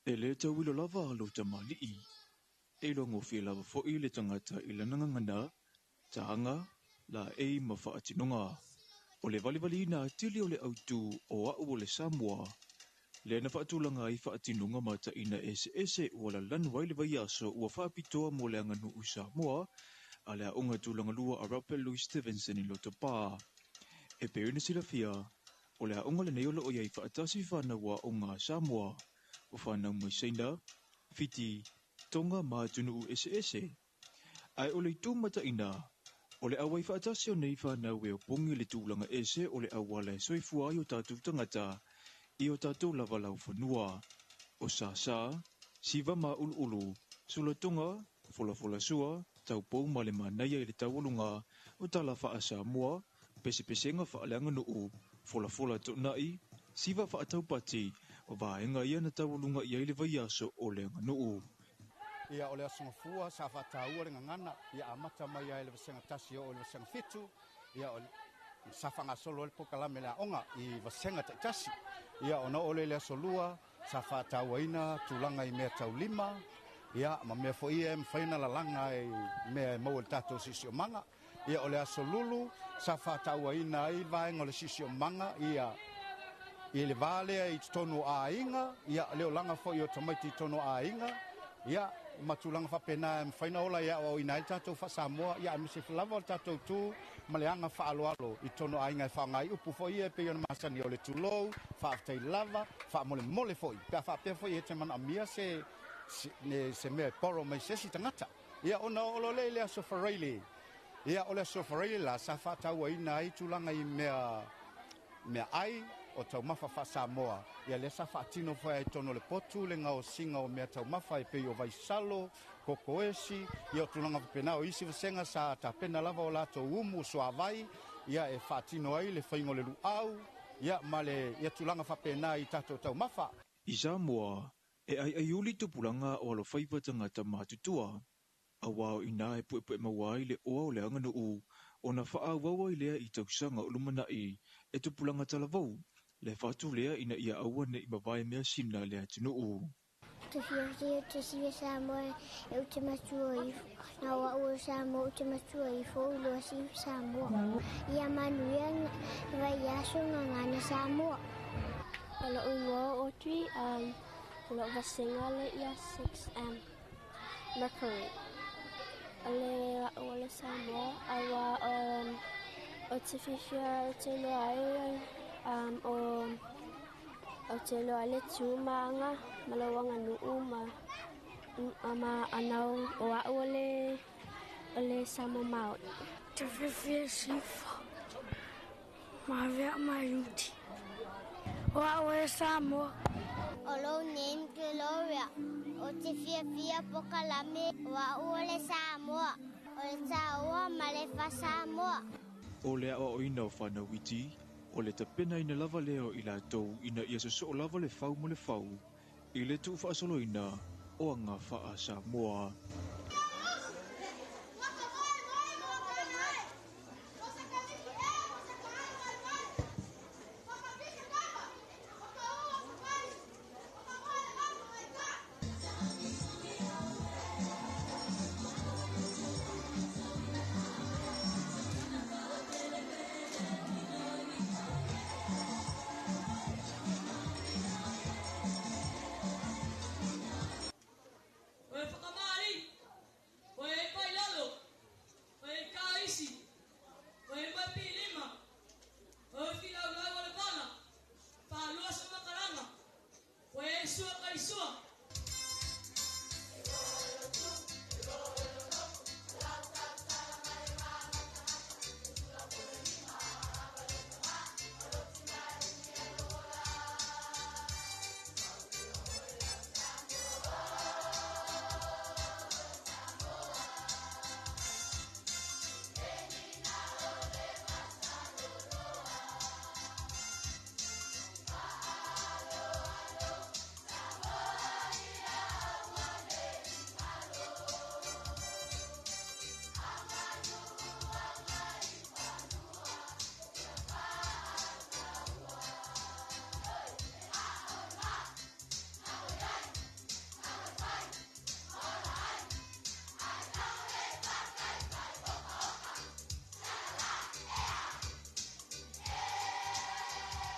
E le tauilo lava lo tamalii, e iloagofie lava foi le tagata i lana gagana, taga, laei ma faatinoga. O le valivaliina atili o le autū o a'u o le Samoa, lea na faatulaga ai faatinoga ma taʻina eseese ua lalanu ai le vaiaso ua faapitoa mo le aganuu Samoa a le aoga tulagalua a Robert Louis Stevenson i Lotopa. E pei ona silafia, o le aoga lenei o loo iai faatasi fanau aoga a Samoa, o fanau mai Saina, Fiti, Tonga ma atunuu eseese. Ae o le itu mataʻina, o le auai faatasi o nei fanau e opogi le tulaga ese o le auala e soifua ai o tatou tagata i o tatou lava laufanua. O sasa, siva ma uluulu, sulatoga, folafolasua, taupou ma le manaia i le taualuga o tala faa-Samoa, pesepesega faaleaganuu, folafola toonai, siva faataupati, o vaega ia na taualuga i ai le vaiaso o le aganuu. Ia o le aso gafua sa faataua le gagana ia amata mai ai le vasega 1 oo i le vasega 7 ia o sa faagasolo ai le polokalame le aoga i vasega taitasi. Ia ona oo lea i le aso lua sa faatauaina tulaga i mea taulima ia ma mea foi ia e mafai ona lalaga i mea e maua i le tatou siosiomaga. Ia o le aso lulu sa faatauaina ai le vaega o le siosiomaga ia i le va lea i totonu o aiga, ia le olaga foi o tamaiti i totonu o aiga, ia ma tulaga faapena e mafai ona ola e aoaoina ai le tatou faa-Samoa, ia aemaise lava o le tatou tu ma le aga faaaloalo i totonu o aiga e faaaoga ai upu foi ia e pei ona masani o le tulou, faafetai lava, faamolemole foi, pe a faapea foi e te manaomia se se mea e borrow mai se isi tagata. Ia ona oo loa lea i le aso Faraile, ia o le aso Faraile la sa faatauaina ai tulaga i mea ai o taumafa faa-Samoa, ia lea sa faatino foi ai i totonu o le potu le gaosiga o mea taumafa e pei o vaisalo, kokoesi, ia o tulaga faapena. O isi vasega sa tapena lava o latou umu suavai, ia e faatino ai le faiga o le luau, ia ma le ia tulaga faapena i tatou taumafa. I Samoa, e aiaiuli tupulaga o alofaiva tagata matutua, auā o inā e puepue maua ai le oa o le aganuu, ona faaauau ai lea i tausaga o lumanai e tupulaga talavou, le fatu lea ina ia aua neʻi mavae measina le atunuu. Te fiafia te siva Samoa e ou te matua ifo. Na o a'u o Samoa ou te matua ifo o iloa siva Samoa. Ia manuia le vaiaso gagana Samoa. O lo'u igoa o Audrey, o lo'u vasega le ia 6M Mercury. O le a'u o le Samoa auā o te fiafia ou te iloa ai o ou te iloa ai le tu ma aga ma lou aganuu ma anau o a'u o le Samoa maoʻi. Te fiafia sifa. Ma avea mai uti. O a'u o le Samoa. O lou name Gloria. O te fiafia polokalame o a'u o le Samoa. O le taua ma le faa-Samoa. O le aoaoina o fanau iti, o le tapenaina lava lea o i latou ina ia sosoo lava le fau ma le fau i le tuufaasoloina o aga faa-Samoa. O e whakamari,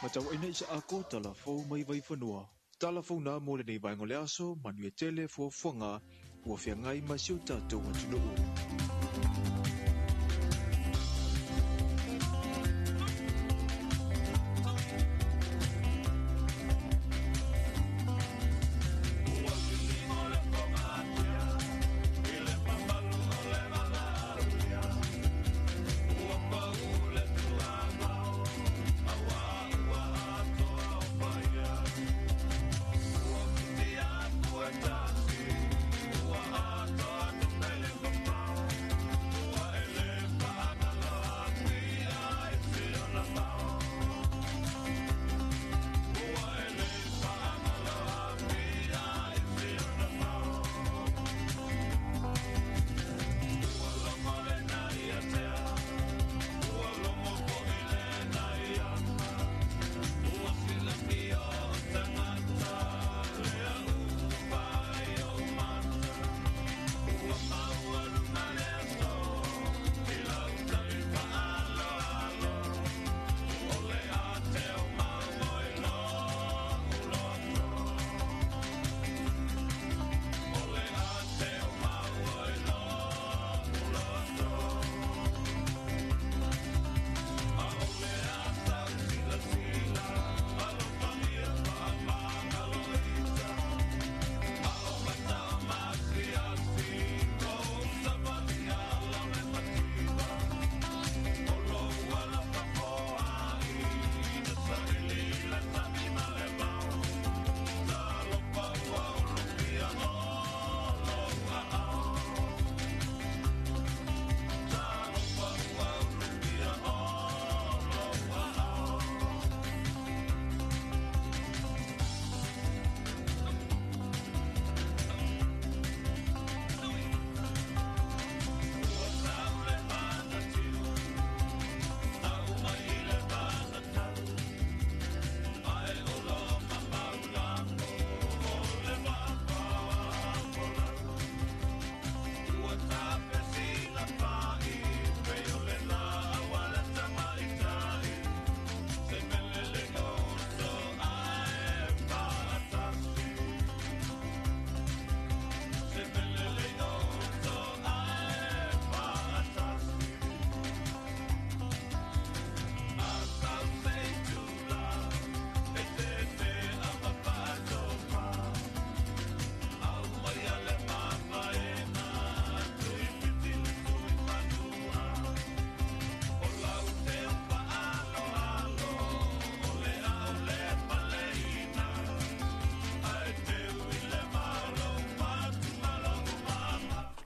Matauaina i sa ako tala fou mai vaifanua. Tala fou nā mo lenei vaenga o le aso, manuia tele fuafuaga ua feagai ma si o tatou atunuu.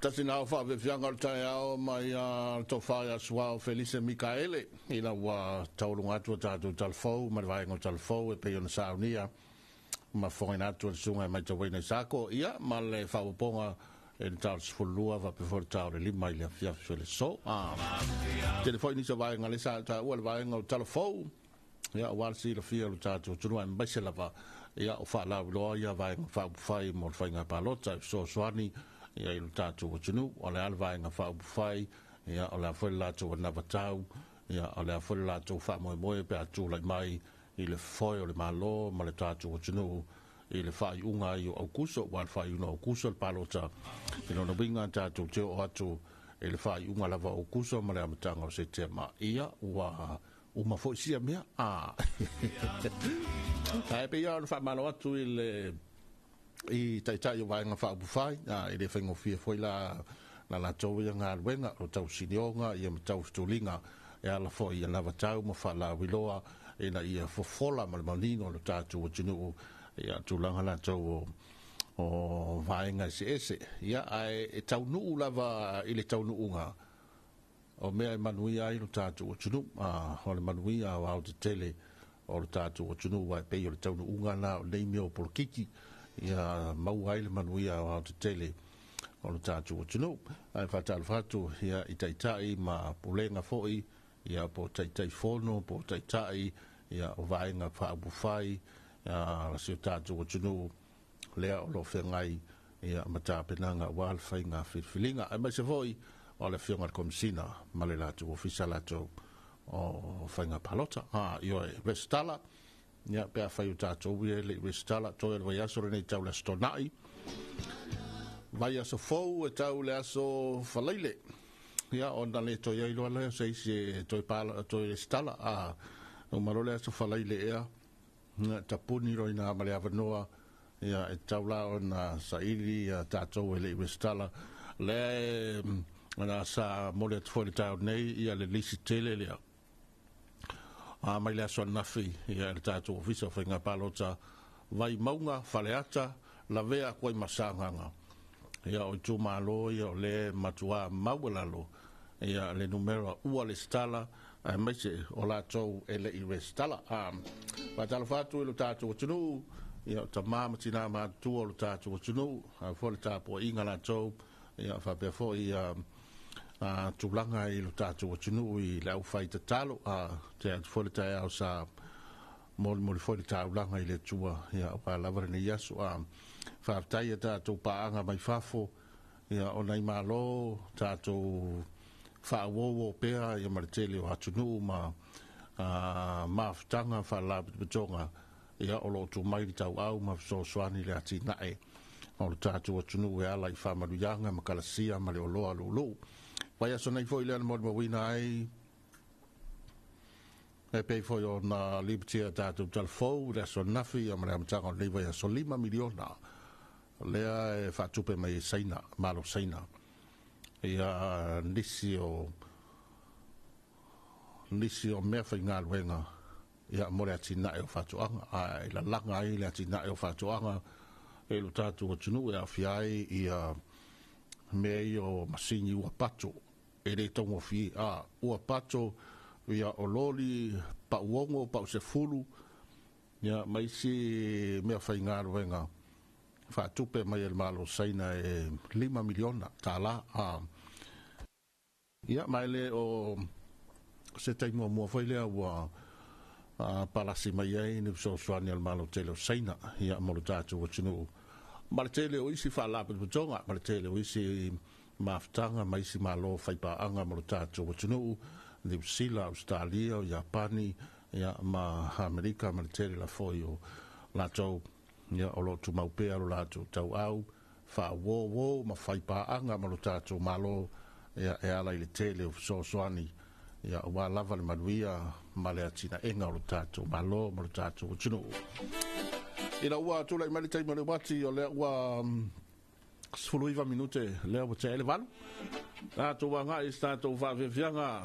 Tasi na ofa ve fianga o le taeao mai a le tofa ia Suao Felise Mikaele ina ua taulunga atu o tatou talafou ma le vaega o talafou e pei ona saunia ma fofogaina atu e le susuga e matauina i Sako ia ma le faaopoopoga e le tao le 12 faapea foi le tao le 5 i le afiafi o le aso. Tele foi nisi o vaega lea sa taua le vaega o talafou ia aua le silafia o le tatou atunuu aemaise lava ia o faalauiloa ia vaega faaupufai mo le faiga palota e fesoasoani ia i lo tatou atunuu. O le a le vaega faaupufai, ia o le a foi le latou anavatau, ia o le a foi le latou faamoemoe pe a tulai mai i le foe o le Malo ma le tatou atunuu i le faaiuga ai o Aukuso, aua le faaiuga o Aukuso le palota i lona uiga tatou te oo atu i le faaiuga lava o Aukuso ma le amataga o Setema. Ia ua uma foi sia mea. A. Ae pei lava ona faamalo atu i le i Taitai o Vaega Faaupufai, e le faigofie foi la la latou ia galuega o tausinioga ia ma tautuliga e ala foi i anavatau ma faalauiloa ina ia fofola ma le manino lo tatou atunuu ia tulaga latou o vaega eseese. Ia ae e taunuu lava i le taunuuga o mea e manuia ai lo tatou atunuu, o le manuia o aotetele o le tatou atunuu, aua e pei o le taunuuga lena o nei mea o polokiki, ia maua ai le manuia o aotetele o le tatou atunuu. Ae faatalofa atu ia i taitai ma pulega foi, ia po o taitaifono, po o taitai ia o vaega faaupufai si o tatou atunuu lea o lo o feagai ia ma tapenaga aua le faiga filifiliga, aemaise foi o le afioga i le Komesina ma le latou ofisa latou o faiga palota. Ioe, resitala. Ia, pe afai o tatou ia e le i resitala, toe o le vaiaso lenei tau le Aso Toonai. Vaiaso fou e tau le Aso Faraile. Ia, ona le toe ai loa lea o se isi e toe pala, toe resitala. A uma loa le Aso Faraile ea, ia, tapuni loa ina ma le avanoa, ia, e tatau la ona saili ia tatou e le i resitala. Lea e, ona sa momoli atu foi i le taeao nei, ia le lisi tele lea. A mai le aso ananafi ia e le tatou Ofisa o Faiga Palota Vaimauga, Faleata, lavea atu ai ma Sagaga. Ia o itumalo ia o lea e matua maualalo ia le numera ua lesitala aemaise o latou e le i resitala. A faatalofa atu i lo tatou atunuu, ia o tama ma tina matutua o lo tatou atunuu, a foi le tapuaiga latou, ia faapea foi ia tulaga i lo tatou atunuu i le aufai tatalo. A tea atu foi le taeao sa molimoli foi le taulaga i le Atua, ia aua lava lenei aso. A faafetai ia tatou paaga mai fafo, ia o nai malo tatou faauouo pea ia ma le tele o atunuu ma mafutaga faalapotopotoga, ia o lo o tuu mai le tauau ma fesoasoani i le atinae o lo tatou atunuu e ala i faamanuiaga ma kalasia ma le oloa luuluu. Vaiaso nei foi lea na molimauina ai e pei foi ona lipotia tatou talafou i le aso ananafi ia ma le amataga o lenei vaiaso $5 miliona lea e faatupe mai e Saina, Malo Saina, ia nisi o mea faigaluega ia mo le atinae o faatoaga, a e lalaga ai le atinae o faatoaga e lo tatou atunuu e aofia ai ia mea ia o masini ua pato e le taugofie, a ua pato ia o loli pauogo pau 10 ia ma isi mea faigaluega faatupe mai e le Malo Saina e $5 miliona tala. A ia ma ele o se taimi muamua foi lea ua palasi mai ai ni fesoasoani a le Malo tele o Saina ia mo le tatou atunuu ma le tele o isi faalapotopotoga ma le tele o isi mafutaga ma isi malo faipaaga mo le tatou atunuu, Niu Sila, Australia, o Iapani ia ma Amerika ma le tele la foi o latou ia o lo o tumau pea lo latou tauau faauouo ma faipaaga ma lo tatou Malo ia e ala i le tele o fesoasoani ia aua lava le manuia ma le atinaega o lo tatou Malo ma lo tatou atunuu. Ina ua tulai mai le taimi o le uati, o lea ua 19 minute lea ua tea ai le 8. Tatou agai i se tatou faafiafiaga.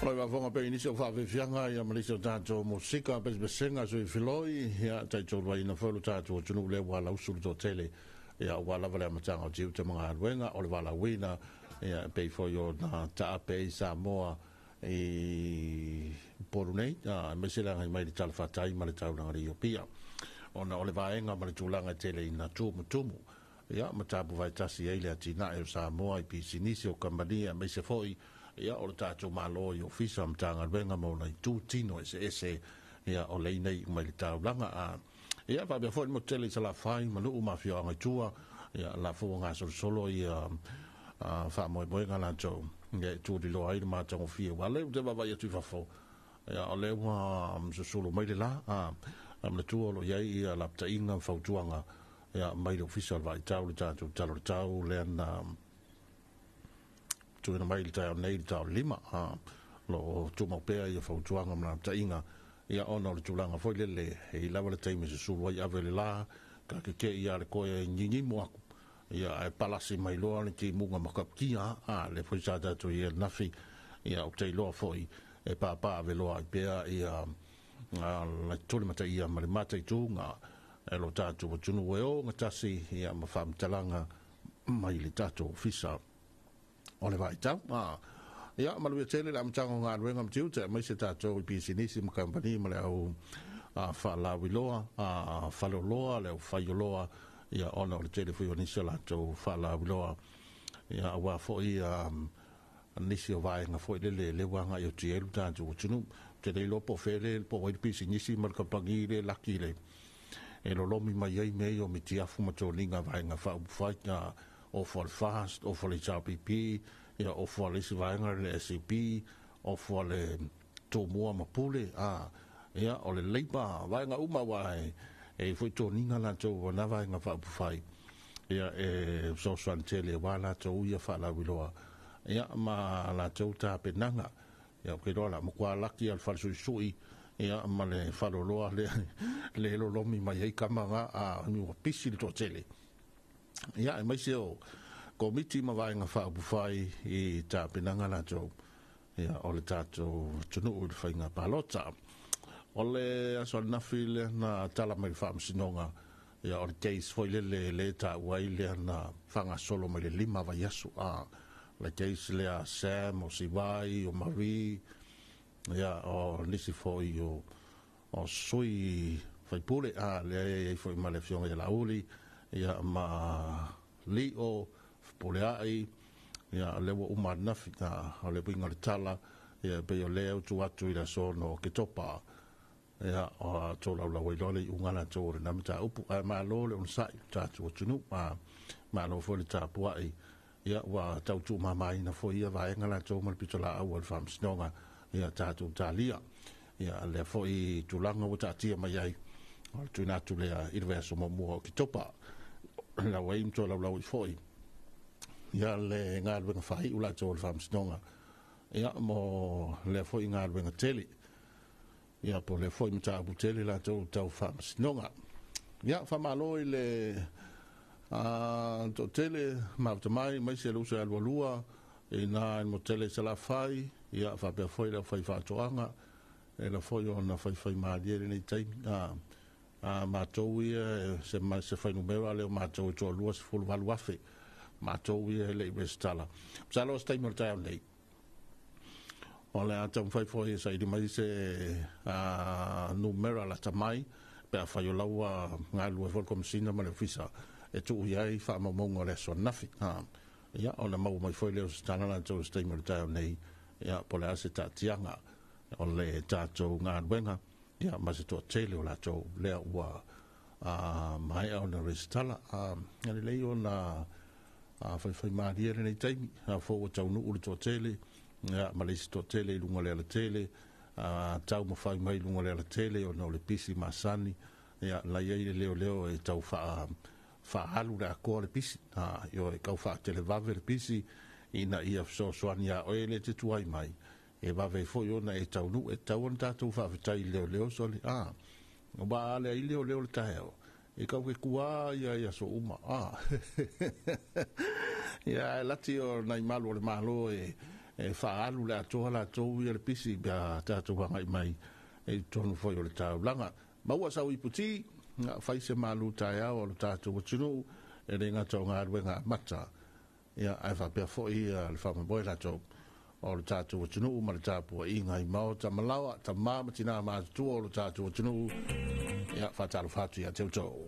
Loi vafoga pe inisi o faafiafiaga ia ma lisi o tatou musika pesepesega sui filoi ia taitoluaina foi lo tatou atunuu lea ua lausu le toatele ia ua lava le amataga o tiute ma galuega o le valaauina ia e pei foi ona taape ai Samoa i Upolu nei aemaise le agai mai le talafatai ma le taulaga le Iopia ona o le vaega ma le tulaga e tele ina tumutumu ia ma tapu tasi ai le atinae o Samoa i pisinisi o kamupani aemaise foi ia o le tatou Malo i ofisa o Matagaluega ma ona itu tino eseese ia o lea nei mai le taulaga. Ia faapea foi le motu tele i Salafai ma Nuu ma afioaga i tua ia la fua gasolosolo ia faamoemoega latou ia e tuliloa ai le matagofie ua lea ou te vaavaai atu i fafo ia o lea ua susulu mai le la manatua o lo o i ai ia lapataiga ma fautuaga ia mai le ofisa o le Vaaitau le tatou tala o le tau lea na tuuina mai le taeao nei le tao lima lo o tumau pea ia fautuaga ma lapataiga ia ona o le tulaga foi lele e i lava le taimi susulu ai ave le la ka keke ia le koe ninimu aku ia ae palasi mai loa le timuga ma kaputia le foi sa tatou i nafi ia o te iloa foi e pāpā ave loa ai pea ia le tuli mataia ma le mataituga e lo tatou atunuu e o gatasi ia ma faamatalaga mai le tatou ofisa o le Vaaitau. Ia manuia tele le amataga o galuega ma tiute aemaise tatou i pisinisi ma kamupani ma le au faalauiloa faleoloa le au faioloa ia ona o le tele foi o nisi o latou faalauiloa ia aua foi nisi o vaega foi lele le ua agai atu i ai lo tatou atunuu. Te le iloa po o fea le po o ai le pisinisi ma le kamupani le laki le e lolomi mai ai mea ia o mitiafu ma toniga vaega faaupufai ofa o le FAST, ofa o le HRPP, ia ofa o le isi vaega le SAP, ofa o le Tumua ma Pule, ia o le Labour, vaega uma ua e foi toniga latou o na vaega faaupufai ia e fesoasoani tele aua latou ia faalauiloa ia ma latou tapenaga. Ia ou te iloa la matua laki a le falesuisui ia ma le faleoloa le le lolomi mai ai kama ga ua pisi le toatele. Ia aemaise o komiti ma vaega faaupufai i tapenaga latou ia o le tatou atunuu i le faiga palota. O le aso ananafi lea na tala mai le faamasinoga ia o le case foi lele le taua ai lea na faagasolo mai le 5 vaiaso le case lea Sam o Sivai o Marie ia o nisi foi o sui faipule lea e ai foi ma le afioga ia Lauli ia ma Lio Fepuleai ia lea ua uma ananafi o le uiga o le tala ia pei o lea ua atu i le aso no Ketopa ia o tolaulau ai loa le iuga latou o lena mataupu. Ae malo le onosai le tatou atunuu malo foi le tapuai ia ua tautuumamaina foi ia vaega latou ma le pitolaau o le faamasinoga ia tatou talia ia lea foi tulaga ua taatia mai ai o le tuuina atu lea i le vaiaso muamua o Ketopa lau ai ma tolaulau ai foi ia le galuega faaiu latou o le faamasinoga ia mo lea foi galuega tele ia po lea foi mataupu tele latou tau faamasinoga. Ia faamalo i le toatele mafuta mai maise le uso e alualua i na i le motele i Salafai ia faapea foi le aufai faatoaga e la foi ona faifai malie lenei taimi matou ia se fuainumera lea o matou e toalua 18,000 matou ia e le i resitala. Masalo o se taimi o le taeao nei o le a taumafai foi e saili mai se numera lata mai pe afai o laua galulue foi le Komesina ma le Ofisa e tuu i ai faamaumauga o le aso ananafi. Ia ona maua mai foi lea o se tala latou i se taimi o le taeao nei ia po o le a se taatiaga o le tatou galuega ia ma se toatele o latou lea ua maea ona resitala. Lelei ona faifai malie lenei taimi fou ua taunuu le toatele ia ma le isi toatele i luga o le alatele taumafai mai i luga o le alatele ona o le pisi masani ia la i ai le leoleo e tau faaalu le atoa le pisi ioe e tau faatelevave le pisi ina ia fesoasoani ia oe le te tuai mai e vave foi ona e taunuu e tau ona tatou faafetai i le leoleo sole ua ale ai leoleo le taeao e kau ke kua ia ia so uma ia lati o nai malu o le malo e e faaalu le atoa latou ia le pisi pe a tatou agai mai i totonu foi o le taulaga. Maua sau iputi, fai se malu taeao o le tatou atunuu, e le gata o galuega amata, ia ae faapea foi le faamoemoe latou o le tatou atunuu ma le tapuaiga i maota ma laoa, tamā ma tinā matutua o le tatou atunuu, ia faatalofa atu ia te outou.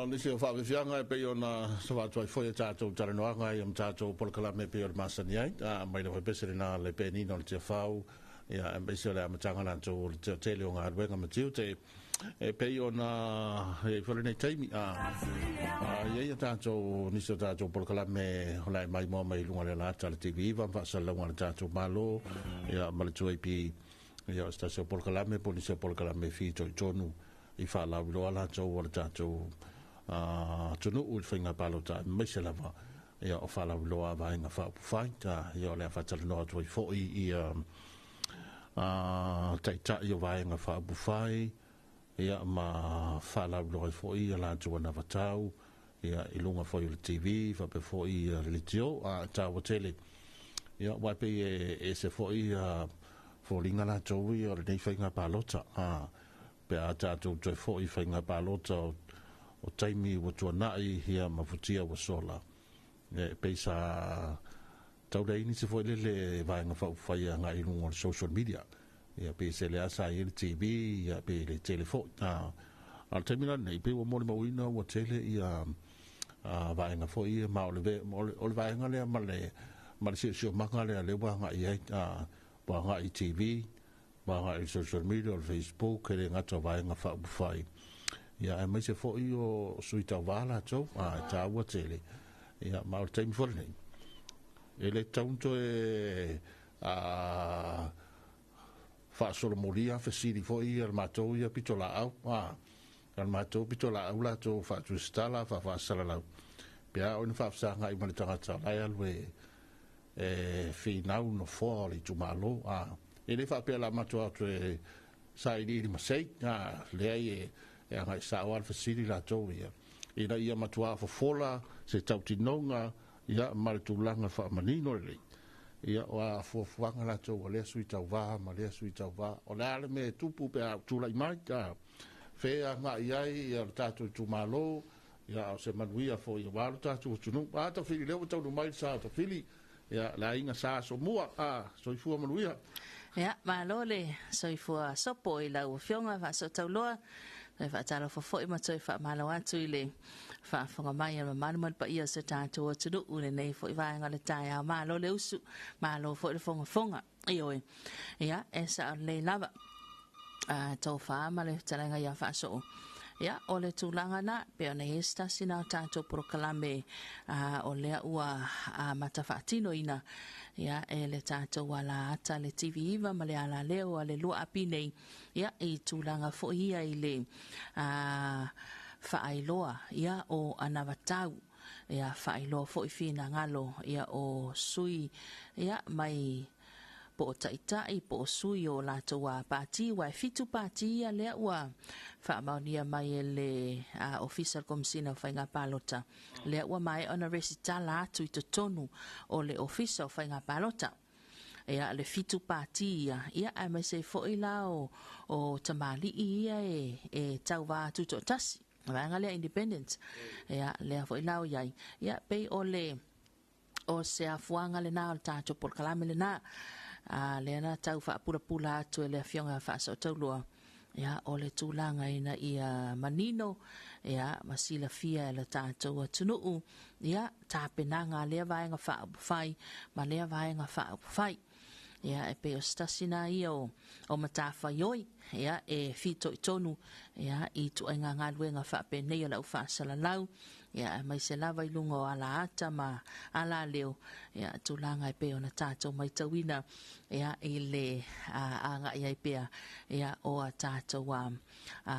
Nisi o faafiafiaga e pei ona savatu ai foi e tatou talanoaga ia ma tatou polokalame e pei o le masani ai, mai le faipese lena le penina o le tiafau, ia aemaise o le amataga latou o le tele o galuega ma tiute e pei ona i ai foi lenei taimi. Ia ia tatou nisi o tatou polokalame o le a maimoa mai i luga o le alata le TV iva ma faasalalauga a le tatou Malo, ia ma le 2AP, ia o se tasi o polokalame po o nisi o polokalame e fitoitonu i faalauiloa latou o le tatou atunuu i le faiga palota aemaise lava ia o faalauiloa a vaega faaupufai, ia o le a faatalanoa atu ai foi ia taitai o vaega faaupufai, ia ma faalauiloa ai foi ia latou anavatau, ia i luga foi o le TV faapea foi ia le leitio, a e taua tele. Ia aua e pei e ese foi ia foliga latou ia o lenei faiga palota, a pe a tatou toe foi i faiga palota o taimi ua tuanai, ia ma futia ua sola. E pei sa tau leai nisi foi lele vaega faaupufai e agai i luga o le social media. Ia pei se lea sa i ai le TV, ia pei le tele foi. A o le taimi la lenei, pei ua molimauina ua tele ia vaega foi ia, ma o le vaega lea ma le siosiomaga lea lea ua agai i ai, ua agai i TV, ua agai i social media, o le Facebook, e le gata o vaega faaupufai. Ia aemaise foi o sui tauvā latou, e taua tele. Ia ma o le taimi foi lenei, e le tatau ona toe faasolomolia fesili foi ia le matou ia pitolaau, a le matou pitolaau latou faatusitala, faafaasalalau, pe a oo ina faafesagai ma le tagata o la e alu e finau nofoa o le itumalo. E le faapea la matou atu e sailiili masei, leai, e agai sao lava le fesili latou ia, ina ia matua fofola se tautinoga, ia ma le tulaga faamanino lelei, ia o a fuafuaga latou o lea sui tauvā ma lea sui tauvā, o le a le mea e tupu pe a tulai mai, fea agai ai ia le tatou itumalo, ia o se manuia foi aua lo tatou atunuu. A Tafili, lea ua taunuu mai le sa o Tafili, ia le aiga Sa Asomua, soifua manuia. Ia, malo le soifua sopo i lau afioga Faasootauloa. Toe faatalofa foi ma toe faamalo atu i le faafofoga mai a le mamalu ma le paia o se tatou atunuu i lenei foi vaega o le taeao. Malo le usu, malo foi le fogafoga. Ioe, ia, e sao lelei lava tofa ma le fetalaiga ia Faasoo. Ia, o le tulaga na, pe ona i ai se tasi na o tatou polokalame o lea ua amata faatinoina, ia, e le tatou ala ata le TV9 ma le ala leo a le lua api nei, ia, i tulaga foi ia i le faailoa, ia, o anavatau, ia, faailoa foi finagalo, ia, o sui, ia, mai po o taitai, po o sui o latou a pati, ua e 7 pati ia lea ua faamaonia mai e le Ofisa o le Komesina o Faiga Palota. Lea ua maea ona resitala atu i totonu o le Ofisa o Faiga Palota. Ia, le 7 pati ia, ia, aemaise foi la o tamalii ia e tauvā tutoatasi. Vaega lea independent. Ia, lea foi la o iai. Ia, pei o le o se afuaga lena o le tatou polokalame lena. Lea na tau faapulapula atu e le afioga Faasootauloa. Ia, o le tulaga ina ia manino, ia, ma silafia e le tatou atunuu, ia, tapenaga lea vaega faaupufai ma lea vaega faaupufai. Ia, e pei o se tasi na ia o matafaioi, ia, e fitoitonu, ia, i tuaiga galuega faapenei o lau faasalalau, ia, aemaise lava i luga o ala ata ma ala leo, ia, tulaga e pei ona tatou maitauina, ia, i le agai ai pea, ia, o a tatou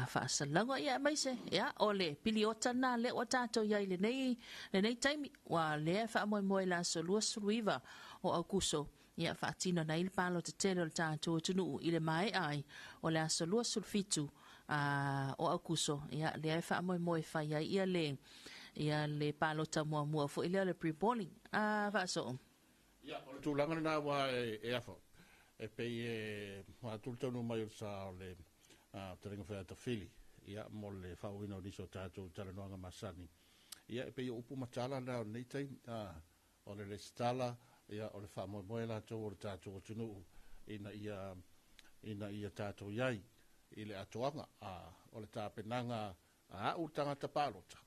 faasalalauga, ia, aemaise, ia, o le piliota na lea ua tatou iai lenei taimi, ua lea e faamoemoe le aso 29 o Aukuso, ia, faatino nei le palota tele o le tatou atunuu i le maea ai o le aso 27 o Aukuso, ia, lea e faamoemoe fai ai ia le palota muamua foi lea o le pre-polling. Faasoo. Ia, o le tulaga lena ua e afa. E pei e matou taunuu mai o le sa o le fetalaiga foi ia Tafili, ia, mo le faaauauina o nisi o tatou talanoaga masani. Ia, e pei o upu matala na o lenei taimi, o le resitala, ia, o le faamoemoe latou o le tatou atunuu ina ia tatou iai i le atoaga, o le tapenaga a au le tagata palota,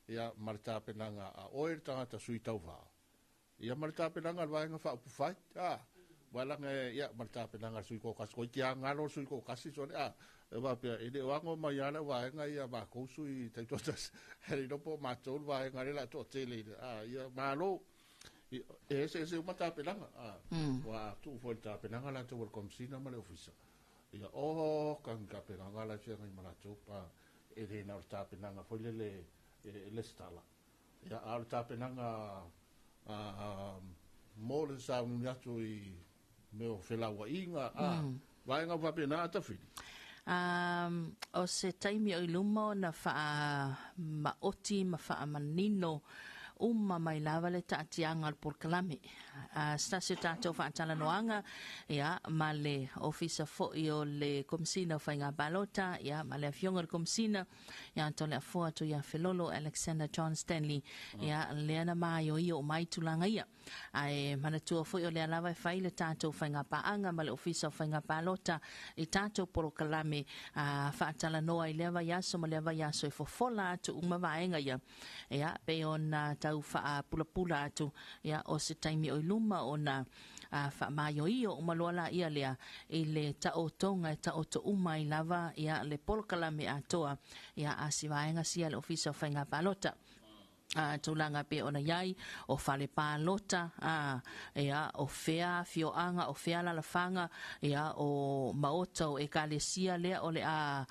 ia, ma le tapenaga a oe le tagata sui tauvā, ia, ma le tapenaga a le vaega faaupufai, walaga, ia, ma le tapenaga a le sui toatasi, koe iti agalo le sui toatasi, so le, e faapea, e le o ago mai lava le vaega ia matou sui taitoatasi, e le iloa po o matou le vaega lea o le a toatele i le, ia, malo. E ese ese uma tapenaga, ua tuu foi le tapenaga latou o le Komesina ma le Ofisa. Ia, o kagi tapenaga la e feagai ma latou, e le na o le tapenaga foi lele e lesitala. Ia, a o le tapenaga mo le sauniuni atu i mea o felauaiga, a, vaega faapena a Tafili. O se taimi o i luma ona faamaoti ma faamanino uma mai lava le taatiaga o le polokalame. Se tasi o tatou faatalanoaga, ia, ma le ofisa foi o le Komesina o Faiga Palota, ia, ma le afioga i le Komesina, ia, Toleafoa Tuiafelolo Alexander John Stanley, ia, lea na maioio uma ai tulaga ia. Ae manatua foi o lea lava e fai le tatou faigapaaga ma le Ofisa o Faiga Palota i tatou polokalame a faatalanoa i lea vaiaso ma lea vaiaso e fofola atu uma vaega ia. Ia, pei ona tau faapulapula atu, ia, o se taimi o i luma ona faamaioio uma loa laia lea i le taotoga e taoto uma ai lava, ia, le polokalame atoa, ia, a si vaega sia le Ofisa o Faiga Palota. Tulaga pe ona iai o fale palota, a, ia, o fea afioaga, o fea alaalafaga, ia, o maota o ekalesia lea o le a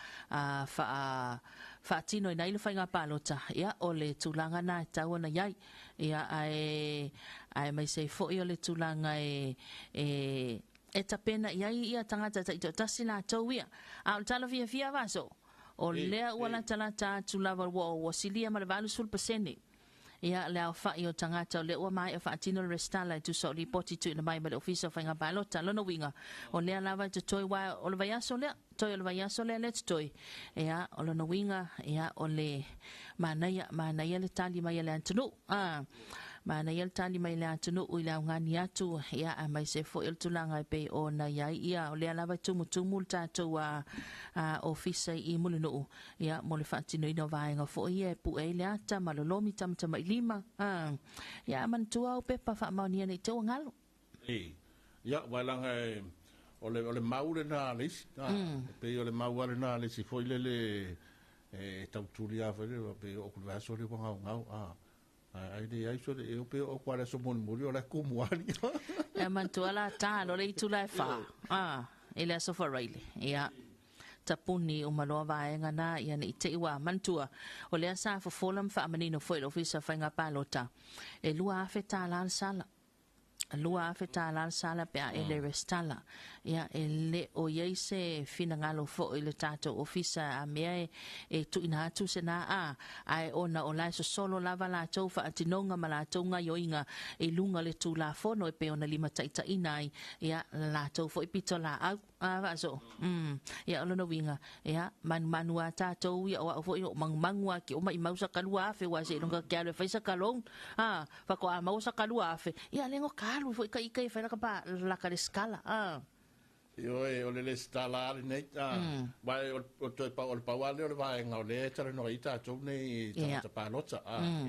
faa faatino ai le faiga palota, ia, o le tulaga na e tau ona iai, ia, ae aemaise ai foi o le tulaga e tapena iai ia tagata taitoatasi latou ia. A o le tala fiafia vaso o lea ua latalata atu lava ua silia ma le 80% ia le aofai o tagata o lea ua maea faatino le resitala e tusa o lipoti tuuina mai ma le Ofisa o Faiga Palota. Lona uiga, o lea lava e totoe wa o le vaiaso lea, toe o le vaiaso lea lea totoe. Ia, o lona uiga, ia, o le manaia, manaia le tali mai a le atunuu. Manaia le tali mai le atunuu i le augani atu, ia, aemaise foi o le tulaga e pei ona iai, ia, o lea lava e tumutumu le tatou ofisa i Mulinuu, ia, mo le faatinoina o vaega foi ia e pue ai le ata ma lolomi tamatamailima. Ia, manatua au pepa faamaonia nei te ua galo. Ia, vailanga e o le mau lena a le isi. E pei o le mau a lena a le isi foi lele e tautulia foi le pei o ku le aso le ua gaogao. Ai le ai so le e pe o kwa le so moli o le kumu ali. E manatua la tā lo le itula e wha. E le aso wharaile. Ia, tapuni o maloa vaega na, ia nei te iwa manatua. O lea sa fofola ma faamanino foi le Ofisa o Faiga Palota. E 2,000 tālā le sala. 2,000 tālā le sala pe a e le restala. Ia, e le o iai se finangalo foi le tatou ofisa a mea e tuuina atu se na a. Ae ona o lae sosolo lava latou faatinoga ma latou gaioiga i luga le tulafono e pei ona limataitaiina ai, ia, latou foi pito laau. Vaaso. Ia, o lona uiga, ia, manumanu a tatou, ia, o au foi o mangumangu a ki o mai mau sa ka 2,000 wa se longa ke alu e fai sa ka loan. Whakoa mau sa ka 2,000. Ia, lengo ka alu foi ka ika e fai laka pa laka le skala. Io e o le le stala ale nei, vai o toe pa o le pau ale o le vaega o le tala no i tātou nei tagata palota.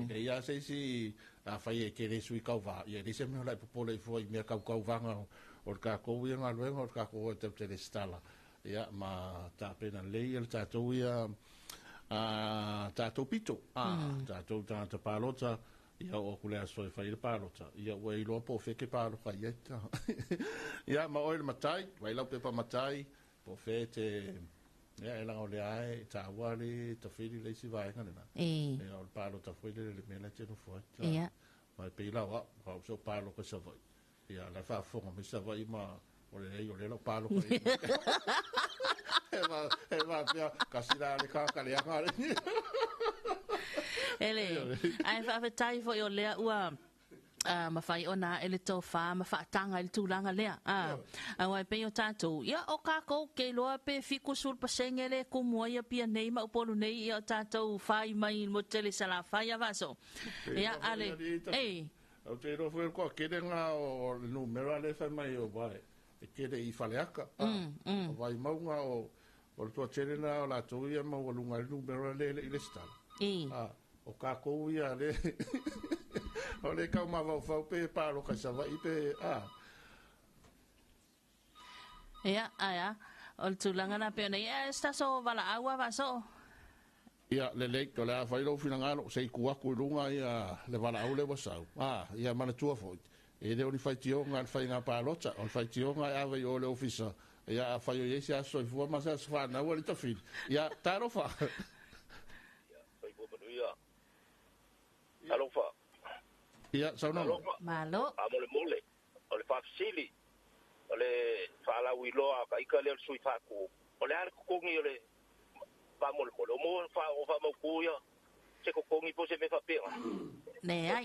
E ia se isi a fai e ke le sui kauva. Ia le se mea o lai popole i fua i mea kaukauvaga o le kākou ia galuega o le kākou e tau te le stala. Ia, ma tapena lelei ia le tātou ia tātou pito. Tātou tagata palota. Ia o aku le aso e fai le palota. Ia ua iloa po o feke paloka ia. Ia ma oe le matai, vai lau pepa matai, po fe te ia e langa o le ae, tāua le tawhiri le isi vaega lena. Ia o le palota foi le le mea le te nofo ai. Mai pei lau au, au so paloka sa vai. Ia la whaafonga me sa vai ma o le lei o le lau paloka i. E ma pia, kasira le kaka le anga le. Ele, ai whaafetai foi o lea ua mawhai ona e le tōwha, ma whaatanga i le tūlanga lea. Awa e pei o tātou, ia o kākou ke loa pe 70% le kumua ia pia nei ma upolu nei ia o tātou whai mai mo tele sala whai a vaso. Ia ale, ei. Au te roa foi koa kere ngā o le numera le whai mai o vai, e kere i whaleaka. O vai maunga o le tua tere nā o lātou ia maua lunga le numera le i le stala. O kākou ia le o le kau mafaufau pe paloka i Savaii pe Ia, aia, o le tulaga na pe ona ia se taso valaau a vaso. Ia, lelei, o le a fai lou finagalo, se i ku aku i luga ia le valaau le ua sau. Ia manatua foi. E le o ni faitioga le faiga palota, o le faitioga e ave i o le ofisa. Ia, a fai o iai se aso soifua ma se aso whanau a le tawhiri. Ia, talofa. Alofa. Ia, saunoa. Malo. A mole mole. O le whafisili. O le faalauiloa a ika lea o le sui faatu, o le a le totogi o le faamolemole, o mo o faamautu ia se totogi po o se mea faapena. Leai.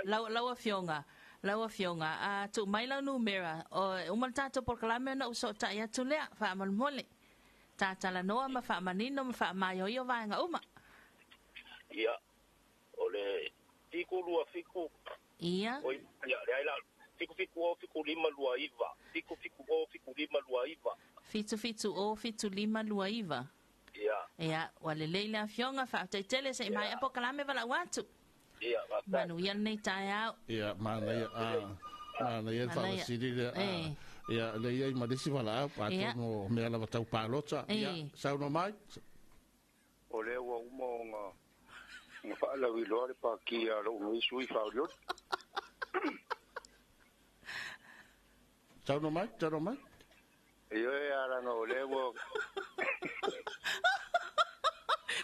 Lau, lau afioga, lau afioga, a tuu mai lau numera, o, e uma le tatou polokalame ona ou sootai atu lea, faamolemole. Tatalanoa ma faamanino ma faamaioio vaega uma. Ia, o le 727. Ia. Oi, ia, leai la, 770 7529, 770 7529. 770 7529. Ia. Ia, ua lelei le afioga, faafetai tele se i maea polokalame valaau atu. Ia, faafetai. Manuia lenei taeao. Ia, manaia, a, manaia le faavasili lea. A, ia, lea i ai ma le isi valaau, atonu o mea lava tau palota. Ia, saunoa mai. O lea ua uma ona na faalauiloa le pākia a lou nei sui faaolioli. Saunoa mai, saunoa mai. Ioe, a laga o lea ua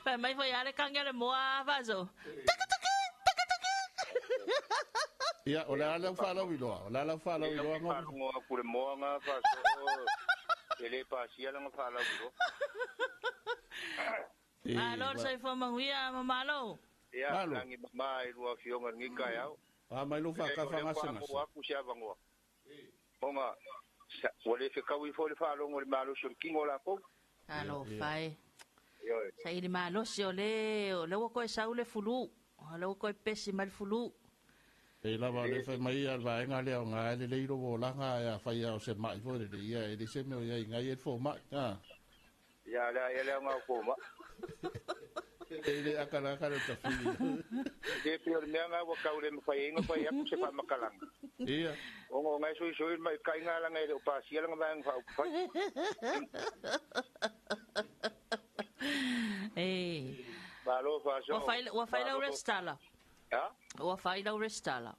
Fai mai foi a le kagi a le moa faaso. Taka taka, taka taka. Ia, o le a lau faalauiloa, o le a lau faalauiloa. Ia, faalogo atu le moa na faaso, e le pasia lana faalauiloa. Malo le soifua manuia ma malo. Ia, lagi mama i lua afioga i lenei taeao. A mai lou faakafa gasegase. O lea ua aku se avanoa. Ona ua le fetaui foi le faalogo i le malosi o le tino o latou. Talofa e. Saili malosi o le, o lea ua toe sau le fulu. O lea ua toe pesi mai le fulu. E lava o le fai mai ia le vaega lea o ngā e lelei lo volaga e a fai a o se mai foi lele ia e le se mea o ia i ngai e le fomai. Ah. Ia lea ia lea ngā fomai. E le aka le tawhiri. E pei o le mea ngā ua kau le mawhai e inga whai aku se whaamakalanga. Ia. Onga o ngai sui sui mai kai ngā langa e le o pasia langa vaenga whaupawhai. E. Malo whaso. Ua whai lau restala. Ha? Ua whai lau restala.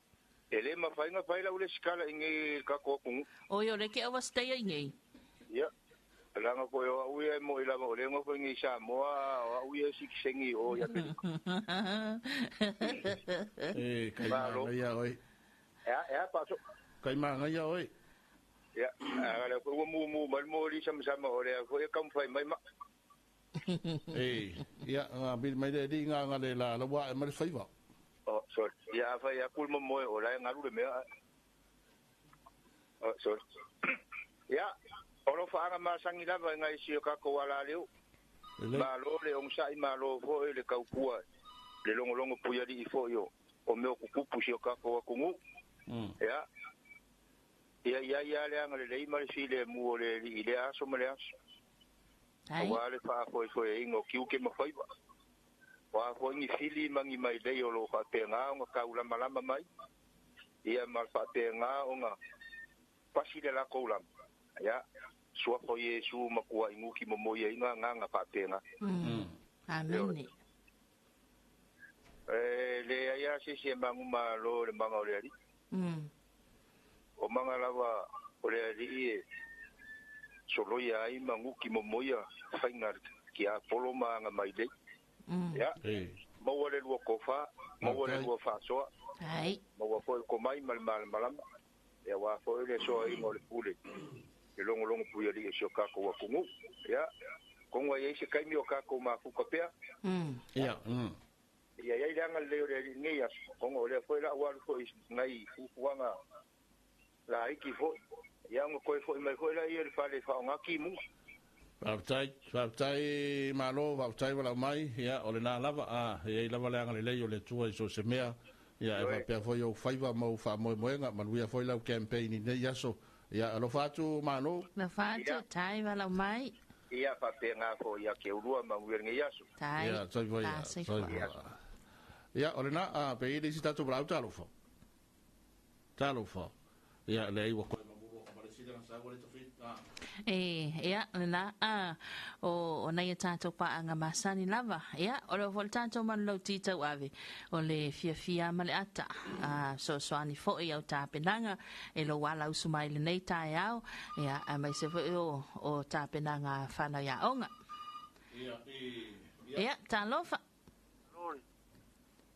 E le mawhai ngā whai lau le sikala i ngai kako akungu. O i o le ke awa stay i ngai. Ia. Langa koe o au ia mo i lava o lenga koe ngi Samoa o au ia sikisengi o ia Amerika. E, kai maangaia oi. Ea, paso. Kai maangaia oi. Ia, a le koe ua mu mu mai mo li sama sama o lea koe e kaumawhai mai ma. E, ia, ngā mili mai le li ngā ngā le la la wa e ma le whaiwa. Oh, sorry. Ia, a whai a kulma moe o lai ngaru le mea. Oh, sorry. Ia, o lo whaanga masangi lava i ngai si o kako ala leo. Malo le ongsai malo fo e le kaupua. Le longo longo puiali i fo yo. O meo kukupu si o kako akungu. Ia. Ia ia ia le anga le leima le file mu o le li i le aso ma le aso. Aua le wha foi e ingo kiuke ma whaiwa. Wa foi ngi fili mangi mai lei o lo whapenga o nga kaulama lama mai. Ia ma whapenga o nga pasi le la kaulama. Ia. Sua fo Yesu makua inguki mo ia inga nganga whapenga. Amen. E le ia sisi e mangu malo le manga o le ali. O manga lava o le ali e soloia ai manguki momoia whainga ki a polo maanga mai lei. Ia. Maua le lua kofa, maua le lua whasoa. Ai. Maua foi komai mal mal malama. Ia wa foi le soa ingo le pule. Le longo longo puia li e si o kako wa kungu. Ia. Konga ia ise kaimi o kako mafuka pea. Ia. Ia ia ilanga le leo le ali ngei aso. Konga o lea foi la walu foi ngai fufuanga la iki foi. Ia ngo koe foi mai foi la ia le whale whaonga ki munga. Whaatai, whaatai malo, whaatai wala mai, ia, o le nā lava, a, ia i lava le anga le lei o le tua i so se mea, ia, e whapea foi o whaiva mau wha moe moenga, manuia foi lau campaign i nei aso, ia, alofa atu malo. Alofa atu, tai wala mai. Ia, whapea ngā fo, ia, ke urua manuia nei aso. Tai, ia, tai foi, ia, tai foi. Ia, o le nā, a, pe i le isi tātou walau, talofa. Talofa. Ia, le ai wa koe. E, ia, lena, a, o nei e tātou paanga masani lava, ia, o le ofo le tātou manu lau titau ave, o le fia fia ma le ata, a, so soani foi au tāpenanga, e lo wala usu mai le nei tae au, ia, a mai se foi o tāpenanga whanau ia onga. Ia, ia. Ia, tālofa.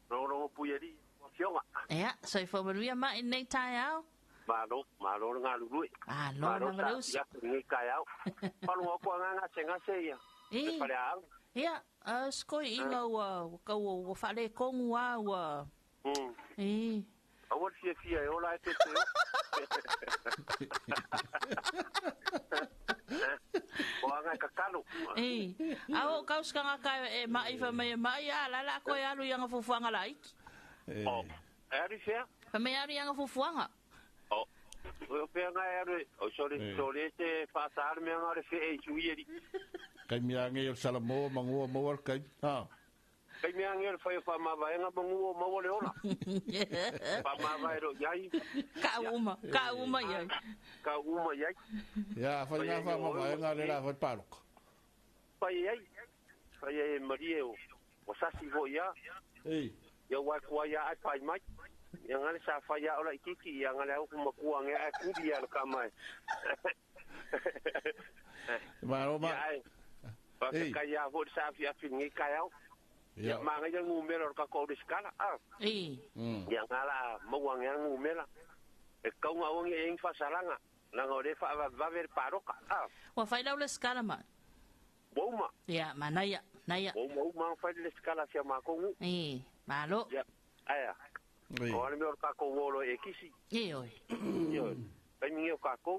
Rongo rongo puiari, wa fionga. Ia, soifua manuia mai nei tae au. Malo, malo le galulue. Malo lava le uso. Ia lenei taeao. Faalogo atu agaga gasegase ia. Le faleaau. Ia, a sikoiʻiga ua tau ua faaletonu a ua. E. Aua le fiafia e ola ae pepe o. O aga e tatalo. E. A o kau se tagata e maʻi fai mai e maʻi a la o le a toe alu i ana fuafuaga laiti. O, e alu i fea? Fai mai e alu i ana fuafuaga. O, o fea nga e alu e, o sole, sole te whaasā le mea nga o le whee i sui eri. Kai mea ange o Salamo mangua maua le kai. Ha. Kai mea ange o le whai o whaamavaenga mangua maua le ola. Whaamavae ro iai. Ka uma, ka uma iai. Ka uma iai. Ia, whai ngā whaamavaenga le la whai pāroka. Whai ai. Whai ai e marie o. O sasi fo ia. Ei. Ia wai kua ia ai pai mai. Ia ngale sa whai ia ola i kiki. Ia ngale au kumakua nge ai kuri ia le ka mai. Ma o ma. Ia ai. Pa Ei. kai ia fo sa fi afi ngi kai au. Ia. Ia manga ia ngumela o ka ko le skala. Ah. Ei. Ia ngala maua nge ngumela. E kaunga ongi e ingi fasalanga. Nanga o le wha vave le paroka. Ah. Ua whai lau le skala ma. Wauma. Ia, ma naia, naia. Wauma uma whai le skala sia makongu. E, malo. Ia, aia. Ei. O ale mea o le kākou olo e kisi. E oi. E oi. Kai mingi o kākou.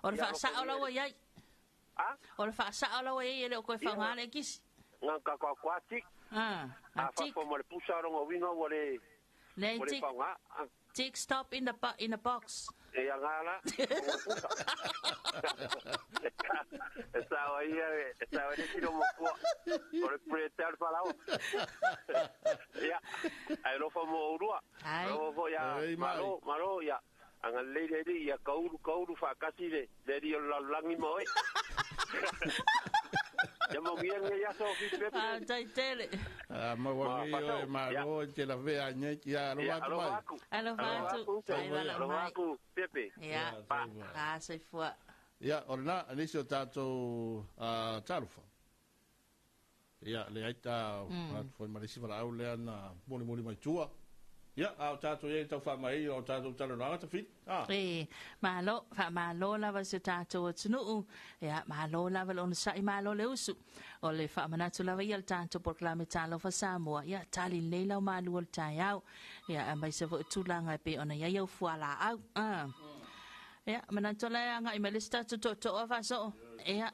O le Ia, whaasao alofa lau ai. A? O le whaasao lau ai e le o koe Ia. whaunga le kisi. Ngā kākou ako a tik. Ah, a A tik. whafo mo le pusa rongo winga ua le Le ua le tik. whaunga. Ah. Tik stop in the, in the box. E ia ngā la. E sao ai ia, e sao ai le tino mo kua. O le pre te al whalau. Ia, ai rofa mo urua. Ai. Rofa mo ia, Ei, mai. malo, malo, ia. Anga le le le, ia kauru, kauru, whakasi le, le ri o lalulangi mo e. Ia mo ngia ngia ia so fi pepe. Ah, tai tele. Ah, ma wa Ma, ngi pasau. o ma Ia. ro te la ve a nye ia alo Ia, atu alofa mai. aku. Alofa Alofa atu. aku. Ai wala Alofa mai. aku, pepe. Ia. Pa. Ah, soifua. Ia, o lena, nisi o tātou talofa. Ia, le ai tā, foi ma le isi valaau lea na moli moli mai tua. Ia, a o tātou ia i tau whaamai, o tātou talanoaga ta whiti. Ah. E, malo, wha malo lava se tātou atunuu. Ia, malo lava le onosai, malo le usu. O le whaamanatu lava ia le tātou polokalame talofa Samoa. Ia, tali nei lau malu o le taeao. Ia, a mai se fo tūlanga e pe ona ia iau fuala au. Ah. Ia, manatu le anga i mele se tātou to'oto'oa whaasoo. Ia,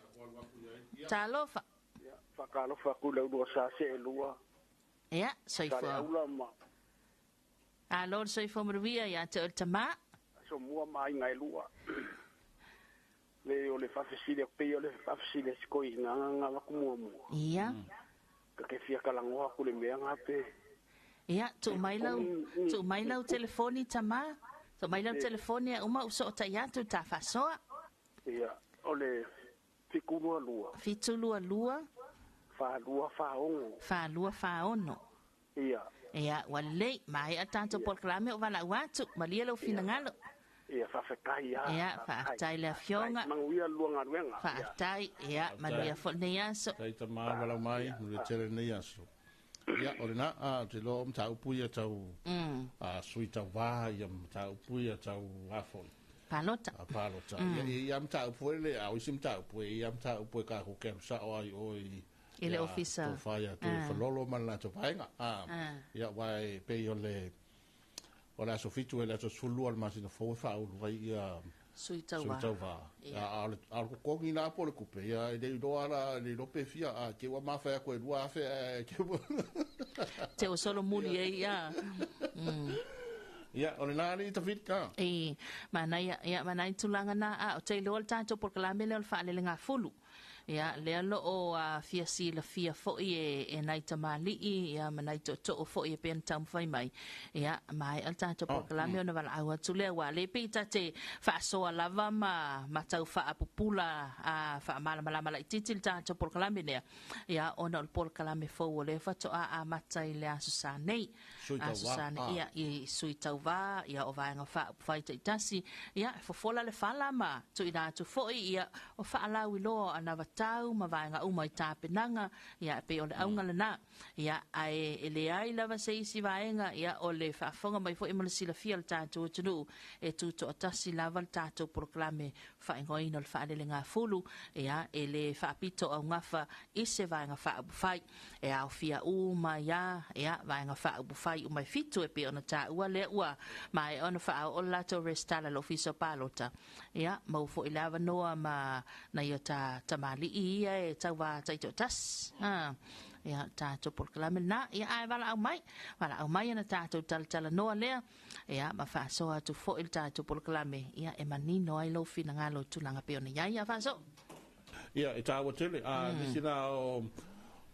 talofa. Ia, whakalofa ku lau lua sa se e lua. Ia, soifua. Sa le aula ma. A lord soifua maruia ia te o le tamā. So mua ma inga e lua. Le o le whawhesile, pe o le whawhesile si koi ngā ngā ngā waku mua mua. Ia. Ka ke fia kalangoa ku le mea ngā pe. Ia, tu mai lau, tu mai lau telefoni tamā. Tu mai lau telefoni a uma uso o tai atu tā whasoa. Ia, o le fiku lua lua. Fitu lua lua. Wha lua wha ongo. Wha lua wha ono. Ia. Ia, ua lelei, maea tātou polokalame o valaau atu, malia lau finagalo. Ia, whawhetai ia. Ia, whaatai le afioga. Manguia lua galuega. Whaatai, ia, manuia fo lenei aso. Tai tamā walau mai, le tele nei aso. Ia, o lena, a, te loa o mataupu ia tau, a, sui tau vā, ia mataupu ia tau afoi. Palota. A palota. Ia, ia mataupu e le, a o isi mataupu e, ia mataupu e ka ko keu sao ai o i I le ia, ofisa. tō whaia, tō whalolo ma le latou vaega. Ah, ia, wai, pei o le, o le aso fitu e le aso sefululua le masina fou e faaulu ai ia Sui tau sui vā. tau vā. Ia. A, a, o le kokogi nā po le kupe, ia, e le iloa la, e le iloa pe fia, a, ke ua mawhai ako e lua afe, a, ke ua. Te o solo muli e, ia. Ia, o le nā ni tawhiti ka. E, mana ia, ia, mana i tūlanga nā, a, o te iloa le tātou polokalame lea o le whaalele ngā fulu. Ia, lea lo o a fia si la fia foi e, e nai tamali'i, ia, ma nai to'oto'o foi e pea na taumafai mai. Ia, mai al tātou polokalame ona valaau atu lea, ua le pei ta te faasoa lava ma tau faapupula, a, faamalamalama laitiiti le tātou polokalame lea. Ia, ona o le polokalame fou o lea fato'a amata i le aso sa nei. Sui tau Aso vā. sa nei, Ah. ia, i sui tau vā, ia, o vaenga whaai taitasi. Ia, fofola le whala ma, tuina atu foi, ia, o whaalau i loa ana tatau ma vaega uma i tapenaga, ia, e pei o le auga lenā. Ia, ae e leai lava se isi vaega, ia, o le faafofoga mai foi ma le silafia o le tatou atunuu, e tutoatasi lava le tatou polokalame faaigoaina o le faalelegafulu, ia, e le faapito augafa i se vaega faaupufai. E aofia uma ai lava, ia, vaega faaupufai uma e fitu e pei ona taua lea ua maea ona faaoo le latou resitala i le Ofisa o Palota, ia, maua foi le avanoa ma nai o ta tamalii ia e tauva taitoatasi. A, ia, tatou polokalame lenā, ia, ae valaau mai, valaau mai ona tatou talatalanoa lea, ia, ma faasoa atu foi le tatou polokalame, ia, e manino ai lou finagalo i tulaga pei ona i ai. Ia, faasoa. Ia, e taua tele. A nisi na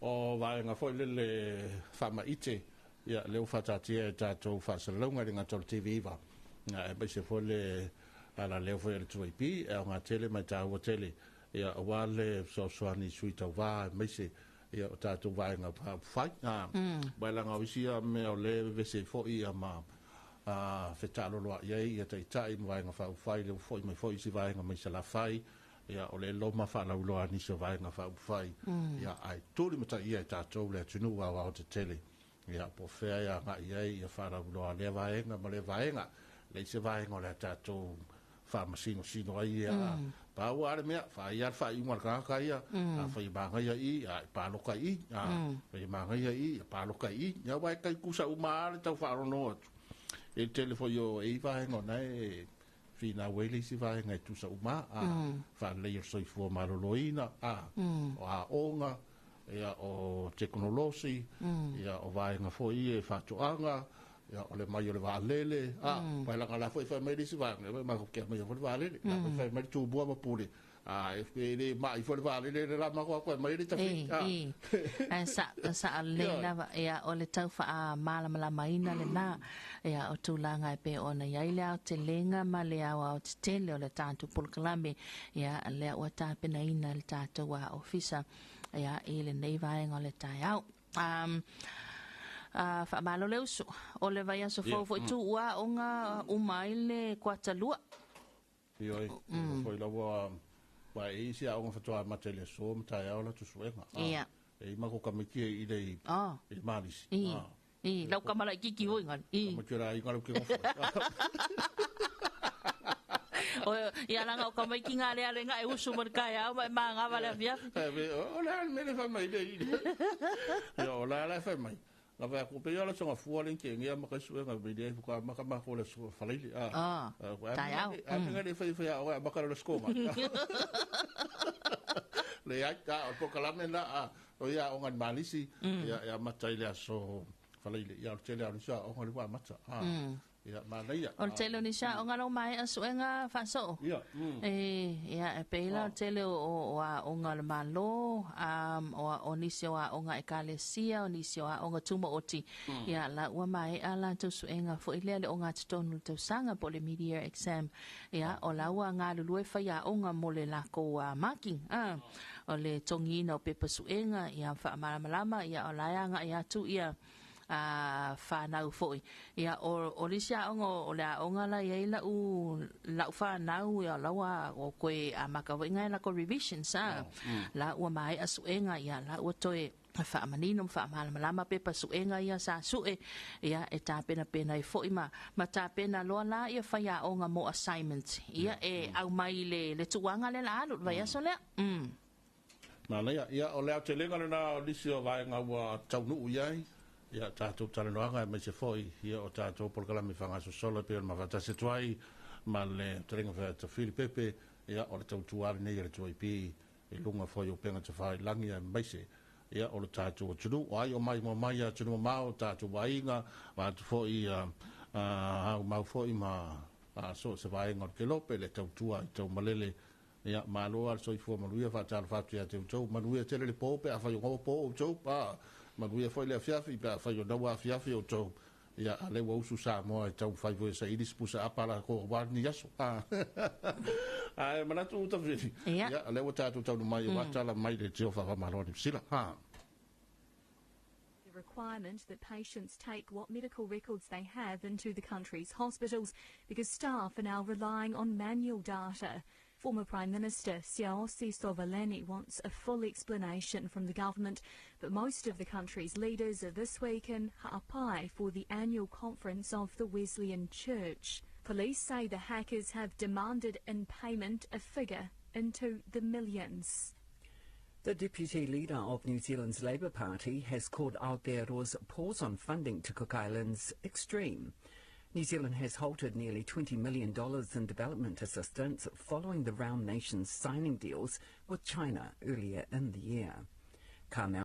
o vaega foi lele faamaite, ia, lea ua faataatia e tatou faasalalauga i le gata o le TV9, aemaise foi le alaleo foi a le 2AP, e aoga tele ma e taua tele, ia, aua le fesoasoani i sui tauva aemaise, ia, o tatou vaega faaupufai. Aua leaga o isi ia mea o lea e vevesi ai foi ia ma fetaaloloai ai ia taitai ma vaega faaupufai, lea ua foi mai foi isi vaega mai Salafai, ia, o le loma faalauiloa a nisi o vaega faaupufai, ia, ae tulimataia e tatou le atunuu aoaotetele, ia, po o fea e agai i ai ia faalauiloa a lea vaega ma lea vaega. Leai se vaega o le a tatou faamasinosino ai ia. Pau lava le mea, fai lava le faaiuga a le tagata ia, afai e magaia i i, a e paloka i i, afai e magaia i i, e paloka i i. Ia, aua e tai tusa uma lava le tau faalogologo atu. E tele foi o e i vaega o na e finau ai le isi vaega e tusa uma lava, faaleleia o le soifua maloloina, o aoga, ia, o tekonolosi, ia, o vaega foi ia e faatoaga, ia, o le mai o le vaalele, a, leaga o la foi e fai mai le isi vaega, ia, matou te aumaia foi le vaalele, la foi e fai mai le Tumua ma Pule, a, e le mai foi le vaalele le la matou atu e aumai le tafiti, a. E, ae sa lelei lava, ia, o le tau faamalamalamaina lenā, ia, o tulaga e pei ona i ai le aotelega ma le aoaotetele o le tatou polokalame, ia, lea ua tapenaina e le tatou ofisa, ia, i lenei vaega o le taeao. Faamalo le uso. O le vaiaso fou foi tu ua aoga uma ai le kuata lua. Ioe, foi lava wa e isi aoga faatoa amata i le aso ma taeao latou suega. Ia. E i mako tamaiti e i le i Malisi. I. I, lau kamalaititi foi ngale. I. Tamaiti o le aiga lau ke gofo. O, ia langa o tamaiti ngā lea lenga e usu mo le taeao ma e māgava le afiafi. O le a le mea le fai mai le i. Ia, o la la e fai mai. La vai atu pe ia la songa fua le ke ngia ma ka suega me le fuka ma ka ma ko le su falaile. Taeao. A me le fai fai o ma ka le skoma. Le ai ta o polokalame na a o ia o ngan Malisi ia ia mata i le aso falaile ia o le tele o nisi aoga le ua amata. Ia, manaia. O le tele o nisi aoga la ua maea suega faasoo. Ia. E, ia, e pei la o le tele o aoga a le Malo, o nisi o aoga ekalesia, o nisi o aoga tumaoti, ia, la ua maea latou suega foi lea le ogatotonu o le tausaga po o le mid-year exam. Ia, o la ua galulue faiaoga mo le lakou marking, o le togiina o pepa suega, ia, faamalamalama, ia, o la e agai atu ia fanau foi. Ia, o le isi aoga o le aoga la i ai lau fanau, ia, la ua o koe amata foi ngai lakou revisions, la ua maea suega, ia, la ua toe faamanino ma faamalamalama pepa suega ia sa sue, ia, e tapenapena ai foi ma tapena loa la ia faiaoga mo assignment, ia, e aumai le tuuaga lea la alu le vaiaso lea. Manaia. Ia, o le aotelega lenā o nisi o vaega ua taunuu i ai ia tatou talanoaga aemaise foi ia o tatou polokalame faagasosolo e pei ona mafaatasi atu ai ma le fetalaiga Tafili Pepe, ia, o le tautua lenei a le 2AP i luga foi o upega tafailagi aemaise ia o le tatou atunuu. O ai o mai mo mai atunuu mamao, tatou aiga, vaeatu foi au mau foi ma so o se vaega o le kelope, le tautua i taumalele. Ia, malo lava le soifua manuia, faatalofa atu ia te outou. Manuia tele le po pe afai o gaua po outou, manuia foi le afiafi pe afai o naua afiafi outou. Ia, a lea ua usu Samoa e taumafai foi e saili se pusa apa latou aua lenei aso. Ae manatu Tafili, ia, o lea ua tatou taunuu mai aua tala mai le Tiofa Faamalo a Niu Sila. The requirement that patients take what medical records they have into the country's hospitals because staff are now relying on manual data. Former Prime Minister Siaosi Sovaleni wants a full explanation from the government, but most of the country's leaders are this week in Ha'apai for the annual conference of the Wesleyan Church. Police say the hackers have demanded in payment a figure into the millions. The deputy leader of New Zealand's Labour Party has called Aotearoa's pause on funding to Cook Islands extreme. New Zealand has halted nearly $20 million in development assistance following the round nation's signing deals with China earlier in the year. Carmel